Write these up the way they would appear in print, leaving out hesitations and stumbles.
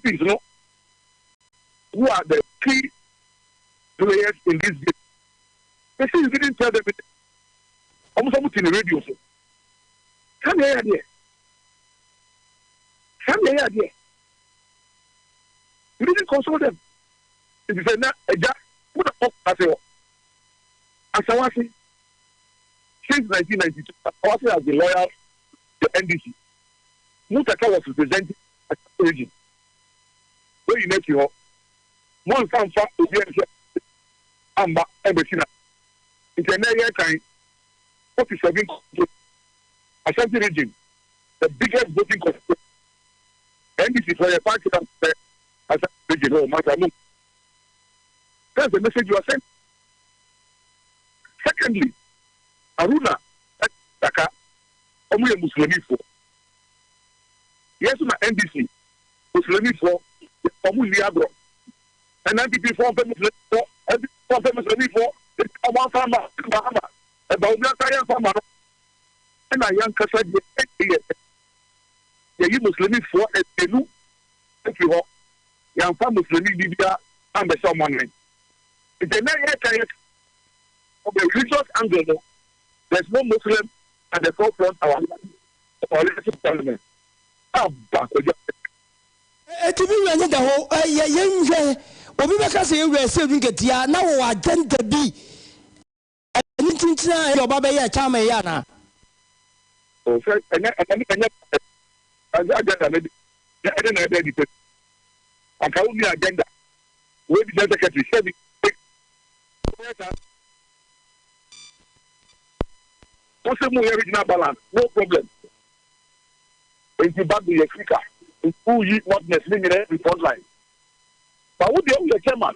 MPs no who are the key players in this game, they say you didn't tell them. Ɔmo sɛ ɔmo ti ne radio so. Sani ɛyɛ adeɛ. Sani ɛyɛ adeɛ. You didn't consult them. Nti sɛ na ɛgya mo na ɔkɔ ase hɔ. Asawase, since 1992, Asawase has been loyal to NDC. Mutaka was representing Ashanti Region. Weyi n'akyi hɔ. Mo ansa nfa obi a nhyɛ amba ɛbɛsi na. Nti ɛnɛ yɛ kan 47 constituency, Ashanti Region, the biggest voting constituency. NDC for your party na sɛ Ashanti Region oh masa no. That's the message you are sending. Secondly, Haruna Daka, ɔmo yɛ Muslimifoɔ. Yɛn nso na NDC Muslimifoɔ ɔmo nni agorɔ. Ɛna NPP foɔ mpɛ Muslimifoɔ, NPP foɔ mpɛ Muslimifoɔ. Ɔmo afa ama Mahama, ɛba obi asa yɛn fa ama no. Ɛna yɛn kasa deɛ ɛyɛ yɛyi Muslimifoɔ 200 efiri hɔ. Yɛnfa Muslimi bibia ambɛhyɛ ɔmo anan. Nti ɛnɛ yɛka yɛ from the religious angle no, there's no Muslim at the forefront our leadership parliament. Aba kwadwa. Eti me wura nye da hɔ yɛ yɛnhwɛ obi bɛka sɛ yɛwura ɛsɛ nketea na wɔ agenda bi ɛne ntintina a ɛyɛ ɔba bɛyɛ chairman yɛ anaa? O sɛ ɛnyɛ ɛnyɛ ɛnyɛ ɛnyɛ agenda ne de ɛne na ɛbɛ di pɛ. Anka wo ni agenda. Wo di secretary sɛbi. Wo sɛ mu yɛ regional balance, no problem. Nti back to yɛ speaker. Nti wo yi northerners ne nyinaa fi front line. But wo deɛ wo yɛ chairman,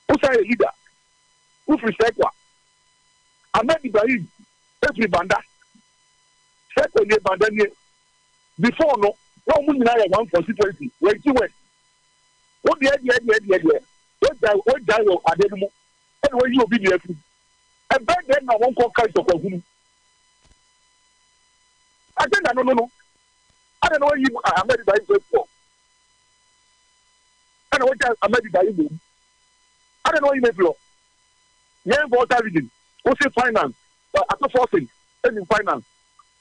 wo san yɛ leader, wo firi Sɛkwa. Ahmed Ibrahim efiri Banda. Sɛkwa nie, Banda nie. Before no, na wɔn nyinaa yɛ one constituency, Wenchi West. Wo deɛ deɛ deɛ deɛ deɛ, wo gyae wɔ ade no mu, ɛna wɔyi obi deɛ afiri. Ɛbɛn deɛ na wɔn kɔ ka ntɔkwa. Agenda no. Ada na wɔyi Ahmed Ibrahim fɛ fɔ. Ɛna wɔgya Ahmed Ibrahim wɔ mu. Ada na wɔyi n'efiri hɔ. Yɛn Volta Region, wosi finance, Ato Forson, ɛnim finance.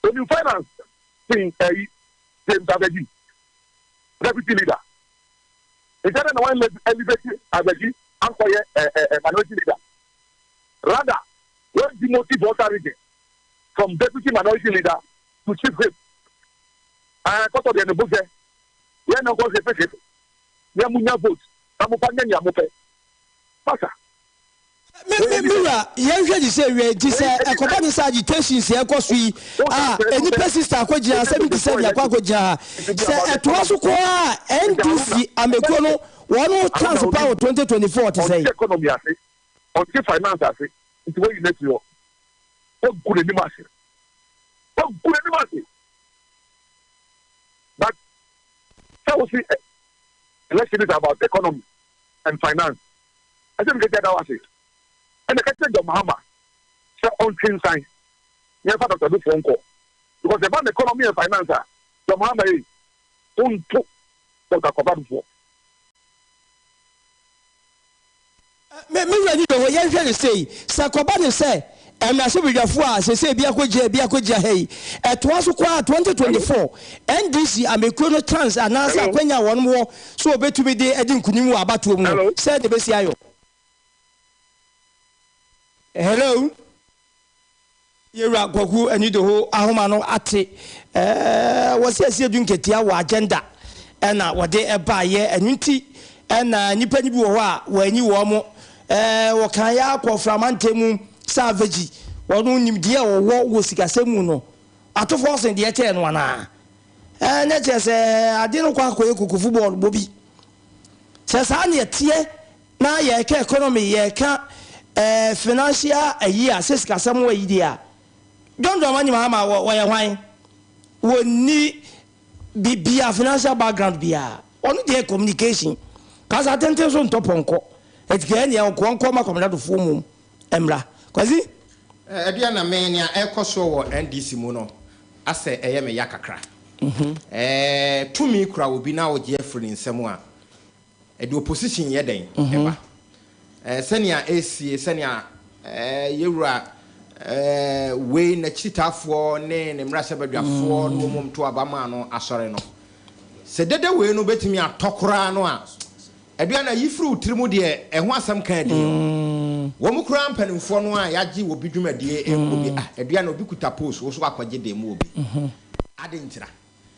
Onim finance sin ɛyi James Avedzi, deputy leader. Nti ɛna na wɔn elevate Avedzi ankɔyɛ ɛ ɛ ɛ minority leader. Rather, wɔn demote Volta Region from deputy minority leader to chief whip. Kɔtɔ deɛ ne bo sɛ yɛn na nkɔ hwɛ hwɛ yɛn mu nya vote na mo fa nyɛ nea mo pɛ. Masa. Me wura, yɛnhwɛ de sɛ wie nti sɛ ɛkɔba ne sɛ agitations ɛkɔ so yi a nnipa sister akɔgyina 77 akɔ akɔgyina ha sɛ ɛtoa so kɔ a, NDC amekuo no wɔn chance pa wɔ 2024 te sɛ Ɔnte economy ase, ɔnte finance ase, nti wɔyi n'akyi hɔ. Wɔgu n'anim ase. Wɔgu n'anim ase. But sɛ wosi election is about economy and finance, ɛsɛ mi kɛkɛ da wa se ɛna kɛkɛ John Mahama sɛ ɔntwe nsan yɛn fa Dr. Duffuor nkɔ, because ɛba na economy and finance a, John Mahama yi ɔnto Dr. Kwabena Duffuor. Me wura ni dɔ hɔ, yɛnhwɛ ne sei sɛ kɔba ne sɛ mmarahyɛbadwafoɔ a sɛsɛ ebi akɔgyina, ebi akɔgyina ha yi, ɛtoa so kɔ a, 2024 NDC amekuo no chance anaasɛ Hello? akwanya a wɔn wɔ so wɔbɛtumi de adi nkunim wɔ abatoɔ mu no Hello? sɛ de bɛsi ayɔ. Hello, yɛwura Kwaku Anidoho ahoma no ate. Wɔsi Asiedu Nketea wɔ agenda ɛna wɔde ɛbaayɛ, ɛno nti ɛna nnipa no bi wɔ hɔ a wɔanyi wɔn mo. Wɔkan yɛ akɔ framante mu sɛ Avegyi wɔn nimdeɛ a wɔwɔ wɔ sikasɛm mu no, Ato Forson deɛ kyɛɛ no anaa? Ne kyerɛ sɛ ade no kɔ akɔyɛ kokofu bɔɔl bɔ bi sɛ saa ne ɛteɛ na yɛreka economy, yɛreka financial ayi a sɛ sikasɛm wɔ yi deɛ a, John Dramani Mahama wɔyɛ hwan? Wɔnni bibia financial background biara. Ɔno deɛ communication, kasa tenten so ntɔ pɔnkɔ. Ɛti kɛɛ nea ɔkɔ nkɔ ma Kwabena Duffuor mu mmra Kwasi. Ɛdeɛ na me nea ɛkɔ soɔ wɔ NDC mu no asɛ ɛyɛ me ya kakra. Tumi kura obi na wogye afiri ne nsam a. Ɛde opposition yɛ dɛn ɛba? Ɛɛ sɛnea ɛresie, sɛnea ɛɛ yɛwura ɛɛ wei n'akyitaafoɔ ne ne mmarahyɛbadwafoɔ ne wɔn mu to aba maa no asɔre no. Sɛ dede wei no bɛtumi atɔ koraa no a, aduane a yi firi wo tiri mu deɛ ɛho asɛm ka adi no. Wɔn koraa mpanimfoɔ no a yɛagye obi dwumadie ɛkɔ bi, ah, aduane obi kuta post, wo so akɔgye deɛ mu obi. Ade ntira.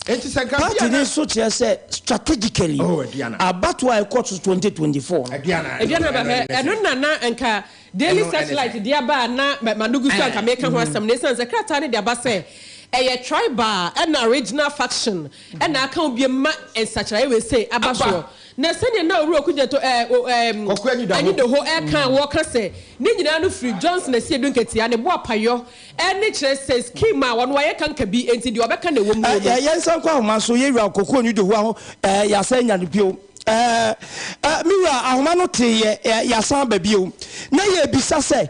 Enti sɛ nka Party bia no na. nso kyerɛ sɛ strategically Oh, Aduana. abatoɔ a ɛkɔ so 2024 no. Aduana, ɛno, Aduana ɛno ba hɛ, ɛne ɛno sɛn? na na nka Daily Ɛno ɛne Searchlight sɛn? de aba a na m'ano gu so a nka Ɛɛ. meka ho asɛm no, esiane sɛ krataa no de aba sɛ ɛyɛ tribal ɛna regional faction ɛna aka ho biom ma nsakyeraeɛ wei sei aba Aba. soɔ. Na sɛdeɛ na Owura Okudzeto ɛɛ o ɛɛm Kwaku Anyidaho. Anyidoho ɛreka a wɔka sɛ ne nyinaa no firi Johnson Asiedu Nketia ne boapayɔ Ɛne kyerɛ sɛ scheme a ɔno wayɛ kanka bi enti deɛ ɔbɛka na ɛwɔ mu no. Yɛnsan nkɔ ahoma so, yɛn wura Koko Onidohu aho eh, yɛasan anya no bio eh, eh, me wura ahoma no tee yɛ eh, yɛasan aba bio. Na yɛrebisa sɛ,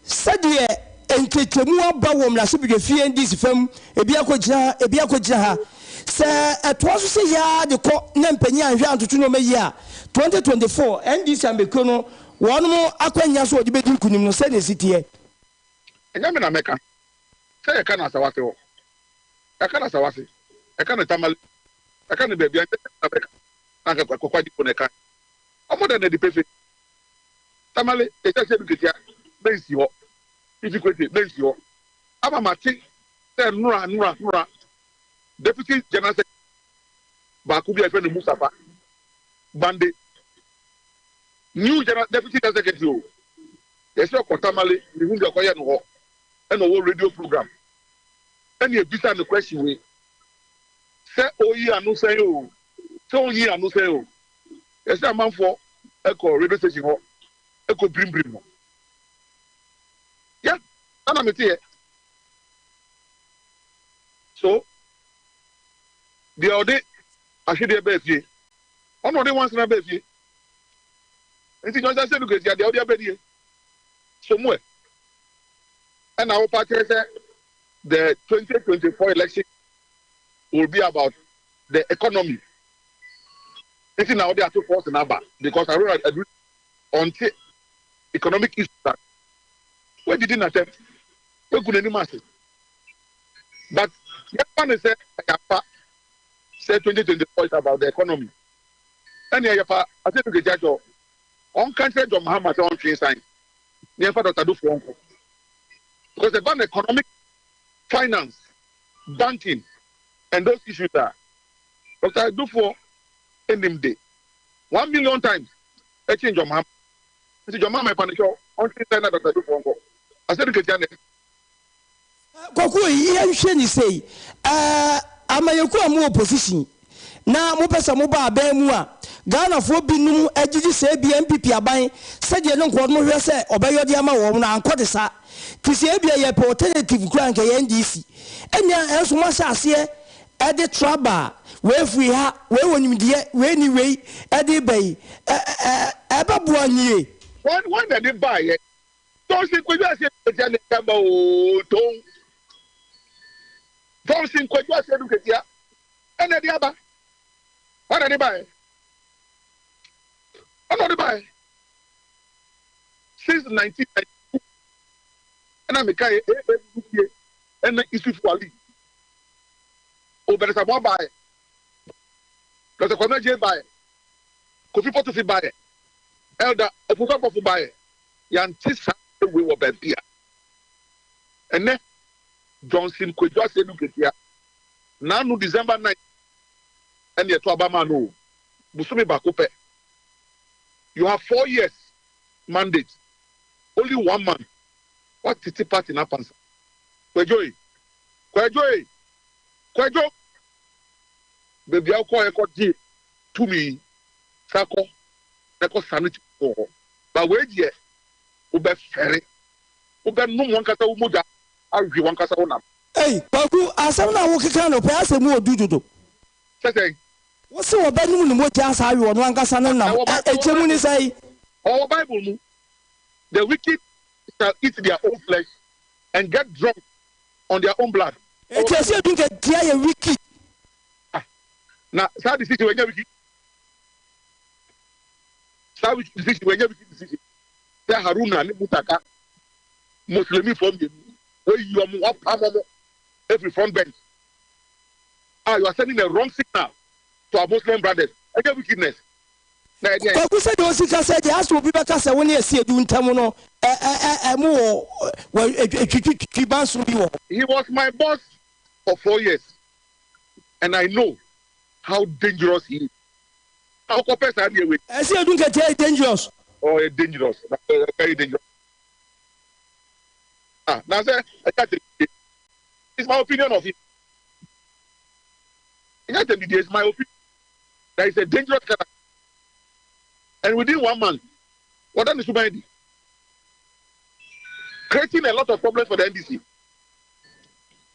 sɛdeɛ nkyekyɛmu aba wɔ mmarahyɛbadwafie NDC fam, ebi akɔgyina ha, ebi akɔgyina ha, sɛ ɛtoa so sɛ yi ara de kɔ na mpanyin anhwɛ antoto nneɛma yie a, 2024 NDC ambɛkuo no wɔnom akwannya so wɔde bɛdi nkunim no, sɛdeɛ ɛsi teɛ. Ɛnyɛ me na mɛka sɛ yɛka no Asawase hɔ, yɛaka no Asawase, yɛka no Tamale, yɛka no baabi a, ɛnyɛ me na mɛka na anka Kwaku Agyepong na ɛkae. Wɔda no adi pefee. Tamale, yɛhyɛ aseɛ du ketewa, mensi hɔ. Fifi Kwete, mensi hɔ. Ama mate sɛ nnora, nnora, nnora, Deputy General Secretary baako bi a yɛfrɛ no Mustapha Gbande, new General, Deputy General Secretary o, Yɛsɛ ɔkɔ Tamale mehu deɛ ɔkɔyɛ no hɔ ɛna ɔwɔ radio program ɛna ebisa no question wei sɛ ɔyi ano sɛn o sɛ ɔnyi ano sɛn o yɛsɛ amanfoɔ ɛkɔ radio station hɔ ɛkɔ birimbirim no yɛ ɛna mete yɛ so deɛ ɔde ahwedeɛ bɛɛ fie ɔna ɔde wansena bɛɛ fie. Nti Johnson Sedu Kesia deɛ wode abɛdie so mu ɛ? Ɛna wopa kyerɛ sɛ the 2024 election will be about the economy nti na wode ato force no aba because Haruna Adu ɔnte economic issues a wadidi n'atɛm wagu n'anim ase but yɛfa no sɛ ɛyɛ ampa sɛ 2024 is about the economy. Ɛneɛ yɛfa Asiedu Nketia kyɛw ɔnka nkyerɛ John Mahama sɛ ɔntwe nsan na yɛmfa Doctor Dufoɔ nko because ɛba no economic, finance, banking and those issues a Doctor Dufoɔ nim de 1,000,000 times ɛkyen John Mahama nti John Mahama yɛfa no kyɛw ɔntwe nsan na Doctor Dufoɔ nkɔ. Asiedu Nketia na Kwaku yɛnhwɛ ni sei, ɛɛ amayɛkuo a mowɔ opposition na mopɛ sɛ moba aban mu a, Ghanafoɔ binom gyegye sɛ ebia NPP aban sɛdeɛ ne nkoa no hwɛ sɛ ɔbɛyɔ de ama wɔn no ankɔ de saa. Nti sɛ ebia yɛpɛ alternative koraa anka ɛyɛ NDC. Ɛnea ɛnso moahyɛ aseɛ de traba a wei firi ha, wei wɔ nimdeɛ, wei ni wei de ba yi, ɛ ɛ ɛbɛboa nie. Wɔn wɔn na ɛde baeɛ. Thompson Kwadwo Asiedu Nketia ne nka ba oo Tom Thompson Kwadwo Asiedu Nketia ɛna ɛde aba ɔna ɛde baeɛ ɔna ɔde baeɛ since 1992 ɛna meka yɛ ee fie ɛna Isufu Ali Obɛdesamoa baeɛ Dr. Kwame Adjei baeɛ Kofi Potofi baeɛ Elder Opusu Ampofo baeɛ Yɛante saa asɛm wei wɔ baabi a ɛnnɛ Johnson Kwadwo Asiedu Nketia n'ano December 9 ɛne ɛto aba maa no o, bosome baako pɛ. You have 4 years mandate, only one month woatete party no apansa. Kwadwo e, Kwadwo e, Kwadwo! Baabi a wokɔeɛ kɔgyee tumi yi, san kɔ na kɔsane tumi wɔ hɔ. But wei deɛ wobɛfɛre, wobɛnom w'ankasa wo mogya awe w'ankasa wo nam. Ei Kwaku, asɛm no a wokeka no pɛ asɛ mu ɔdu dodo. Sɛ sɛn? Wose ɔbɛnom ne mogya asa awe ɔno ankasa ne nam, Ɛwɔ ɛ, ɛkyɛ mu ne sɛn? Ɛwɔ Bible mu, The wicked shall eat their own flesh and get drunk on their own blood. Enti ɛsɛ ebi nka tia yɛ wicked. Ah, na saa decision wei nyɛ wicked? Saa decision wei ɛnyɛ wicked decision sɛ Haruna ne Mutaka Muslimifoɔ mmienu wɔayi wɔn, wɔapam wɔn afiri front bench. Ah, you are sending the wrong signal to our Muslim brothers. Ɛnyɛ wickedness. Na ɛdeɛn? Kwaku sɛdeɛ wosi kasa yi deɛ asɛ obi bɛka sɛ wo ne Asiedu ntam no ɛ ɛ ɛ ɛ mo wɔ wɔ twitwi banso bi wɔ hɔ. He was my boss for 4 years and I know how dangerous he is. Na ɔkɔpɛ saa deɛ wei. Asiedu nketewa yɛ dangerous. Ɔyɛ dangerous, very dangerous. Ah, na sɛ ɛnyɛ atɛmdidie. It's my opinion of him. Ɛnyɛ atɛmdidie, it's my opinion. That is a dangerous character. And within one month, wɔda ne suban adi. Creating a lot of problems for the NDC.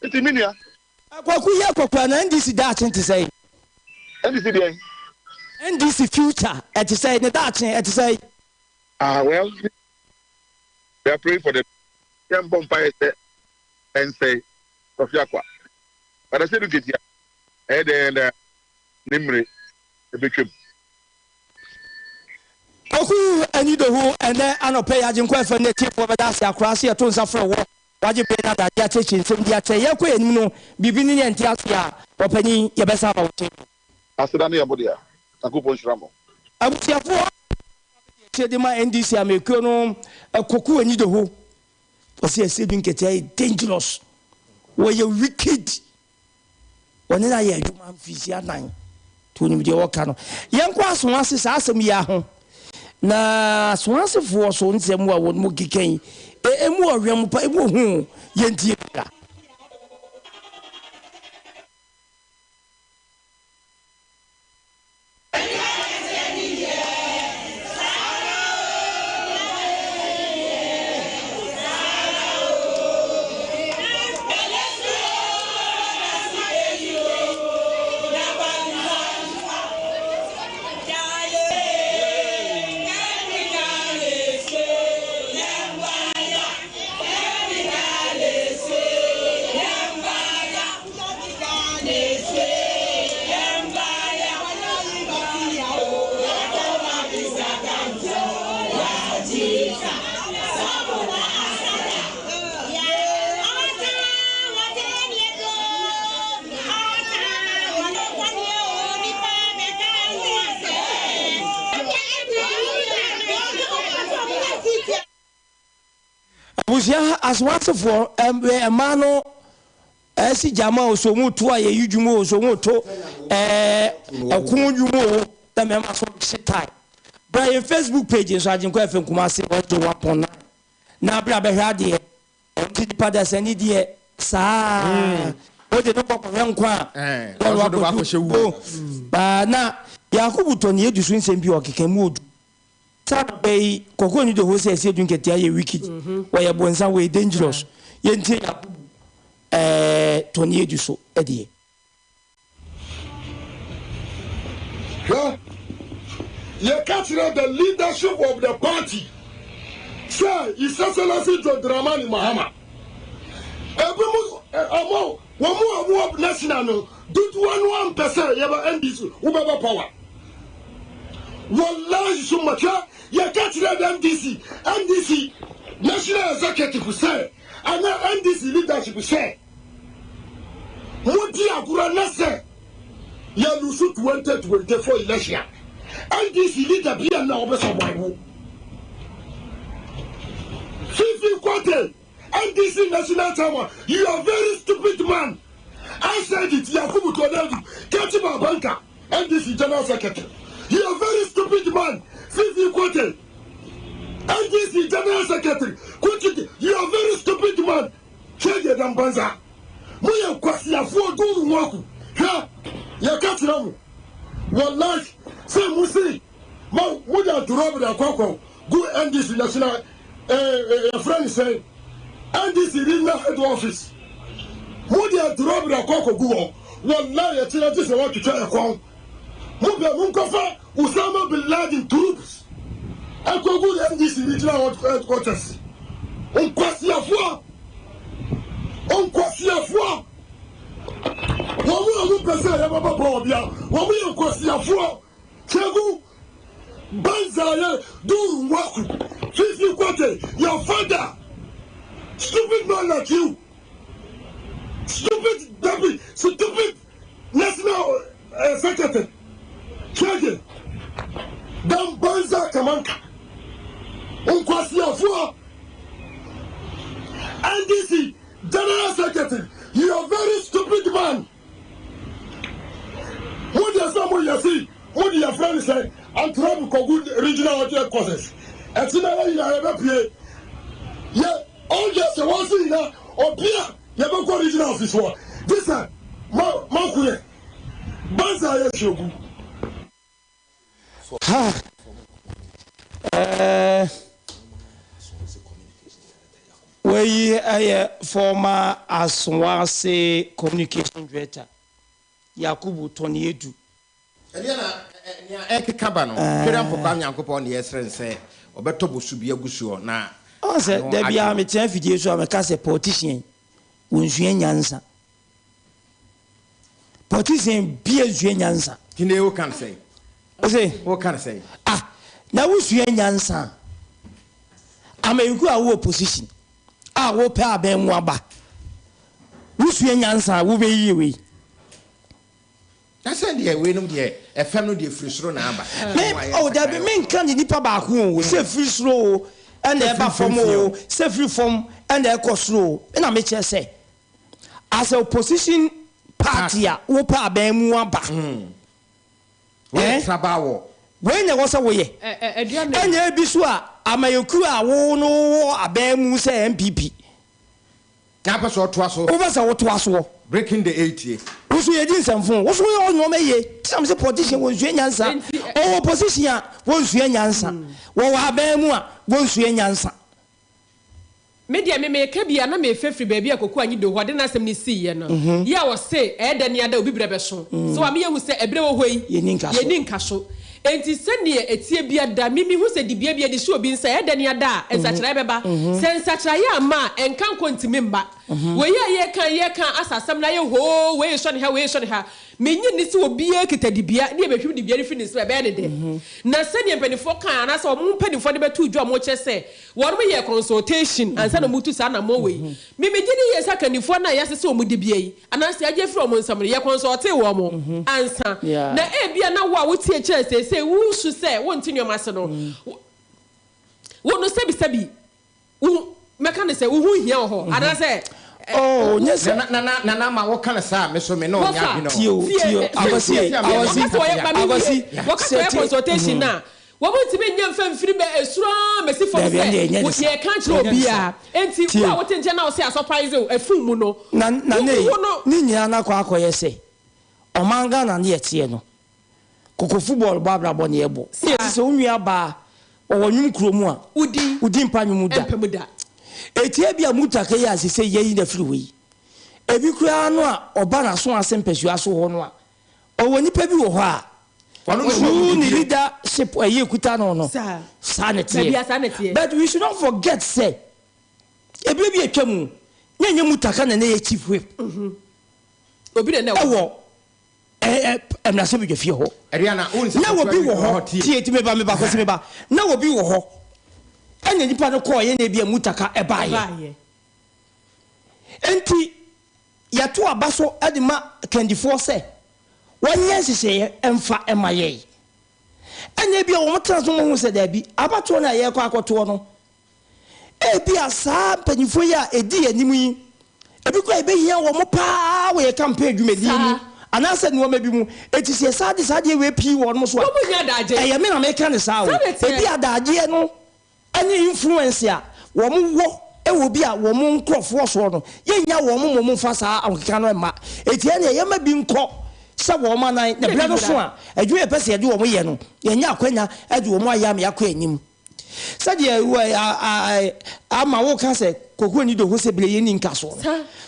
Nti me nua. Kwaku yɛ kwaku a na NDC daakye te sɛn? NDC deɛn? NDC future ɛte sɛn? Ne daakye ɛte sɛn? Ah well, we are praying for the yɛn bɔ mpaeɛ sɛ ɛnsɛe Kofi Akwa. But ɛsɛ no nketewa ɛyɛ dɛn dɛn ne mmere ɛbɛtwam. Kwaku Anyidoho ɛnɛ anɔpa yi Agyenkwa FM ne atiefoɔ bɛda ase akora ase yɛto nsa frɛ wɔ wagye bere no adagye akyerɛkyerɛ nsɛm di akyerɛ yɛkɔ yɛn anim no biribi ne yɛnte ase a ɔpanyin yɛbɛsan aba wo nkyɛn bio. Aseda no yɛ mo dea. Nyankopɔn nhyira mo. Abusuafoɔ akyire de ma NDC amekuo no Kwaku Anyidoho ɔsɛ yɛsɛ bi nketewa yɛ dangerous wɔyɛ wicked wɔne no ayɛ adwuma mfirihyia nan nti onim deɛ wɔka no yɛnkɔ asoase saa asɛm yi aho na asoasefoɔ so nsɛm a wɔn mu keka yi emu ɔhwɛ mu pa emu ohu yɛntie bia. Abusua asoasefoɔ mmaa no ɛsi gyama o so mu to a yɛyi dwuma o so mu to ɛko dwuma o na mmarima so hye tae. Bra yɛn Facebook page nso Agyenkwa FM Kumasi 101.9 na bra bɛhwɛ adeɛ. Ɔnte nipa dasani deɛ saa wode no kɔkɔhwɛ nkwa a na ɔno akɔdu o baa na Yakubu tɔ ne yɛdu so nsɛm bi ɔkeka mu odu saa bɛ yi kɔkɔɔ ni doho sɛ ɛsɛ du nketea yɛ wicked wɔyɛ bonsa wɔyɛ dangerous yɛntie Yakubu tɔ ne yɛdu so ɛdeɛ. Hwɛ, yɛka kyerɛ the leadership of the party sɛ His Excellency John Dramani Mahama, ebinom ɔmo wɔn a wɔwɔ national no dodoɔ no ampɛ sɛ yɛbɛ NDC wobɛba power. Wallahi summa hwɛ, yɛka kyerɛ the NDC NDC national executive sɛ anaa NDC leadership sɛ modi agorɔ na sɛ yɛ lose 2024 election a NDC leader bi a na ɔbɛ survive. Fifi Kwate, NDC national chairman, you are very stupid man. I said it, Yakubu Tonedu, Keti Babanka, NDC general secretary. You are very stupid man. Fifi Kwate, NDC general secretary, Kwate, you are very stupid man. Hwɛ dan banza. Mo yɛ nkwasiafoɔ duru ho aku. Hwɛ, yɛka kyerɛ mo. Wallahi, sɛ mo se ma mo de adorɔ akɔ gu NDC national yɛfrɛ no sɛn NDC regional head office. Mo de adorɔ akɔ gu hɔ. Wallahi, yɛkyerɛ gye sɛ wɔatwitwa ɛkɔn. Mo bɛ mo nkɔfa Osama bin Laden troops ɛkɔgu NDC regional headquarters. Nkwasiafoɔ, nkwasiafoɔ, wɔn a wɔn pɛ sɛ yɛbɛbɔ bɔɔl bia, wɔn yɛ nkwasiafoɔ. Kyegu banza. Banzaye Durunwaku, Fifi Kwetey, your father, stupid man like you, stupid deputy, stupid national secretary, Shege, dan banza kamanka, nkwasiafoɔ, NDC general secretary, you are very stupid man. Mo deɛ sɛ mo yɛ si, mo de yɛfrɛ no sɛ Antrabu kɔgu regional headquarters. Ɛti na yɛ nyinaa yɛbɛpue. Yɛ ɔyɛ sɛ wɔn si nyinaa obi a yɛbɛkɔ regional office hɔ. Gye sɛ ma ma ko yɛ. Banza yɛ hwɛ gu. Ha. Wei ɛyɛ former Asawase communication director Yakubu Tɔniedu. Ɛdeɛ na nea ɛkeka ba no, Twere Mpɔkwa Nyankopɔn ne yɛsrɛ sɛ ɔbɛtɔ bosu bi agu soɔ na Ɔn sɛ da biara metena afidie so a meka sɛ politician wɔnsua nyansa. Politician bia nsua nyansa. Tine wo kan sɛ? Ose? Wo kan sɛ? Ah, na wosua nyansa. Amayuku a wo opposition a wopɛ abɛn mu aba. Wosua nyansa a wobɛyie wei. Na sɛ deɛ weinom deɛ ɛfɛm no deɛ firi soro na aba. Me oh dabi menka ne nipa baako o, sɛ firi soro o ɛna ɛba fam o, sɛ firi fam ɛna ɛkɔ soro o, ɛna mekyerɛ sɛ as a opposition party a wopɛ abɛn mu aba. Wei traba wɔ. Wei na ɛwɔ sɛ woyɛ. Ɛna ebi so a amayɛkuo a wo no wɔ abɛn mu sɛ NPP. Na apɛ sɛ ɔtoa so. Wopɛ sɛ wotoa soɔ. Breaking the eight ye. Woso yɛdi nsɛmfo. Woso yɛ ɔnneɛma yie. Tisam sɛ politician wɔnsua nyansa. Ɔwɔ opposition a wɔnsua nyansa. Wɔwɔ abɛn mu a wɔnsua nyansa. Me deɛ me meka bi a na mefɛfiri baabi a Koko Anyi do hɔ de n'asɛm ne siiɛ no. Yɛ a wɔse ɛyɛ dɛ ne ada obi brɛ bɛso. So wa meyɛ hu sɛ ɛbrɛ wɔ hɔ yi. Yɛni nka so. Enti sɛneɛ ɛtie bi ada mimi hu sɛ dibea bi adi so obi nsa ɛyɛ dɛ ne ada a nsakyeraeɛ bɛba. Sɛ nsakyeraeɛ ama a ɛnka nkɔ ntimi mma. Wei a yɛka asa asɛm na yɛ hoo wei sɔ ne ha wei sɔ ne ha. Menyi ni sɛ obiara kita dibea ne yɛbɛhwim dibea no firi ne nsam ɛbɛyɛ ne dɛ. Na sɛneɛ mpanimfoɔ kan anaasɛ wɔn mpanimfoɔ de bɛto dwa wɔn kyerɛ sɛ wɔn yɛ consultation ansa na wɔtu saa anammɔn wei. Mimigye di yɛ sɛ akannifoɔ no a yɛasese wɔn dibea yi anaasɛ yɛagye afiri wɔn nsam no yɛ consulte wɔn ansa. Na ebia na wo a wotie kyerɛ seesei wosu sɛ wonte nneɛma ase no. Wo no sɛbisɛbi wo mɛka ne sɛ wo ho hia wɔ hɔ anaasɛ Oh, nyɛ sɛ Na na ma wo kan saa me so me no nya bi no. Tio tio akwasi akwasi akwasi wɔka sɛ consultation na wɔn ntumi nyɛ mfa mfiri bɛ esuro mesi fam sɛ yɛ ka kyerɛ obi a enti wo a wote nkyɛn na wɔsɛ asɔprise o efun mu no. Na na ne ne nyinaa na akɔ akɔyɛ sɛ ɔman Ghana ne yɛteɛ no koko football bɔ abrabɔ ne yɛbɔ ne yɛsi sɛ wo nua baa wɔwɔ nwom kuro mu a wodi mpa nwom da etie bi a mutaka yi a sɛ yɛyi na firi hɔ yi ebi koraa no a ɔba n'aso ase mpɛsua so hɔ no a ɔwɔ nipa bi wɔ hɔ a through ne leadership ɛyɛ kuta no no saa ne teɛ. But we should not forget sɛ ebi bi atwa mu nye nye mutaka na ne yɛ chief whip obi na ɛwɔ mmarahyɛbadwa fie hɔ na obi wɔ hɔ tie ti meba meba kɔsi meba na obi wɔ hɔ ɛna nipa no kɔɔ yɛ na ebi a mutaka ɛbaayɛ nti yɛto aba so ɛde ma kandifoɔ sɛ wɔnyɛ nhyehyɛeɛ ɛmfa ɛma yɛn ɛna ebi a wɔn tena so wɔn ho sɛ daabi abatoɔ no a yɛrekɔ akɔtoɔ no ebi a saa mpanyinfoɔ yi a edi yɛn anim yi ebi kora ebɛhia wɔn paa wɔ yɛ campaign dwumadie mu anaasɛ nneɛma bi mu eti sɛ saa de saa deɛ wei pii wɔn mo so a ɛyɛ me na meka ne saa o ebi adagyeɛ no ɛne influence a wɔn wɔ ɛwɔ bi a wɔn nkurɔfoɔ soɔ no yɛnya wɔn mo mo nfa saa ahokeka no ɛma eti ɛne ɛyɛma bi nkɔ sɛ wɔn anan na ebile no so a adwuma yɛ pɛ sɛ yɛde wɔn yɛ no yɛnya akwanya ɛde wɔn ayɛ ama yɛakɔ anim sɛdeɛ ama wo ka sɛ Koko ni do ho sɛ bile yɛ ni nka so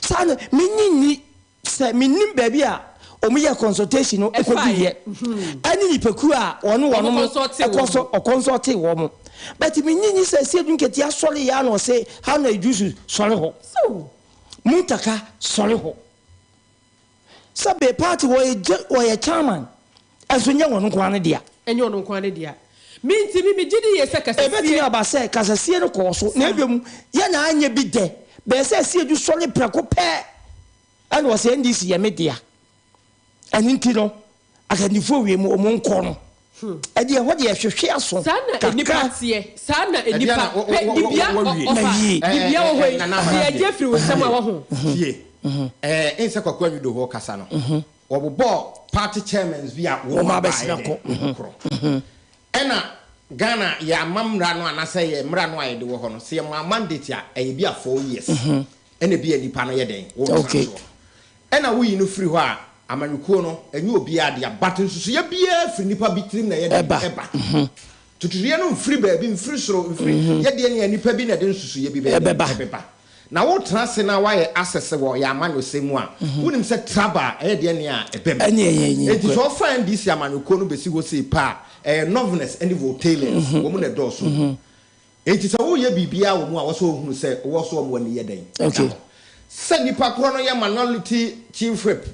saa no menyi nni sɛ mennim baabi a ɔmo yɛ consultation no ɛkɔdu yɛ ɛne nipakuo a ɔno wɔn mo ɛkɔ so ɔkɔnsɔlte wɔn mo but menyi nni sɛ Siedu Nketia sɔre yɛ ano ɔse Haruna Iddrisu sɔre hɔ Muntaka sɔre hɔ sɛ be party wɔyɛ chairman ɛnso nyɛ wɔn nko ano dea ɛnyɛ ɔno nko ano dea. Me nti me megye di yie sɛ kasasie. Ɛbɛtumi aba sɛ kasasie no kɔɔ so, na mmom yɛn na anyɛ bi dɛ. Bɛyɛ sɛ Asiedu sɔre prɛko pɛ ɛna ɔsɛ NDC yɛ me dea. Ɛno nti no, akandifoɔ wei mu wɔn nkɔ no. Ɛdeɛ ɛhɔ deɛ ɛhwehwe aso Saa na nnipa kakra. teɛ. Saa na Ɛdeɛ nnipa na wo- pɛ. wo- wo- Dibea wo- wawie. ɔfa. Mawie. Dibea wɔ hɔ yi, Nana Ama deɛ tie. agye afiri wo nsam a wahu. Tie. Ɛɛ nsɛ Kwaku Anyidoho kasa no, wɔbobɔɔ party chairmans bi a wɔn Wɔn aba abɛsena ayɛ kɔ. dɛ korɔ. Ɛna Ghana yɛ amammra no anaasɛ yɛ mmara no a yɛde wɔ hɔ no, sɛ yɛma mandate a, ɛyɛ bi a 4 years. Ɛna bi a nipa no yɛ dɛn wɔtena soɔ. Ɛna woyi no firi hɔ a, amanyɔkuo no ɛnyɛ obiara dea, but nsusuyɛ biara firi nipa bi tirim na ɛyɛ dɛn Ɛba. ɛba. Tutuiɛ no mfiri baabi, mfiri soro, mfiri yɛdeɛ ne nipa bi na ɛde nsusuyɛ bi bɛyɛ dɛn Ɛbɛba. ɛbɛba. Na wotena ase na woayɛ asɛse wɔ yɛ amanyɔsɛm mu a, wonim sɛ traba a ɛyɛ deɛ nea ɛbɛm. Ɛne ɛyɛ ɛnyɛ Enti sɛ ɔfa NDC amanyɔkuo no bɛsi hɔ sei pa a, ɛyɛ Northerners ne Voltalians wɔn mu na ɛdɔɔso. Enti sɛ woyɛ biribiara wɔ mu a, wɔsɛ ohunu sɛ wɔ so wɔn ani yɛ dɛn ɛda hɔ. Sɛ nipa korɔ no yɛ minority chief whip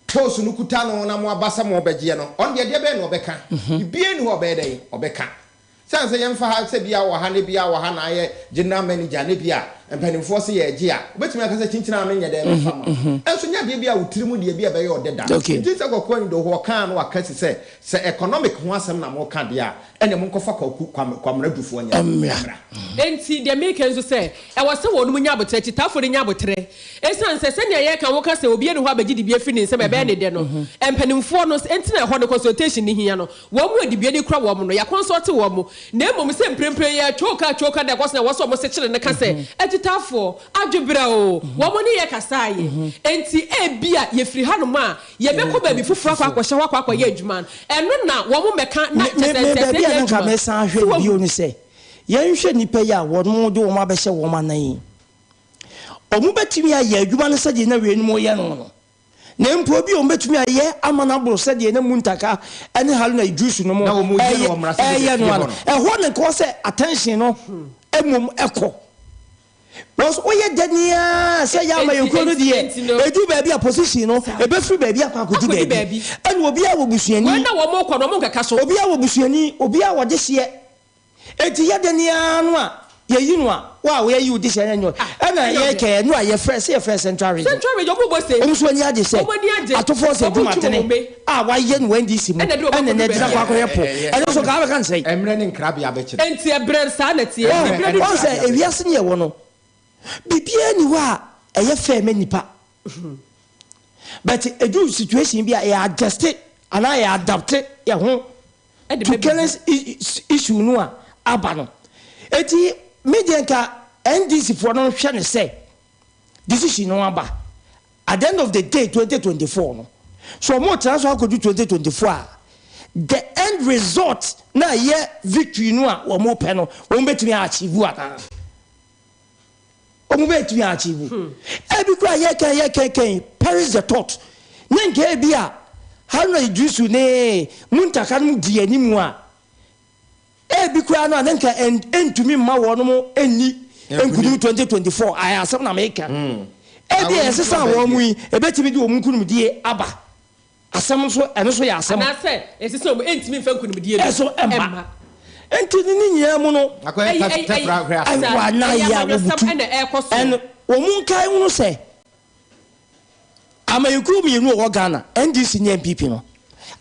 post no kuta no na mo aba sɛ mo bɛgyeɛ no, ɔno deɛ deɛ bɛyɛ na ɔbɛka? Biribiara ni hɔ a ɔbɛyɛ dɛn ɔbɛka. Sɛn sɛ yɛmfa ha sɛ bia wɔ ha ne bia wɔ ha na ayɛ general manager ne bia mpanimfoɔ sɛ yɛgye a, wobɛtumi aka sɛ kyinkyini a menyɛ dɛn mefa ma. Ɛnso nyɛ adeɛ bi a wo tiri mu deɛ bi a ɛbɛyɛ ɔdɛ da. Nti sɛ Kwaku Anyidoho ɔkaa no waka si sɛ sɛ economic ho asɛm na moka deɛ a, ɛnneɛ monkɔfa Kwaku Kwamena Dufoɔ nyɛ Mmra. mmra. Enti deɛ mereka nso sɛ, ɛwɔ sɛ wɔnom nya aboterɛ, akyitaafoɔ no nya aboterɛ, ɛsiane sɛ sɛnea yɛreka woka sɛ obi ani hɔ abɛgye dibea firi ne nsam a ɛbɛyɛ ne dɛ no, mpanimfoɔ no, enti na ɛhɔ no consultation no hia no, wɔn mu a dibea no kura wɔn no, yɛakɔnsɔlte wɔn, na mmom sɛ mprempren yɛretwooka atwooka da ɛkɔ so na ɛwɔ sɛ wɔn sekyere no ka sɛ, akyitaafoɔ, adwebrɛ o, wɔn ne yɛ kasaeɛ, enti ebia yɛfiri hanom a yɛbɛkɔ baabi foforɔ akɔ akɔhyɛ hɔ akɔ akɔyɛ adwuma no, ɛno na wɔn mmɛka na Me kyerɛ sɛ me nteaseɛ baabi a nyɛ na nka adwuma. mɛsan ahwɛ So no wahu? bio ne sɛ, yɛnhwɛ nnipa yi a wɔn de wɔn abɛhyɛ wɔn anan yi. Wɔn bɛtumi ayɛ adwuma no sɛdeɛ na weinom yɛ no no. Na mpo bi a wɔn bɛtumi ayɛ ama no aboro sɛdeɛ na Muntaka ne Haruna Iddrisu no mo Na wɔn yɛ no ɛyɛ wɔ mmarahyɛbadwa ɛyɛ no fie ano. hɔ no. Ɛhɔ na nka sɛ attention no mmom ɛkɔ. Because woyɛ dɛ nia sɛ yɛ ama yɛn kuro no deɛ Enti no- ɛdu baabi a position no ɛbɛfiri baabi akɔ akɔdu Akɔdu baabi. baabi. Ɛna obiara wɔ busuani. Wɔn na wɔn kɔ no, wɔn nkeka so. Obiara wɔ busuani, obiara wɔ dehyeɛ. Eti yɛ dɛ nia no a yɛyi no a wo a wɔyɛyi wo dehyeɛ no nyɛ ɛna ɛnyɛ yɛkɛ ɛno a yɛfrɛ sɛ yɛfrɛ Central Region. Central Region, ɔmo bɔ se. Ɔmo nso ani agye sɛ Ɔmo ani agye. Atofoɔ sɛ Ɔmo twi adwumadene wɔn me. a wayɛ no NDC mu Ɛna de wɔn ɛna akɔdu ɛnɛ gyina baabi. kɔ akɔyɛ po. Ɛno nso kaa bɛka nsɛn. Mmerɛ ne nkrabea bɛkyerɛ. Enti ɛbrɛ saa na teɛ. Enti ɛbrɛ no Ɔn sɛ ewiase ne yɛwɔ no, biribiara ni hɔ a ɛyɛ fair ma nipa. But edu situation bi a yɛ adjust anaa yɛ adapt yɛ ho Ɛde to bɛ current issue no a aba no. Eti me deɛ nka NDC foɔ no hwɛ ne sɛ decision no aba. At the end of the day, 2024 no, so ɔmo tena so akɔdu 2024 a, the end result na ɛyɛ victory no a wɔn pɛ no, wɔn bɛtumi achieve anaa wɔn bɛtumi achieve? Ebi kura yɛ kɛn yɛ kɛn kɛn, perish the thought, ne nka ebi a Haruna Iddrisu ne Muntaka no mu di anim a, ebi kura no a ne nka ɛntumi mma wɔn mo ɛnni nkunim 2024. Ayɛ asɛm na meka. Ebi a yɛsesa wɔn mu yi, ebetumi de wɔn nkunimdie aba. Asɛm nso ɛno nso yɛ asɛm. Anaasɛ ɛsɛ sɛ ɔmo ɛntumi nfa nkunimdie no ɛso ɛmba. Nti ne nyinaa mu no Akɔyɛ tɛfra hwɛ ase. Ɛwɔ anan yɛ a ɛyɛ wɔbutu amanyɔsɛm ɛna ɛrekɔ so. Ɛno wɔn mu nkae hunu sɛ amayɛkuo mmienu a wɔwɔ Ghana, NDC ne NPP no,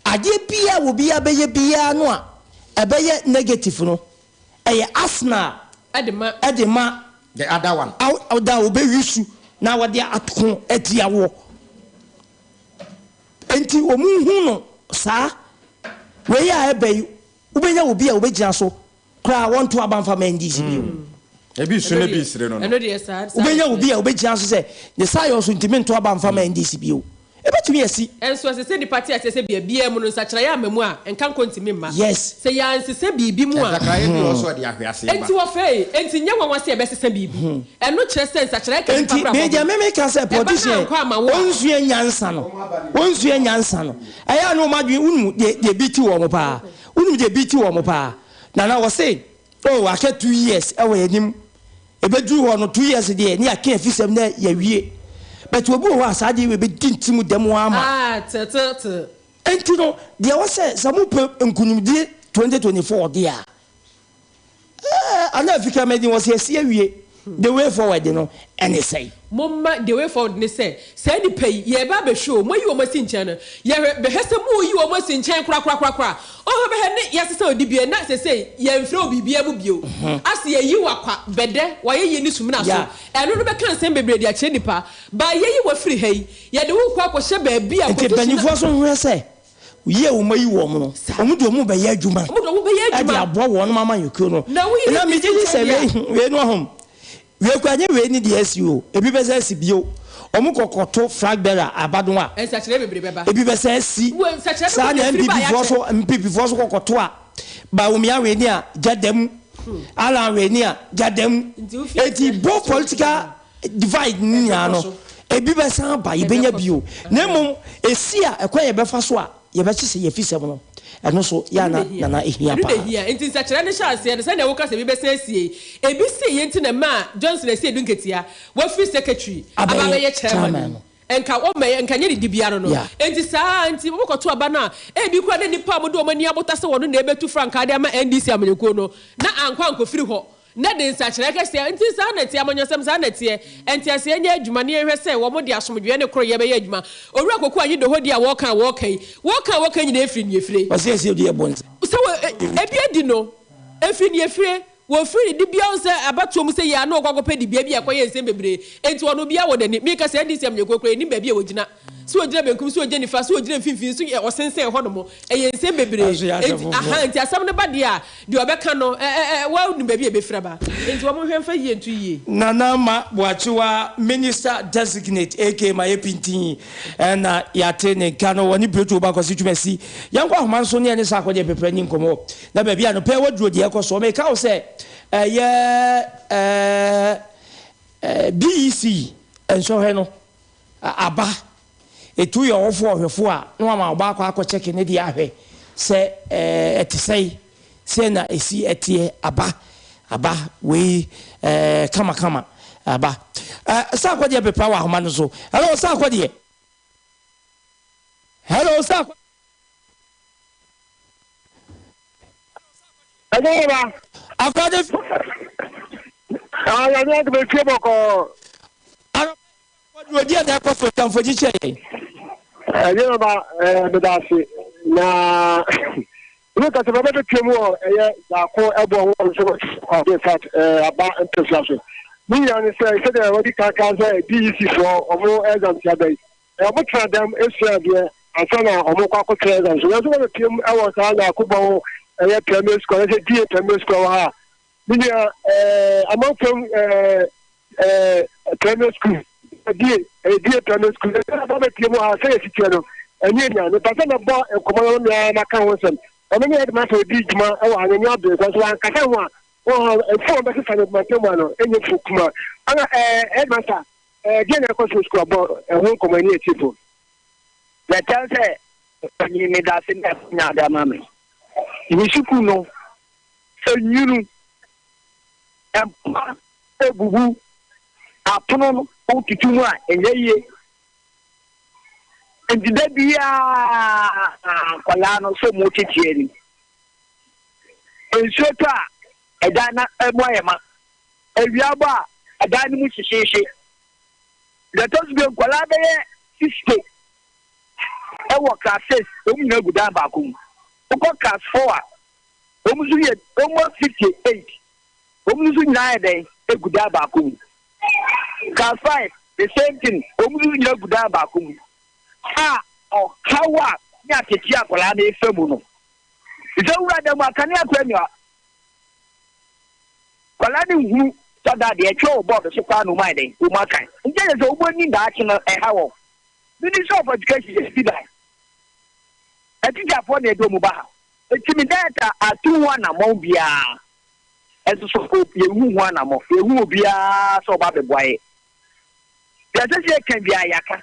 adeɛ biara wɔ biara bɛyɛ biara no a ɛbɛyɛ negative no, ɛyɛ arsenal ɛde ma ɛde ma the other one. Ɔda a wɔbɛwi su na wɔde ako atia wɔ. Nti wɔn hu no saa wei a ɛbɛ yi, wobɛnya obi a wobɛgyina so koraa wɔnto aba mfa ma NDC bio. Ebi su ne bi sere no. Ɛno deɛ saa Wobɛnya obi a wobɛgyina so sɛ ne saa yɛ ɔso ntumi nto aba mfa ma NDC bio. Ɛbɛtumi asi. Ɛnso ɛsɛ sɛ nipa te aseɛ sɛ biribiara mu no, nsakyeraeɛ ama mu a, nka nkɔ ntumi mma. Sɛ yɛansesa biribi mu a, Nsakraeɛ bi wɔ so a ɛde ahweaseɛ ba. Enti wɔfɛe, enti nyɛ nwanwa sɛ yɛbɛsesa biribi. Ɛno kyerɛ sɛ nsakyeraeɛ ka nipa Enti abrabɔ me deɛ ho. me meka sɛ Ɛba no politician ankɔ ama wo a. ɔnsua nyansa no, ɔnsua nyansa no. Ɛyɛ a na wɔn adwene, wonim deɛ deɛ bi ti wɔn paa. Wonim deɛ bi ti wɔn paa. Nana wɔse, oh, aka 2 years ɛwɔ yɛn anim. Ɛbɛduru hɔ no, 2 years deɛ ne yɛaka afisɛm na yɛawie. But obi wɔ hɔ a saa deɛ wei bɛdi ntirim dɛm ama. Ah, te te te. Enti no deɛ wɔ sɛ mopɛ nkunimdie 2024 deɛ a, Ana Afikra Medin wɔ sɛ yɛasi awie, the way forward no ɛne sɛn? Momma the way forward ne sɛ, saa nnipa yi, yɛreba abɛhwɛ o, moayi wɔn asi nkyɛn no, yɛhwɛ, bɛhwɛ sɛ moreyi wɔn asi nkyɛn korakorakorakora. Ɔhɔ bɛhwɛ ne yɛasesa wo dibea na seesei yɛmfrɛ wo biribiara mu bio. Ase yɛayi wo akwa, bɛdɛ, w'ayɛyie ne sumina so. Ɛno no bɛka nsɛm bebree de akyerɛ nnipa. Ba yɛayi wo afiri ha yi, yɛde wo rekɔ akɔhyɛ baabi a Nti competition. mpanimfoɔ nso nhwɛ sɛ yi a wɔayi wɔn no, wɔn de wɔn rebɛyɛ adwuma de aboa wɔn amanyɔkuo no. Na woyi Na ne megye di sɛ nkyɛn deɛ wei, wei no ahom, wei koraa nyɛ wei ne deɛ asi o, ebi bɛsan asi bio. Wɔn kɔ kɔto flag bearer aba no a, Nsakyeraɛ bebree bɛba. ebi bɛsan asi. Wɔ nsakyeraɛ Saa bɛba na deɛ ɛfiri NPP baeɛ foɔ akyɛ. so, NPP foɔ so kɔ kɔto a, Bawumia wei ni a, gya da mu. Allan wei ni a, gya da mu. Nti wofi Enti aseɛ both sɛ wotu political anaa? divide no nyinaa Ɛbɛkɔ no, so. ebi bɛsan aba, yɛbɛnya Ɛbɛkɔ bio. so. Na mmom, esi a ɛkwan a yɛbɛfa so a yɛbɛkye sɛ yɛafi sɛm no, ɛno nso yɛ a Ɛno na na ehia. Nana ehia Ɛno na paa. ehia. Enti nsakyeraɛ no hyɛɛ aseɛ no, sɛdeɛ woka sɛ ebi bɛsan asie yi, ebi siiɛ nti na ɛmaa Johnson Asiedu Nketia wafiri secretary aba Abɛyɛ abɛyɛ chairman chairman yi. no. Nka wɔmmɛyɛ, nka ɛnyɛ ne dibea no no. Yeah. Enti saa ara nti, wɔkɔto aba no a, ebi koraa na nnipa a wɔde wɔn ani abota sɛ wɔn na ɛbɛtu frankaa de ama NDC amanyɔkuo no, na ankɔ ankɔfiri hɔ. Na de nsakyeraɛ kɛseɛ. Nti saa na ɛteɛ, amanyɔsɛm saa na ɛteɛ. Nteaseɛ nyɛ adwuma na yɛnhwɛ sɛ wɔn de asomdwoeɛ ne koroyɛ bɛyɛ adwuma. Owura Koku Anyidoho deɛ a wɔka a wɔka yi, wɔka a wɔka nyinaa ɛfiri nniefire. Ɔse ɛsɛ yɛdu yɛ bɔ nsa. Sɛ wɔ ebi adi no, ɛfiri nniefire. Wɔfiri ne dibea wohu sɛ abatoɔ mu sɛ yei a na ɔkɔ akɔpɛ dibea bi a ɛkɔyɛ nsɛm bebree. Enti ɔno obiara wɔ n'ani. Meka sɛ NDC amanyɔkuo koraa yɛnnim baabi a wɔgyina. Sɛ ɔgyina benkum, sɛ ɔgyina nifa, sɛ ɔgyina mfimfini nso yɛ ɔsensɛn hɔnom. Ɛyɛ nsɛm bebree. Nanso yɛ asɛm Enti, foforɔ. aha, enti asɛm no ba deɛ a, deɛ ɔbɛka no, ɛ, ɛ, ɛ, wonim baabi a ɛbɛfiri aba. Enti wɔnhwɛ mfa yie nto yie. Nana Ama Boakyewa, Minister Designate aka Mayɛ Pintinn na yɛate ne nka no, ɔne Preto Oba Kwasi Twumasi. Yɛnkɔ ahoma no so ne yɛne Sarkodie Peprah nni nkɔmmɔ na baabi a anɔpa yi waduro deɛ ɛkɔ soɔ. Meka wo sɛ ɛyɛ ɛɛ BEC nsɔhwɛ no aba. Etu yɛ ɔwofo ɔhwɛfo a na wama wo ba akɔ akɔ kyɛke ne deɛ ahwɛ sɛ ɛte sɛn, sɛn na ɛsi ɛteɛ, aba, aba, wei ɛɛ kama kama, aba. Ɛɛ Sarkodie Peprah wɔ ahoma no so. Hello Sarkodie. Hello Sarkodie. Ɛnyɛ ba. Akɔde fi. Ah, yɛne ade bɛtue bɔkɔɔ. Anɔpa yi, odi ɛna ɛkɔ so tamfo gyi kyerɛ yɛn. Ɛnyɛ ba, ɛɛ meda ase. Na ne kasa bɛbɛ bɛtue mu wɔ ɛyɛ baako ɛbɔ ho nso ɔde fat ɛɛ aba mpɛsua so. Ne nyinaa ne sɛ sɛdeɛ wɔde kankan sɛ DEC foɔ ɔmo exam ti aba yi. Ɔmo tena dɛm esua adeɛ ansa na ɔmo kɔ akɔtwerɛ exam so. Nanso wɔbɛpue mu ɛwɔ saa Nyankopɔn ɛyɛ primary school anaasɛ DA primary school wɔ ha a, me nua ɛɛ amanfam ɛɛ ɛɛ primary school DA ɛyɛ DA primary school ɛna aba bɛpue mu ha sɛ yɛsi teɛ no ɛnyɛ nya. Mepɛ sɛ mɛbɔ nkɔmmɔ no mea maka ho nsɛm. Ɔno ne headmaster ɔdi dwuma ɛwɔ ha n'ani abere kwan so wankasa ho a wɔn mfuo a wɔbɛsesa no mantam ha no ɛnyɛ fuo kuma. Ɛna ɛɛ headmaster Ɛdeɛn na ɛkɔ so wɔ sukuu abɔ ɛho nkɔmmɔ ɛne atiefo? Yɛkyɛn sɛ ɔpanyin medase ne akonya ade ama me. Me sukuu no enwunu, mpoma ebubu, apono no wotutu mu a ɛnyɛ yie. Nti da biara nkwadaa no sɛ wɔn tete ani. Nsuo tɔ a ɛdan no mu ayɛ ma. Awia bɔ a, ɛdan no mu hyehyeehye. Deɛ ɛtɔ so bio, nkwadaa bɛyɛ 60 wɔ class 6, wɔn nyinaa gu dan baako mu. Wokɔ class 4 a, wɔn nso yɛ almost 58. Wɔn nso nyinaa yɛ dɛn? Egu dan baako mu. Class 5, the same thing, wɔn nso nyinaa gu dan baako mu. A ɔhaw a ne atete akwadaa no refa mu no. Sɛ wura dan mu a, kanea koraa nni hɔ. Nkwadaa no nhunu sɛ da deɛ ɛtwerɛ wɔ bɔɔdo so koraa na wɔn ayɛ dɛn, wɔn akan. Nti ɛyɛ sɛ wɔn ani daakye no ɛha wɔn. Ministry of Education yɛsi dan. Atikyafoɔ na ɛde wɔn ba ha. Ɛti me director atu ho anammɔn biara. Ɛnso so yɛnhu ho anammɔn. Yɛnhu obiara sɛ ɔba abɛboa yɛ. Deɛ ɛsɛ sɛ yɛka biara yɛaka.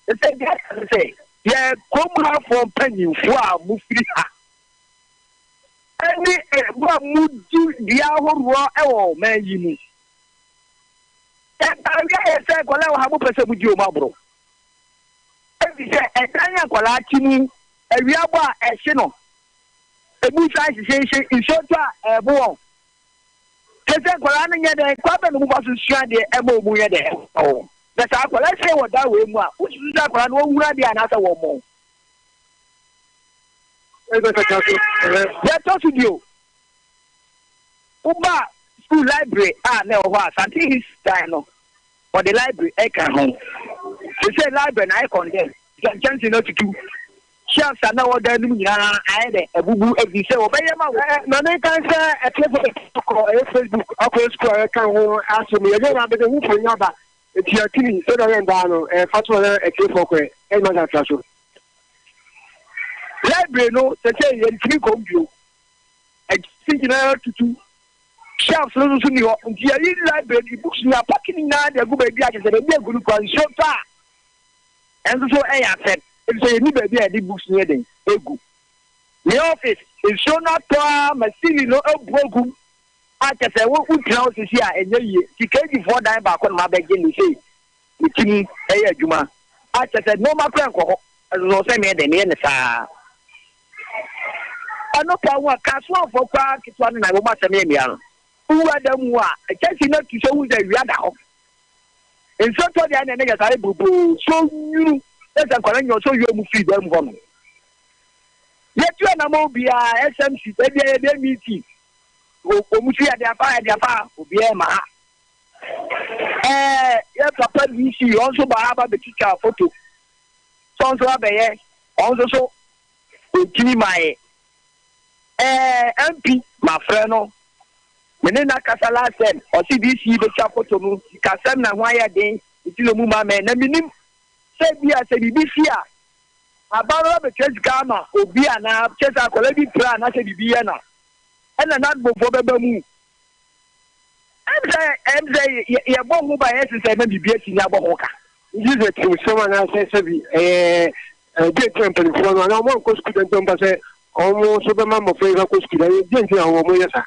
Ɛsɛ deɛ aka ne sɛ yɛ kurom hafoɔ mpanyinfoɔ a mofiri ha ne mo a modi dua ahoroɔ wɔ ɔman yi mu. Ɛbaeɛ ayɛ sɛ nkwadaa wɔ ha mopɛ sɛ modi wɔn aboro. Ɛfiri sɛ ɛdan a nkwadaa te mu, awia bɔ a ɛhye no, ɛmu san hyehyeehye, nsuo tɔ a ɛbo wɔn. Sese nkwadaa no nyɛ dɛn? Kwan bɛn na wɔfa so sua adeɛ ɛma wɔn yɛ dɛn? Ɛboa wɔn. Na sɛ akwadaa sei wɔ dan wei mu a, wosusu sɛ akwadaa no wɔhunu adeɛ anaasɛ wɔmmɔn? Deɛ ɛtɔ so bio, woba school library a na ɛwɔ hɔ a, Asante Hills dan no, wɔde library ɛka ho. Sese library na ayɛ condemn, nkyɛnse no atutu. Shelves a na ɛwɔ dan no mu nyinaa ayɛ dɛ abubu efiri sɛ wɔbɛyɛ ma wɔ. Ma menka sɛ atiefo bebree kɔ ɛyɛ Facebook akɔyɛ sukuu a yɛka ho asɛm yi. Ɛnyɛ na mede ho mfonyin aba nti yɛatumi sɛdeɛ ɔyɛ ndaa no ɛfa so na atiefoɔ kɔ ɛ ɛnyɛ asatra so. Library no sɛsɛ yɛntumi nkɔ mu bio. Ɛgyesi nyinaa tutu. Shelves no nso nni hɔ nti yɛyi library no books no yɛapake ne nyinaa de agu baabi a kyerɛ sɛ baabi agu no kura nsuo tɔ a Ɛnso so ɛyɛ asɛm efisɛ yɛnni baabi a yɛde books no yɛ dɛn egu. Me office, nsuo no atɔ ara ma ceiling no abu agu mu a kyerɛ sɛ wo wogyina hɔ sisi a ɛnyɛ yie. Nti KG foɔ dan baako na mabɛgye no sei me ti mu ɛyɛ adwuma a kyerɛ sɛ nnoɔma koraa nkɔ hɔ. Ɛnso so sɛ meyɛ dɛn meyɛ no saa. Ɛno ka ho a Kasoafoɔ koraa ketewa no na wɔn asɛm yɛ mmea no. Wowura dan mu a kyɛnse no atu sɛ wohu sɛ awia da hɔ. Nsuo tɔ deɛ ɛna ɛne yɛ sare burubuu nsuo nwunu na sɛ nkwadaa nyina ɔsɔ wia mu firi dan mu hɔ no. Yɛtu anamɔ biara SMC baabi a yɛde meeting wɔn si yɛde afa yɛde afa obiara ma ha. Ɛɛ yɛ papa DC ɔn nso ba ha ba bɛtwitwa foto sɛ ɔn nso abɛyɛ ɔn nso so ɔntumi ma yɛ. Ɛɛ MP mafrɛ no Me ne no akasa last term, ɔse DC bɛtwa photo no, sikasɛm na ho ayɛ den nti na ɔmu ma me, na menim sɛ ebia sɛ biribi si a, aban no bɛtua sika ama obi anaa kyerɛ sɛ akwadaa bi pira anaasɛ biribi yɛ no a, ɛna n'admfoɔ bɛba mu. Ɛm sɛ ɛm sɛ yɛbɔ ho ban ɛsen sɛ ɛma biribi asi ne abɔ ho ka. Nti sɛ tirimsɛm anaasɛ sɛbi ɛyɛ deɛ nti na mpanimfoɔ no anaa wɔn ankɔ sukuu da nti wɔn ba sɛ wɔn nso bɛma mmɔfra yi akɔ sukuu da deɛ nti na wɔn yɛ saa.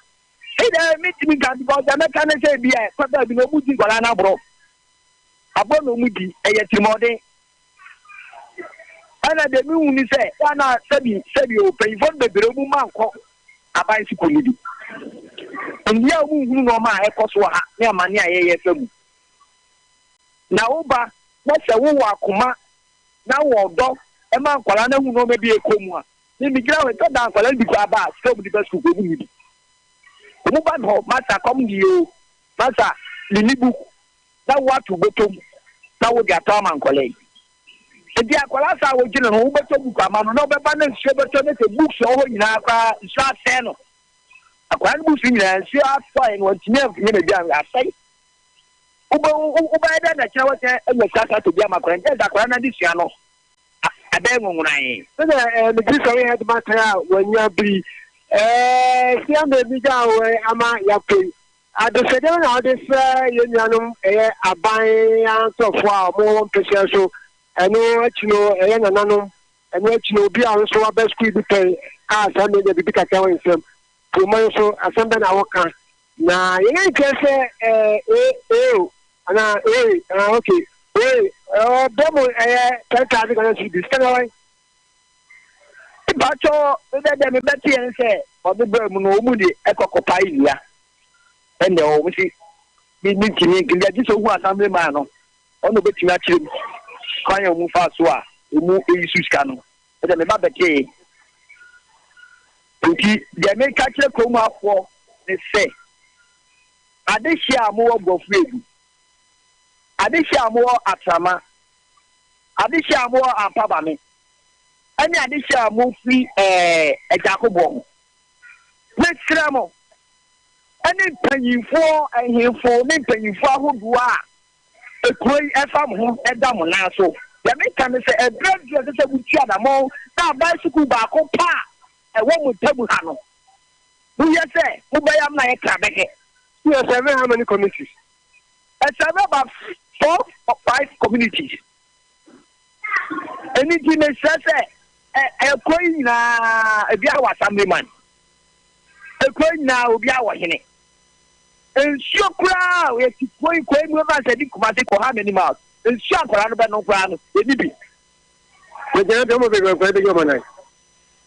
Me deɛ mentumi nka because deɛ mɛka ne sɛ ebi a ɛkɔ baabi na wɔn di nkwadaa no aborɔ aborɔ na wɔn di ɛyɛ tirimɔden ɛna deɛ mehu ne sɛ ɛna sɛbi sɛbi o mpanyinfoɔ no bebree wɔn mma nkɔ aban sukuu no bi mmea a wɔn nhunu nneɛma a ɛkɔ so wɔ ha ne amane a yɛyɛ fɛ mu na woba na sɛ wowɔ akoma na wɔ ɔdɔ ɛma nkwadaa no ahu nneɛma bi ɛkɔ mu a Me me gyina hɔ ɛtɔ da nkwadaa no bi koraa ba a sika wɔn de ba sukuu wɔn nni bi. Wɔn ba no hɔ masa kɔm de o masa me ni book na wo ato bɔtɔ mu na wo de atɔ ama nkwadaa yi. Nti akwadaa saa wodwene ho wobɛtɔ book ama no na ɔbɛba na nsuo bɛtɔ ne sɛ books wɔ hɔ nyinaa koraa nsuo asɛe no. Akwadaa no books nyinaa nsuo asɔe no wɔntumi amfiri baabi a asɛe. Wobɛ wobɛyɛ dɛ na kyerɛ wɔ sɛ ɛnyɛ sika sa atɔ bi ama akwadaa nti ɛsɛ akwadaa no adesua no abɛyɛ nwonwonae. Sɛdeɛ eh, megye sɛ woyɛ headmaster a wanya biri eh, si ama bi gya wo ama yɛakɔ yi adesɛdeɛ na wode srɛ yɛn nuanom ɛyɛ aban nkurɔfoɔ a wɔwɔ mpɛsua so ɛno akyi no ɛyɛ nananom ɛno akyi no obi a nso waba sukuu bi pɛn a saa mmea biribi kakra wɔ nsam kuroma nso asɛm bɛ na woka Na yɛn nkyerɛ sɛ ɛɛ ee ee o anaa ee ah ok ee ɔbɔ mo ɛyɛ 10,000 Ghana cedis sika na wan. Mpatsɔ mebɛ dɛ mebɛte yɛn sɛ ɔde brɛ mu no wɔn de ɛkɔ kɔpae nnua ɛnna wɔn si mi mi ntumi nti agye sɛ ohun assembly man no ɔna obetumi akyerɛ mu kwan a wɔn fa so a wɔn eyi so sika no ɛdɛ meba bɛtee. Enti deɛ meka kyerɛ kurom hafoɔ ne sɛ, adehyeɛ a mowɔ Borɔfo-Edu, adehyeɛ a mowɔ Atrama, adehyeɛ a mowɔ Ampabame, ɛne adehyeɛ a mofiri ɛɛ Agyakoboɔ ho, mesrɛ mo, ɛne mpanyimfoɔ, ahemfo ne mpanyimfoɔ ahodoɔ a Ekuro yi ɛfa mo ho ɛda mo nan so. Deɛ meka ne sɛ ɛberɛ aduru a ɛsɛ sɛ motu anamɔn na aban sukuu baako pɛ a ɛwɔ mo ntamu ha no, moyɛ sɛ mobɛyɛ amena ayɛ krabɛhwɛ. You are serving how many communities? I serve about four or five communities. Ɛno nti mesrɛ sɛ ɛkuro yi nyinaa obiara wɔ assemblyman. Ekuro yi nyinaa obiara wɔ hene. Nsuo koraa a yɛte kuro yi kuro yi mu ɛfa sɛ de Kumasi kɔ how many miles? Nsuo a nkwadaa no bɛnom koraa no yɛnni bi. Yɛgyina deɛ ɔmo bɛbi nkwadaa bɛgye ɔmo nan.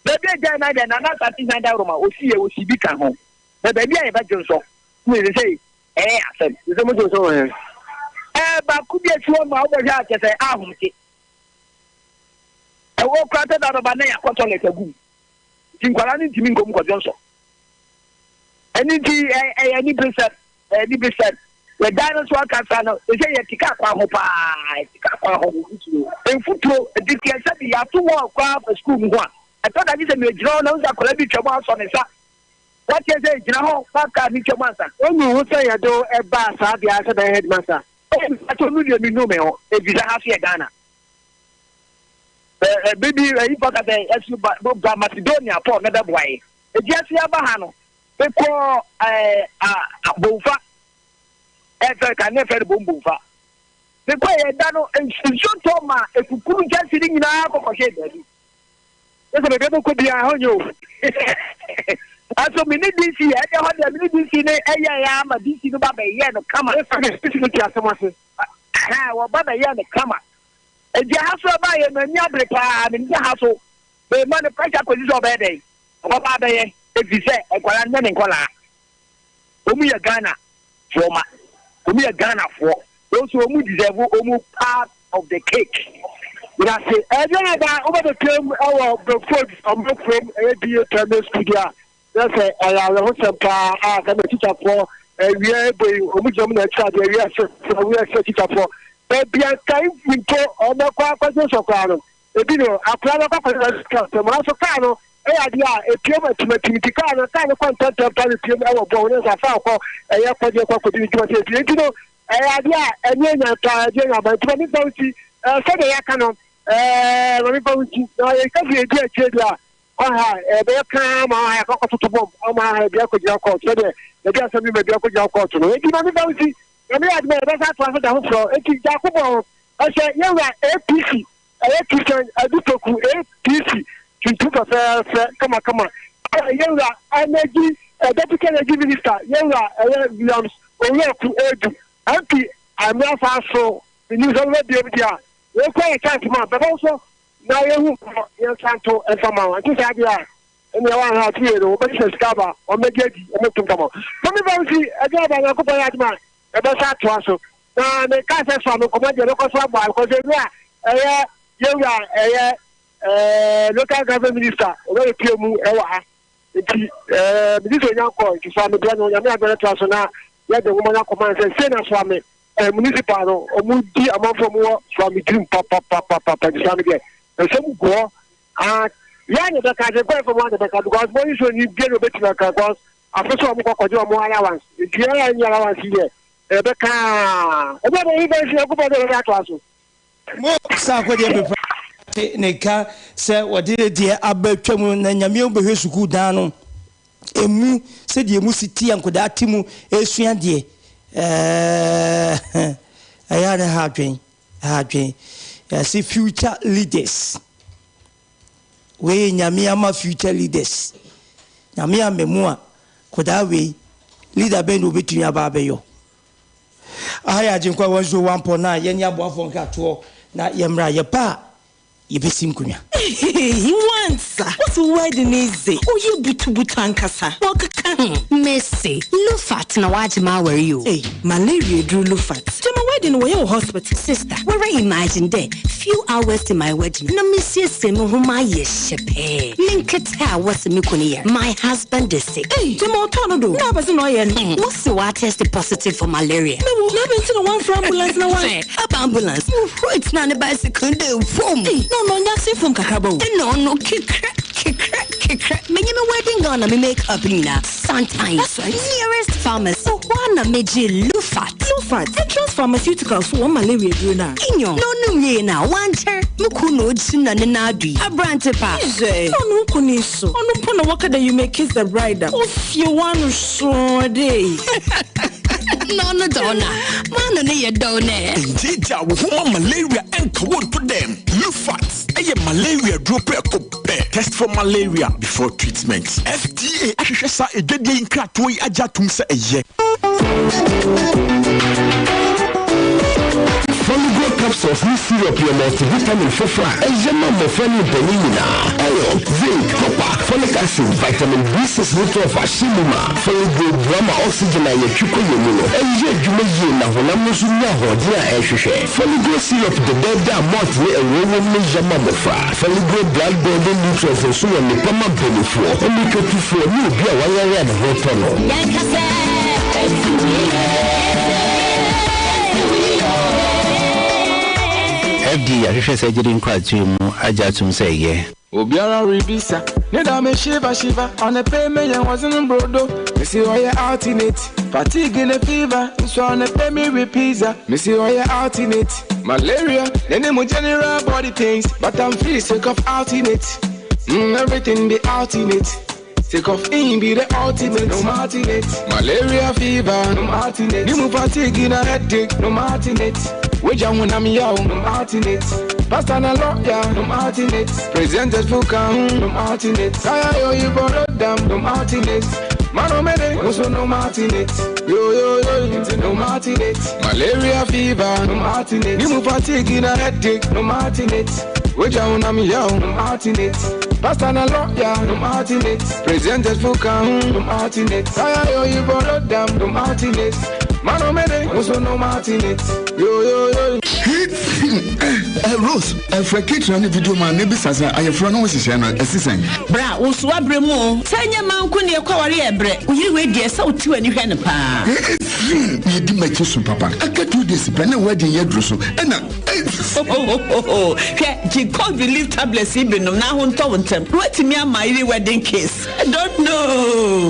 Baabi a gyae nan deɛ Nana Asante Hyan Dawuroma osi yɛ osi bi ka ho. Na baabi a yɛbɛdwo nsɔ. Ne sesei ɛyɛ asɛm. Sesei mo dwonsɔ wɔ he? Ɛɛ baako bi esi hɔ nom a wobɛhwɛ a kyerɛ sɛ ahomte. Ɛwɔ koraa sɛ da bɛba na yɛakɔ toilet agu mu. Nti nkwadaa no ntumi nkɔ mu kɔdwonsɔ. Ɛno nti ɛyɛ aniberesɛm, ɛyɛ aniberesɛm. Yɛdan no nso ankasa no, sɛ yɛte kaa kwan ho paa, yɛte kaa kwan ho. Mfuturo, nti sɛ sɛbi yɛato wɔɔl koraa fa sukuu mu ho a, ɛtɔ da gye sɛ megyina hɔ na wohu sɛ akwadaa bi twam asɔ ne nsa. Wateɛ sɛ gyina hɔ na kaa no twam ansa. Wonu ho sɛ yɛde wo baa saa beaɛ sɛ bɛyɛ headmaster? Oh, mpakyɛw no deɛ mennu me ho, efisɛ ha so yɛ Ghana. Ɛ, bere bi ayifo ka sɛ, Ɛso ba, ba Macedonia, Paul na bɛboa yɛn. Enti ɛso yɛaba ha no, mekɔɔ ɛɛ, a, Bomfa. Ɛfɛ, kan ne ɛfɛ no Bom Bomfa. Mekɔɔ yɛ da no, nsuo tɔ ma ekukuru nkyɛnse no nyinaa kɔkɔhyɛɛ baabi. Kyerɛ sɛ baabi a wobɛkɔ biara, ɛhɔ nyɛ o. Ɛso me ne DC, ɛdeɛ hɔ deɛ me ne DC no ɛyɛɛ ama DC no ba bɛyɛɛ no kama. Ɛsɛ DC no te asɛm ase. Ɛhɛn, wɔba bɛyɛɛ no kama. Enti ɛha so ɛbaa yɛ m'ani abere paa, menim sɛ ha so mema no pressure kɔsi sɛ ɔbɛyɛ dɛn, ɔbɛba abɛyɛ, ɛfiri sɛ nkwadaa no nyɛ ne nkwadaa. Wɔn yɛ Ghana foɔ ma, wɔn yɛ Ghana foɔ, wɔn nso wɔn deserve wɔn part of the cake. Medase. Ɛdeɛn na da wobɛbɛpiem wɔ Broford ɔman kurom ɛyɛ BA Primary School deɛ a na sɛ ɛyɛ awerɛhosɛm paa a sɛ na tikyafoɔ awia ɛbɔ yi wɔn gyina mu na ɛkyerɛ adeɛ awia sɛ awia sɛ tikyafoɔ baabi a nka mpo wɔbɛkɔ akɔgye sɔ koraa no ebi no akora no akɔ akɔgye sɔ sɛ mo aso kaa no ɛyɛ adeɛ a epiem atimatim nti kaa no kaa no kɔ ntɛntɛm pa no piem ɛwɔ bɔn ne nsa fa kɔ ɛyɛ kɔgye kɔ akɔdi ne dwuma sɛ ebi nti no ɛyɛ adeɛ a ɛnyɛ nya paa ɛdeɛ nya ba nti ma mefa wo nti sɛdeɛ yɛaka no ɛɛ ma mefa wo nti na yɛka sɛ yɛdi akyire deɛ a ɔha ɛbɛyɛ kaa ma ɔha yɛkɔ akɔtoto bɔm ama ha ebi akɔgyina kɔɔto sɛdeɛ yɛde asɛm bi ma ebi akɔgyina kɔɔto no enti ma mefa wo nti na meyɛ adwuma yɛbɛsa atoa so da foforɔ enti gyaako bɔ ho ɛhyɛ yɛwura APC ɛyɛ Christian Adupoku APC tuntum fɛfɛɛfɛ kamakama ɛyɛ yɛwura energy deputy energy minister yɛwura ɛyɛ Williams Owuraku Adu MP amira fa so menim sɛ wobɛ biam deɛ a yɛkura yɛ chance ma bɛbɛ so na yɛhu kɔ yɛnsa nto mfa ma wo ɛnte saa deɛ a ɛnea woanhwɛ a tumi no wɔbɛhyehyɛ sika aba wɔmmɛgye adi wɔmmɛto mfa ma wo ma me ba nsi ɛde aba Nyankopɔn yɛ adom a yɛbɛsa atoa so na meka sɛ soa me nkɔmmɔ deɛ bɛkɔ so abɔ a because ɛwura ɛyɛ yɛwura ɛyɛ ɛɛ local government minister ɔbɛbɛpie mu ɛwɔ ha nti ɛɛ mede sɛ onya nkɔ nti soa me deɛ no Nyame adom no toa so na yɛde nwoma no akɔma no sɛ sei na soa me Eh, municipal no, ɔmo di amanfoɔ ɔmo wɔ Suame tirim papapapapa nti Suame deɛ nsɛm gu hɔ. Ah, yɛn na bɛka ase nkɔ ɛfam na bɛka because mo nso ni bia na obetumi aka because afe so ɔmo kɔ kɔgye ɔmo allowance nti yɛn a yɛn allowance yi deɛ ɛbɛka ɛbɛ bɛ yi bɛ nsi ɛkú bɔ de ɛbɛ ato aso. Mo saa akɔdeɛ bɛfa te ne ka sɛ wɔde ne deɛ aba twa mu na Nyame bɛhwɛ sukuu dan no emu sɛdeɛ emu si te a nkwadaa te mu resua deɛ ɛɛ ɛyɛ a na ɛha adwen ɛha adwen yɛse future leaders wei Nyame ama future leaders Nyame ama mu a nkwadaa wei leader bɛn na obɛtumi aba abɛyɔ Aha yɛ Agyenkwa 101.9, yɛne aboafoɔ nkratoɔ na yɛmmra, yɛba a yɛbɛsi nkonnwa. Eii wansa wose wo wedding yi dze ɔyɛ butubutu ankasa wɔkeka ho. Mese Lufat na wagye m'awar yi o. Ei malaria eduru Lufat. Gyama wedding no wɔyɛ wɔ hospital. Sister, woara imagine dɛ few hours to my wedding na mesiesie mo ho mayɛ hyɛpɛɛ, me nketse a wɔse me kun yar, my husband is sick. Ei gyama ɔtɔɔ no do na abɛdze na ɔyɛ no. Wɔse ɔatest positive for malaria. Me wo, na abɛn ntsi na wɔammfrɛ ambulance na wɔan. Hwɛ, aba ambulance, muhurui tsenaa ne bicycle no do fom. Ei, na ɔno ɔnnyɛ ase fom kakraba o. Nna ɔno kekrɛ, kekrɛ, kekrɛ, menye me wedding gown na me make up nyina santan. That's right. Nearest pharmacy, hɔ ara na megyee Lufat. Lufat, Entrance Pharmaceuticals fo wɔn malaria eduro no a. Nyew, na ɔnom wiei no a, ɔannkyɛr, mo kun na ogyina ne nan do yi, aberantse pa. Hwɛ, na ɔno nko ne so, ɔno mpo na wɔka dɛ you may kiss the bride a, ofie w'ano soo dei. Na ɔno dze ɔno a, m'ano no yɛ dɛw nɛ. Ngyeegyaa wo ho ma malaria nka wo nto dɛm. Lufat yɛ malaria duro prɛko pɛ. Test for malaria before treatment. FDA ahwehwɛ saa adwadie yi nkratoɔ yi agye atom sɛ ɛyɛ. Foligrow capsules ne syrup yɛ multivitamin foforo a ɛyɛ ma mmofra ne mpanyin nyinaa. Iron, zinc, copper, folic acid, vitamin B6 ne 12 ahyɛ mu ma. Foligrow boa ma oxygen a yɛtwe kɔ yɛn mu no yɛ adwuma yie na honam no nso nya ahoɔden a ɛhwehwɛ. Foligrow syrup dɛdɛɛdɛ a malt ne ɛwoɔ wom no yɛ ma mmofra. Foligrow blood building nutrients nso wɔ nnepa ma mpanimfoɔ, mmirikatufoɔ ne obi a wayare a ne ho retɔ no. FDA ahwehwɛ saa gyidi nkratoɔ yi mu agye atom sɛ ɛyɛ. Obiara rebisa ne da me shiva shiva ɔne pay me yɛn wɔdze brodo mesi ɔyɛ alternate fatigue ne fever nso ɔne pay me with pizza mesi ɔyɛ alternate malaria ne mu general body pains but I'm free sick of alternate everything be alternate. Take off in be the ultimate, no alternate. Malaria fever, no alternate. New fatigue in a headache, no alternate. Wager when I'm young, no alternate. Pastor na lawyer, no alternate. Presented for count, no alternate. Kaya yo you borrow them, no alternate. Mano mene, also no alternate. Yo yo yo, no alternate. Malaria fever, no alternate. New fatigue in a headache, no alternate. Wager when I'm young, no alternate. Pastor na lawyer, no alternate. Presented for count, no alternate. Kaya yo you borrow them, no alternate. Mano mene, also no alternate. Yo yo yo. Rose, ɛfrɛ ketewa ne video ma ne bisa sɛ ayɛforɔ no ho hyehyɛ no ɛsi sɛn? Bra, wo nso woabrɛ mu o. Sɛ ɛnyɛ mmaa nko na yɛkɔ aware a ɛbrɛ. Wo yere wei deɛ, sɛ wote w'ani hwɛ no paa. Yɛdi m'akyi so papa. Aka 2 days pɛ na wedding yɛ duru so. Ɛna Hwɛ, gye cold relief tablets yi binom na ho ntɔ wo ntɛm. Na woatumi ama yere wedding kiss. I don't know.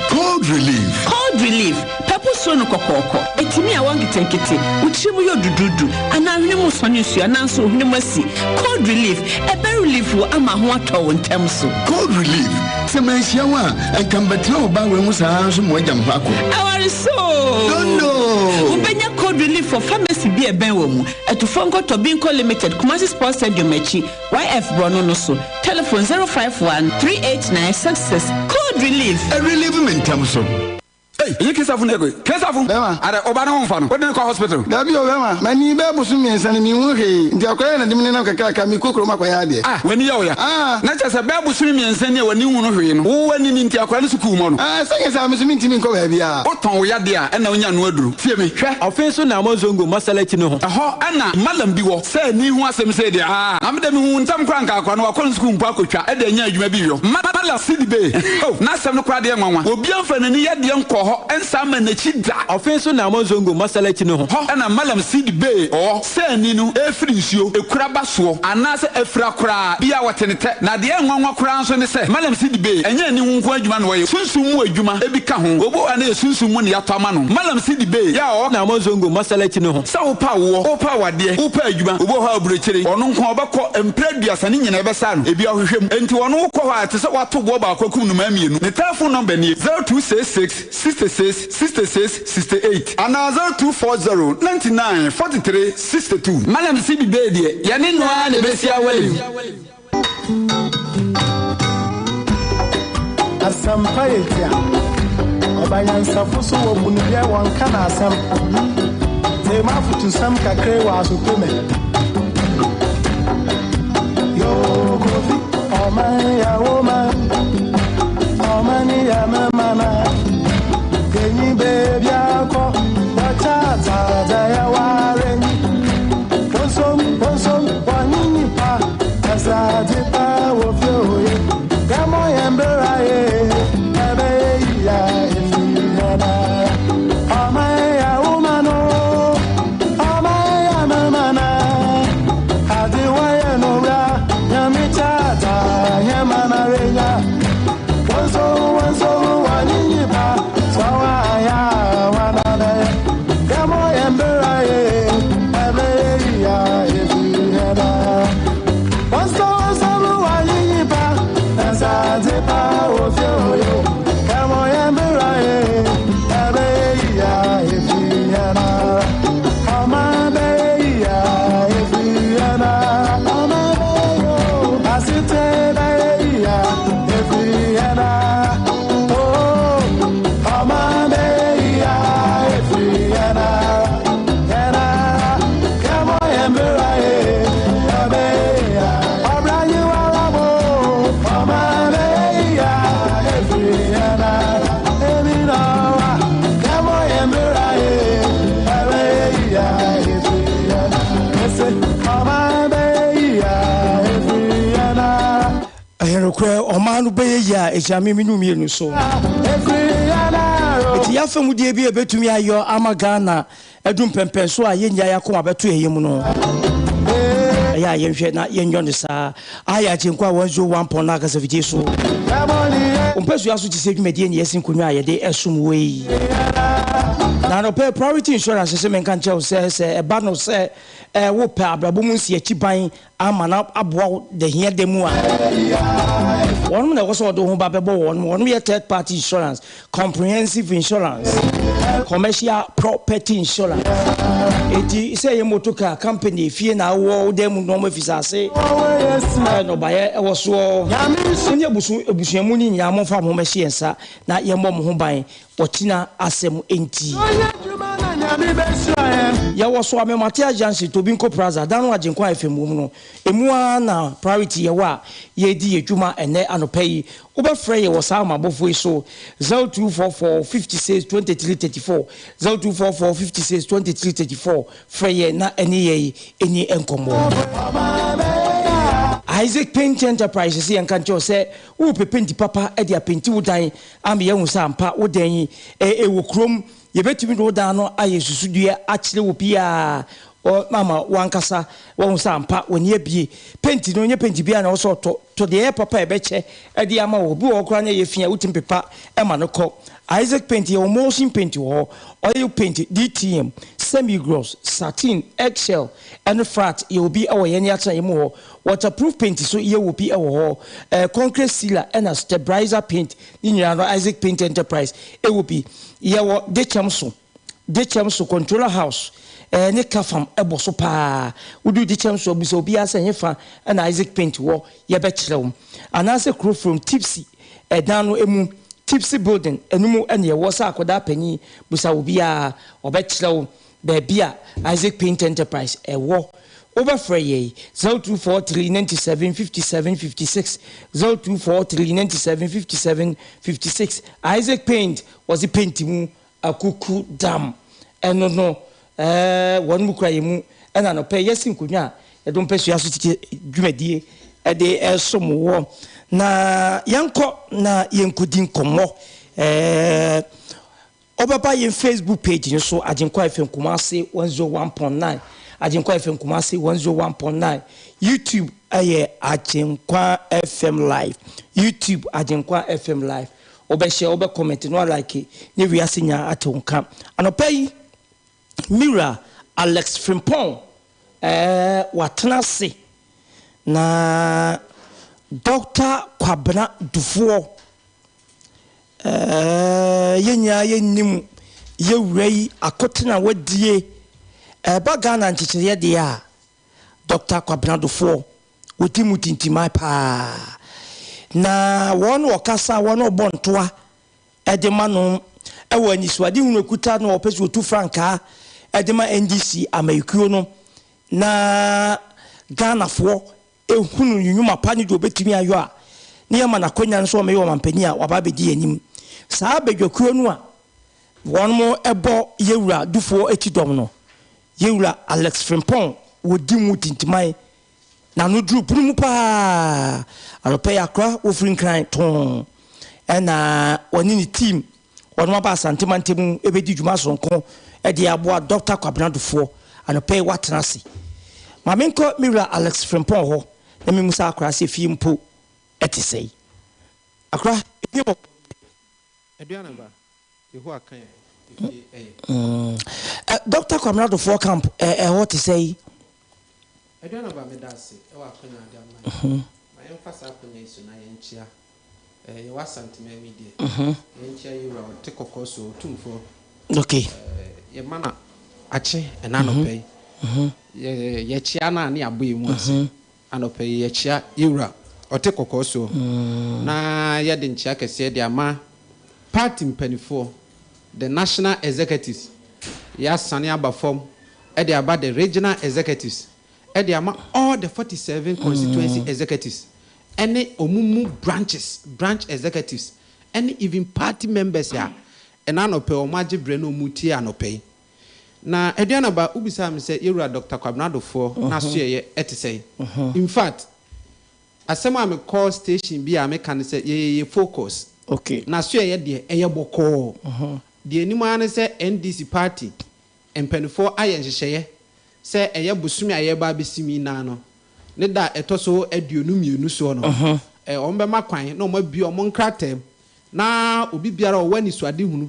Cold relief. Cold relief. Pɛpo suro no kɔkɔɔkɔ. Ɛtumi a wɔ nketenkete. Wo tiri mu yɛ dududu. Anaa hwene mu sɔne nsuo anaa nso hwene mu asi. Cold relief. Ɛbɛ relief wo ama ho atɔ wo ntɛm so. Cold relief. Sɛ manhyia wo a, ɛnka mbɛtena wo ba wei ho saa nso ma wagya me hɔ akɔ. Aware so. Don't know. Wobɛnya cold relief for pharmacy bi a ɛbɛn wɔ mu. Ɛtofoɔ nkɔtɔ Binko Limited, Kumasi Sports Stadium akyi, YF Borɔno no so. Telephone 051 389 66. Cold relief. Ɛrelieve me ntɛm so. Eyi Kesafo na ɛkɔ Kesafo. Bɛma. Adɛ ɔba ne ho nfa no. Wode no kɔ hospital. Dabi o bɛma. M'ani bɛyɛ bosom 3 no menhunu hwee. Nti akwadaa yi na de me nenam kakraka mekɔ kurom akɔyɛ adeɛ. Ah w'ani yɛ wo ya. Ah. Na kyerɛ sɛ bɛyɛ bosome 3 ni a w'ani nhunu hwee no. Wo w'ani ni nti akwadaa no sukuu mɔ no. Ah sɛnyɛ saa me nso mentumi nkɔ baabiara. Wotɔn wo yadeɛ a ɛna wonya ano aduro. Tie me hwɛ. Ɔfe nso na Amozongo Masalakyi no ho. Ɛhɔ ɛna Mallam bi wɔ. Sɛ ani ho asɛm sei deɛ aa. Na me deɛ mehu ntɛm koraa nka akwadaa no wakɔ ne sukuu mpo akɔtwa ɛde anya adwuma bi yɔ. Mallam Sidibe oh n'asɛm no koraa deɛ nwanwa. Obiara mfa n'ani yadeɛ nkɔ hɔ nsan mma n'akyi da. Ɔfe nso na Amozongo Masalakyi no ho. Hɔ ɛna Mallam Sidibe ɔwɔ. Sɛ ani no ɛrefiri nsuo, ɛkura ba soɔ anaasɛ afira koraa bi a wɔte no tɛ. Na deɛ ɛnwanwa koraa nso ne sɛ Mallam Sidibe ɛnyɛ ani ho nko adwuma na ɔyɛ, sunsum mu adwuma bi ka ho. Obi wɔ hɔ a na ɛyɛ sunsum mu na yɛatɔ ama no. Mallam Sidibe yɛ a ɔwɔ. Na Amozongo Masalakyi no ho. Sɛ wopɛ awoɔ, wopɛ awadeɛ, wopɛ adwuma, obi wɔ hɔ a aburokyire, ɔno nko ara ɔbɛkɔ mprɛ 30 ne nyinaa ɛbɛsa no, ebi ɔhwehwɛ mu. Enti ɔno wokɔ hɔ a ɛte sɛ woato boɔ baako akum nnomaa mmienu. Ne telephone number nie, 0266 66 66 68 anaa 0240 99 43 62. Mallam Sidibe deɛ, yɛne no ara na ɛbɛsi awale mu. Asɛmpa yɛ tia. Ɔbanyansafo so wɔ bunu deɛ wɔnka n'asɛm. Tema afotusɛm kakra wɔ asopɛ me. Yo Kofi, ɔman yɛ wo man. Ɔman yɛ me mana. Yenyi beebi akɔ, wɔkyɛ ataadze yɛ ware. Wonsom, wonsom, wɔnye nipa. Ɛsɛ pa wɔ fie oye. Kɛmɔ yɛn bere ye, ɛbɛyɛ yia efi yɛn ara. Ɔman yɛ wo man o, ɔman yɛ me mana. Ade wɔyɛ no wura, nyame kyata yɛn mana renya. Wonso, wonso, wɔnye nipa. Ɔman no bɛyɛ yie a, ɛgyina me mene wo mmienu so. Enti yɛafa mu deɛ bi a ɛbɛtumi ayɔ ama Ghana adu mpɛmpɛnso a yɛnnya yɛn akoma bɛto yɛn yam no, ɛyɛ a yɛnhwɛ na yɛnyɔ no saa. Aha yɛ Agyenkwa 101.9 akasafidie so. Wo mpasua so te sɛ dwumadie ne yɛasi nkonnwa a yɛde ɛsom wo yi. Na anɔpa yi, Priority Insurance se menka nkyerɛ wo sɛ, sɛ ɛba no sɛ wopɛ abrabɔ mu nsiakyiban ama no aboa wo da hia da mu a, wɔnom na ɛwɔ sɛ wɔde wo ho ba bɛbɔ wɔnom. Wɔnom yɛ third party insurance, comprehensive insurance, commercial property insurance. Eti sɛ ɛyɛ motor car, company, efie na awɔ wo dan mu nneɛma fi saase, nnɔbaeɛ ɛwɔ soɔ. Wo ne abusu abusua mu no nyinaa momfa mo ho mmɛhyɛ yɛn nsa na yɛmmɔ mo ho ban Ɔkyena asɛm nti. Yɛwɔ Soame Matea Junction, Tobinco Plaza, dan no Agyenkwa FM wɔ mu no, emu ara na Priority yɛwɔ a yɛredi yɛn dwuma ɛnnɛ anɔpa yi. Wobɛfrɛ yɛn wɔ saa ahomabofoɔ yi so, 0244 56 23 34, 0244 56 23 34, Frɛ yɛn na ɛne yɛn nni nkɔmmɔ. Isaac Paint Enterprise se yɛnka nkyerɛ wo sɛ worepɛ penti papa de apenti wo dan ama yɛahu sɛ ampa wo dan yi wɔ kurom. Yɛbɛtumi de wo dan no ayɛ susudua akyerɛ obiara ama w'ankasa woahu sɛ ampa w'ani abue. Penti no, nyɛ penti biara na ɛwɔ sɛ ɔtɔ. Tɔ deɛ ɛyɛ papa a ɛbɛkyɛ de ama wo. Obi wɔ hɔ koraa na ɛyɛ fi a, wotumi pepa ma no kɔ. Isaac Paint, yɛwɔ emulsion paint wɔ hɔ, oil paint, DTM, semi-gloss, satin, eggshell, ne frat, yɛwɔ bi wɔ yɛn atenaeɛ mu hɔ. Waterproof paint nso yɛwɔ bi wɔ hɔ. Eh, concrete sealer ɛna stabilizer paint ne nyinaa no Isaac Paint Enterprise ɛwɔ bi. Yɛwɔ Dekyɛm so, Dekyɛm so Controller House eh, ne Kafam ɛbɔ so paa. Wodu Dekyɛm so a bisa obiara sɛ hefa ɛna Isaac Paint wɔ, yɛbɛkyerɛ wo. Anaasɛ kuro from Tipsy ɛdan no ɛmu, Tipsy Building ɛno mu ɛna yɛwɔ sɛ akwadaa panin bisa obiara ɔbɛkyerɛ wo. Baabi a Isaac Paint Enterprise wɔ. Wobɛfrɛ yɛn 0243 97 57 56, 0243 97 57 56. Isaac Paint, wɔdze paint mu akuku dam. Ɛno no, ɛɛ, wɔn mu kura yɛn mu. Ɛna anɔpa yi, yɛasi nkonnwa a yɛde mpasua so tete dwumadie de resom wɔ. Na yɛnkɔ na yɛnkɔdi nkɔmmɔ. Ɛɛ. Wobɛba yɛn Facebook page no so, Agyenkwa FM Kumasi 101.9, Agyenkwa FM Kumasi 101.9, YouTube yɛ Agyenkwa FM Live, YouTube Agyenkwa FM Live. Wobɛhyɛ, wobɛ comment na walike ne wiase nyinaa ate wo nka. Anɔpa yi, me wura Alex Frimpong ɛɛ watena ase na Doctor Kwabena Dufoɔ Ɛɛ yɛn nyinaa yɛnim yɛ wura yi akotene a wadie. Ɛba Ghana nkyekyereɛ deɛ a, Dɔkta Kwabena Dofoɔ, ɔdi mu tintiman paa. Na wɔn ɔkasa, wɔn ɔbɔ ntoa de ma no wɔ anisoadehunu a ɔkuta no a ɔpɛ sɛ ɔtu frankaa de ma NDC amayɛkuo no na Ghanafoɔ hunu ne nnwuma pa ne deɛ ɔbɛtumi ayɔ a, na yɛma no akwanya nso ɔmmɛyɛ ɔmampanin a waba abɛdi yɛn anim. Saa badwakuo no a wɔbɔ Yɛwura Dufoɔ akyi dɔm no, Yɛwura Alex Frimpong wɔdi mu tintiman, n'ano duru pono mu pa ara. Anɔpa yi akora wɔfiri Nkran too ɛna wɔne ne team wɔnom aba Asante mantam mu ɛbɛdi dwuma sononko de aboa Dɔkta Kwabena Dufoɔ. Anɔpa yi watena ase. Ma menkɔ me wura Alex Frimpong hɔ na memmusa akora sɛ fie mpo te sɛn. Akora, efie bɔkɔɔ deɛ? Aduana ba, Yehowa ka yɛn ho, efie ɛyɛ. Dɔkta Kwabena Dufoɔ camp ɛhɔ te sɛn? Aduana ba, meda ase wɔ akwanya a wode ama yɛn. Ma yɛmfa saa akwanya yi so na yɛnkyea Eh, yɛwɔ Asanteman yi deɛ, yɛnkyea yɛn wura ɔte kɔkɔɔ soɔ, Otumfoɔ. Okay. Eh, yɛma no akye ɛna anɔpa yi. Yɛ, yɛkyea no a ne yɛabɔ yɛn mu ase. Anɔpa yi yɛkyea yɛn wura ɔte kɔkɔɔ soɔ. Na yɛde nkyea kɛseɛ de ama party mpanifoɔ, the national executives, yɛasane aba fam de aba the regional executives, de ama all the 47 constituency executives ɛne wɔn mu branches, branch executives ɛne even party members a ɛna anɔpɛ yi wɔn agye berɛ na wɔn retie anɔpɛ yi. Na Aduanaba, wobisaa me sɛ Yɛwura Doctor Kwabena Adofoɔ n'asoɛeɛ ɛte sɛn? In fact, Asɛm a mekɔ station bi a meka ne sɛ yɛyɛ yɛ focus. Okay. Na so yɛyɛ deɛ ɛyɛ bɔkɔɔ. Deɛ ɛnim ara ne sɛ NDC party mpaninfoɔ ayɛ nhyehyɛeɛ sɛ ɛyɛ bosome a yɛreba abɛsim yi naa no ne da a ɛtɔ so 22 soɔ no, wɔn bɛma kwan na wɔn abue wɔn nkrataa mu na obi biara a ɔwɔ anisoadehunu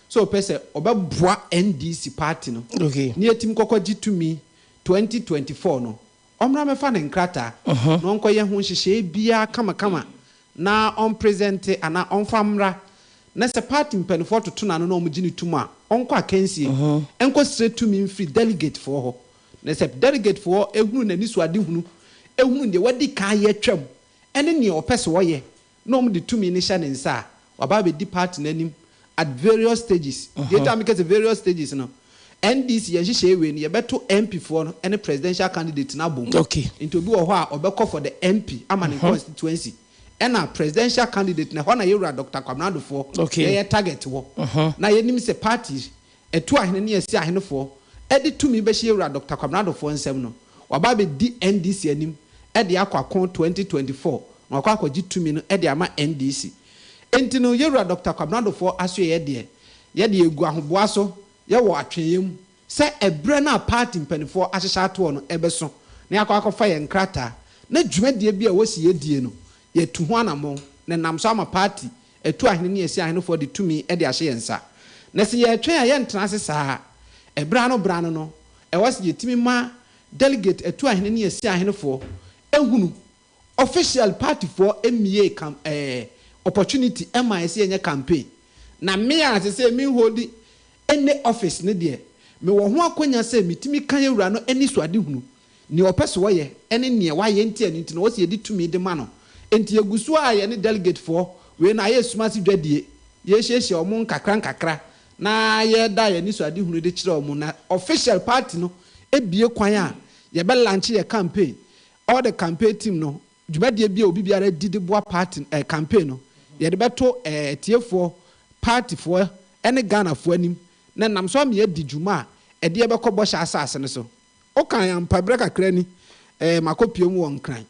sɛ ɔpɛ sɛ ɔbɛboa NDC party no na yɛtumi kɔkɔ gye tumi 2024 no, ɔmmra mmɛfa ne nkrataa na ɔnkɔyɛ ho nhyehyɛeɛ biara kamakama na ɔmpresente anaa ɔmfa mmra na sɛ party mpaninfoɔ toto n'ano na wɔgye no tom a, ɔnkɔ akansie nkɔsrɛ tumi mfiri delegatefoɔ hɔ. Na sɛ delegatefoɔ hunu n'anisoadehunu, hunu deɛ wadi kan ayɛ atwam ne deɛ ɔpɛ sɛ ɔyɛ na wɔde tumi no hyɛ ne nsa a, waba abɛdi party no anim at various stages. Deɛ nti a meka sɛ various stages no, NDC yɛn nhyehyɛeɛ wei no, yɛbɛto MP foɔ no ne presidential candidate no abom. Nti obi wɔ hɔ a ɔbɛkɔ for the MP ama ne constituency, ɛna presidential candidate no, ɛhɔ na yɛwura Doctor Kwabena Adofoɔ yɛyɛ target wɔ. Na yɛnim sɛ party Ɛtu ahene ne asi ahenefoɔ de tumi bɛhyɛ Yɛwura Dɔkta Kwabena Adofoɔ nsam no, waba abɛdi NDC anim de akɔ ako 2024 na wakɔ akɔgye tumi no de ama NDC. Enti no Yɛwura Dɔkta Kwabena Adofoɔ asoɛeɛ deɛ, yɛde yɛgu ahoboa so, yɛwɔ atweeɛ mu sɛ ɛberɛ no a party mpaninfoɔ ahyehyɛ atoɔ no bɛso na yɛakɔ akɔfa yɛn nkrataa na dwumadie bi a ɛwɔ sɛ yɛdie no, yɛatu ho anammɔn na ɛnam so ama party Atu ahene ne asi ahenefoɔ de tumi de ahyɛ yɛn nsa. Na sɛ yɛretwɛn a, yɛrentena ase saa. Ɛberɛ ano berɛ ano no, ɛwɔ sɛ yɛtumi ma delegate atu ahene ne asi ahenefoɔ hunu official partyfoɔ mmiee cam ɛɛ opportunity mmaa yɛ sɛ yɛnyɛ campaign. Na me a sesei me holdi any office no deɛ, mewɔ ho akwanya sɛ metumi ka yɛwura no anisoadehunu Nea ɔpɛ sɛ ɔyɛ ne nea wayɛ nti a ɛno nti no ɔwɔ sɛ yɛde tumi de ma no. Enti yɛgu so ara yɛne delegatefoɔ, wei no ayɛ sum ase dwadie, yɛrehyiahyia wɔn nkakra nkakra na yɛreda yɛn anisoadehunu de kyerɛ wɔn na official party no bue kwan a yɛbɛ launche yɛn campaign. All the campaign team no, dwumadie bi a obi biara di de boa party eh, campaign no, yɛde bɛto eh, atiefoɔ, partyfoɔ ne Ghanafoɔ anim na ɛnam so ama yɛadi dwuma a ɛde yɛbɛkɔ bɔhyɛ asase no so. Wokae ampa, berɛ kakra ni eh, makɔpue mu wɔ Nkran,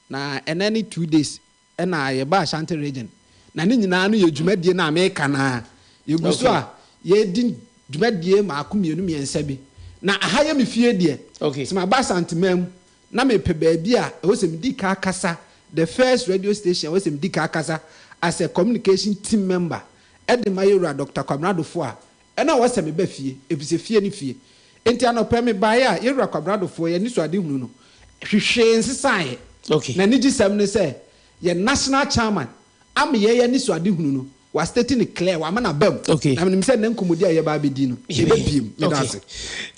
na ɛnnɛ ne 2 days ɛna yɛbaa Ashanti Region, na ne nyinaa no yɛ dwumadie no a meka no ara. Yɛgu so a yɛredi dwumadie mmaako mmienu mmiɛnsa bi, na aha yɛ me fie deɛ, sɛ maba Asanteman mu na mepɛ baabi a ɛwɔ sɛ medi kan kasa, the first radio station a ɛwɔ sɛ medi kan kasa as a communication team member de ma yɛwura Doctor Kwabena Adofo a, Ɛna ɔwɔ sɛ meba fie, efisɛ fie ne fie. Enti anɔpa yi mebaeɛ a, yɛn wura Kwabena Adofoɔ, yɛn anisoadehunu no, hwehwee nsesaeɛ. Okay. Na anigyesɛm ne sɛ, yɛn National Chairman ama yɛn anisoadehunu no, wa state no clear, wama no aba mu. Okay. Na menim sɛ nnɛ nkɔmmɔdi a yɛreba abɛdi no, yɛbɛbue mu. Meda Okay. ase.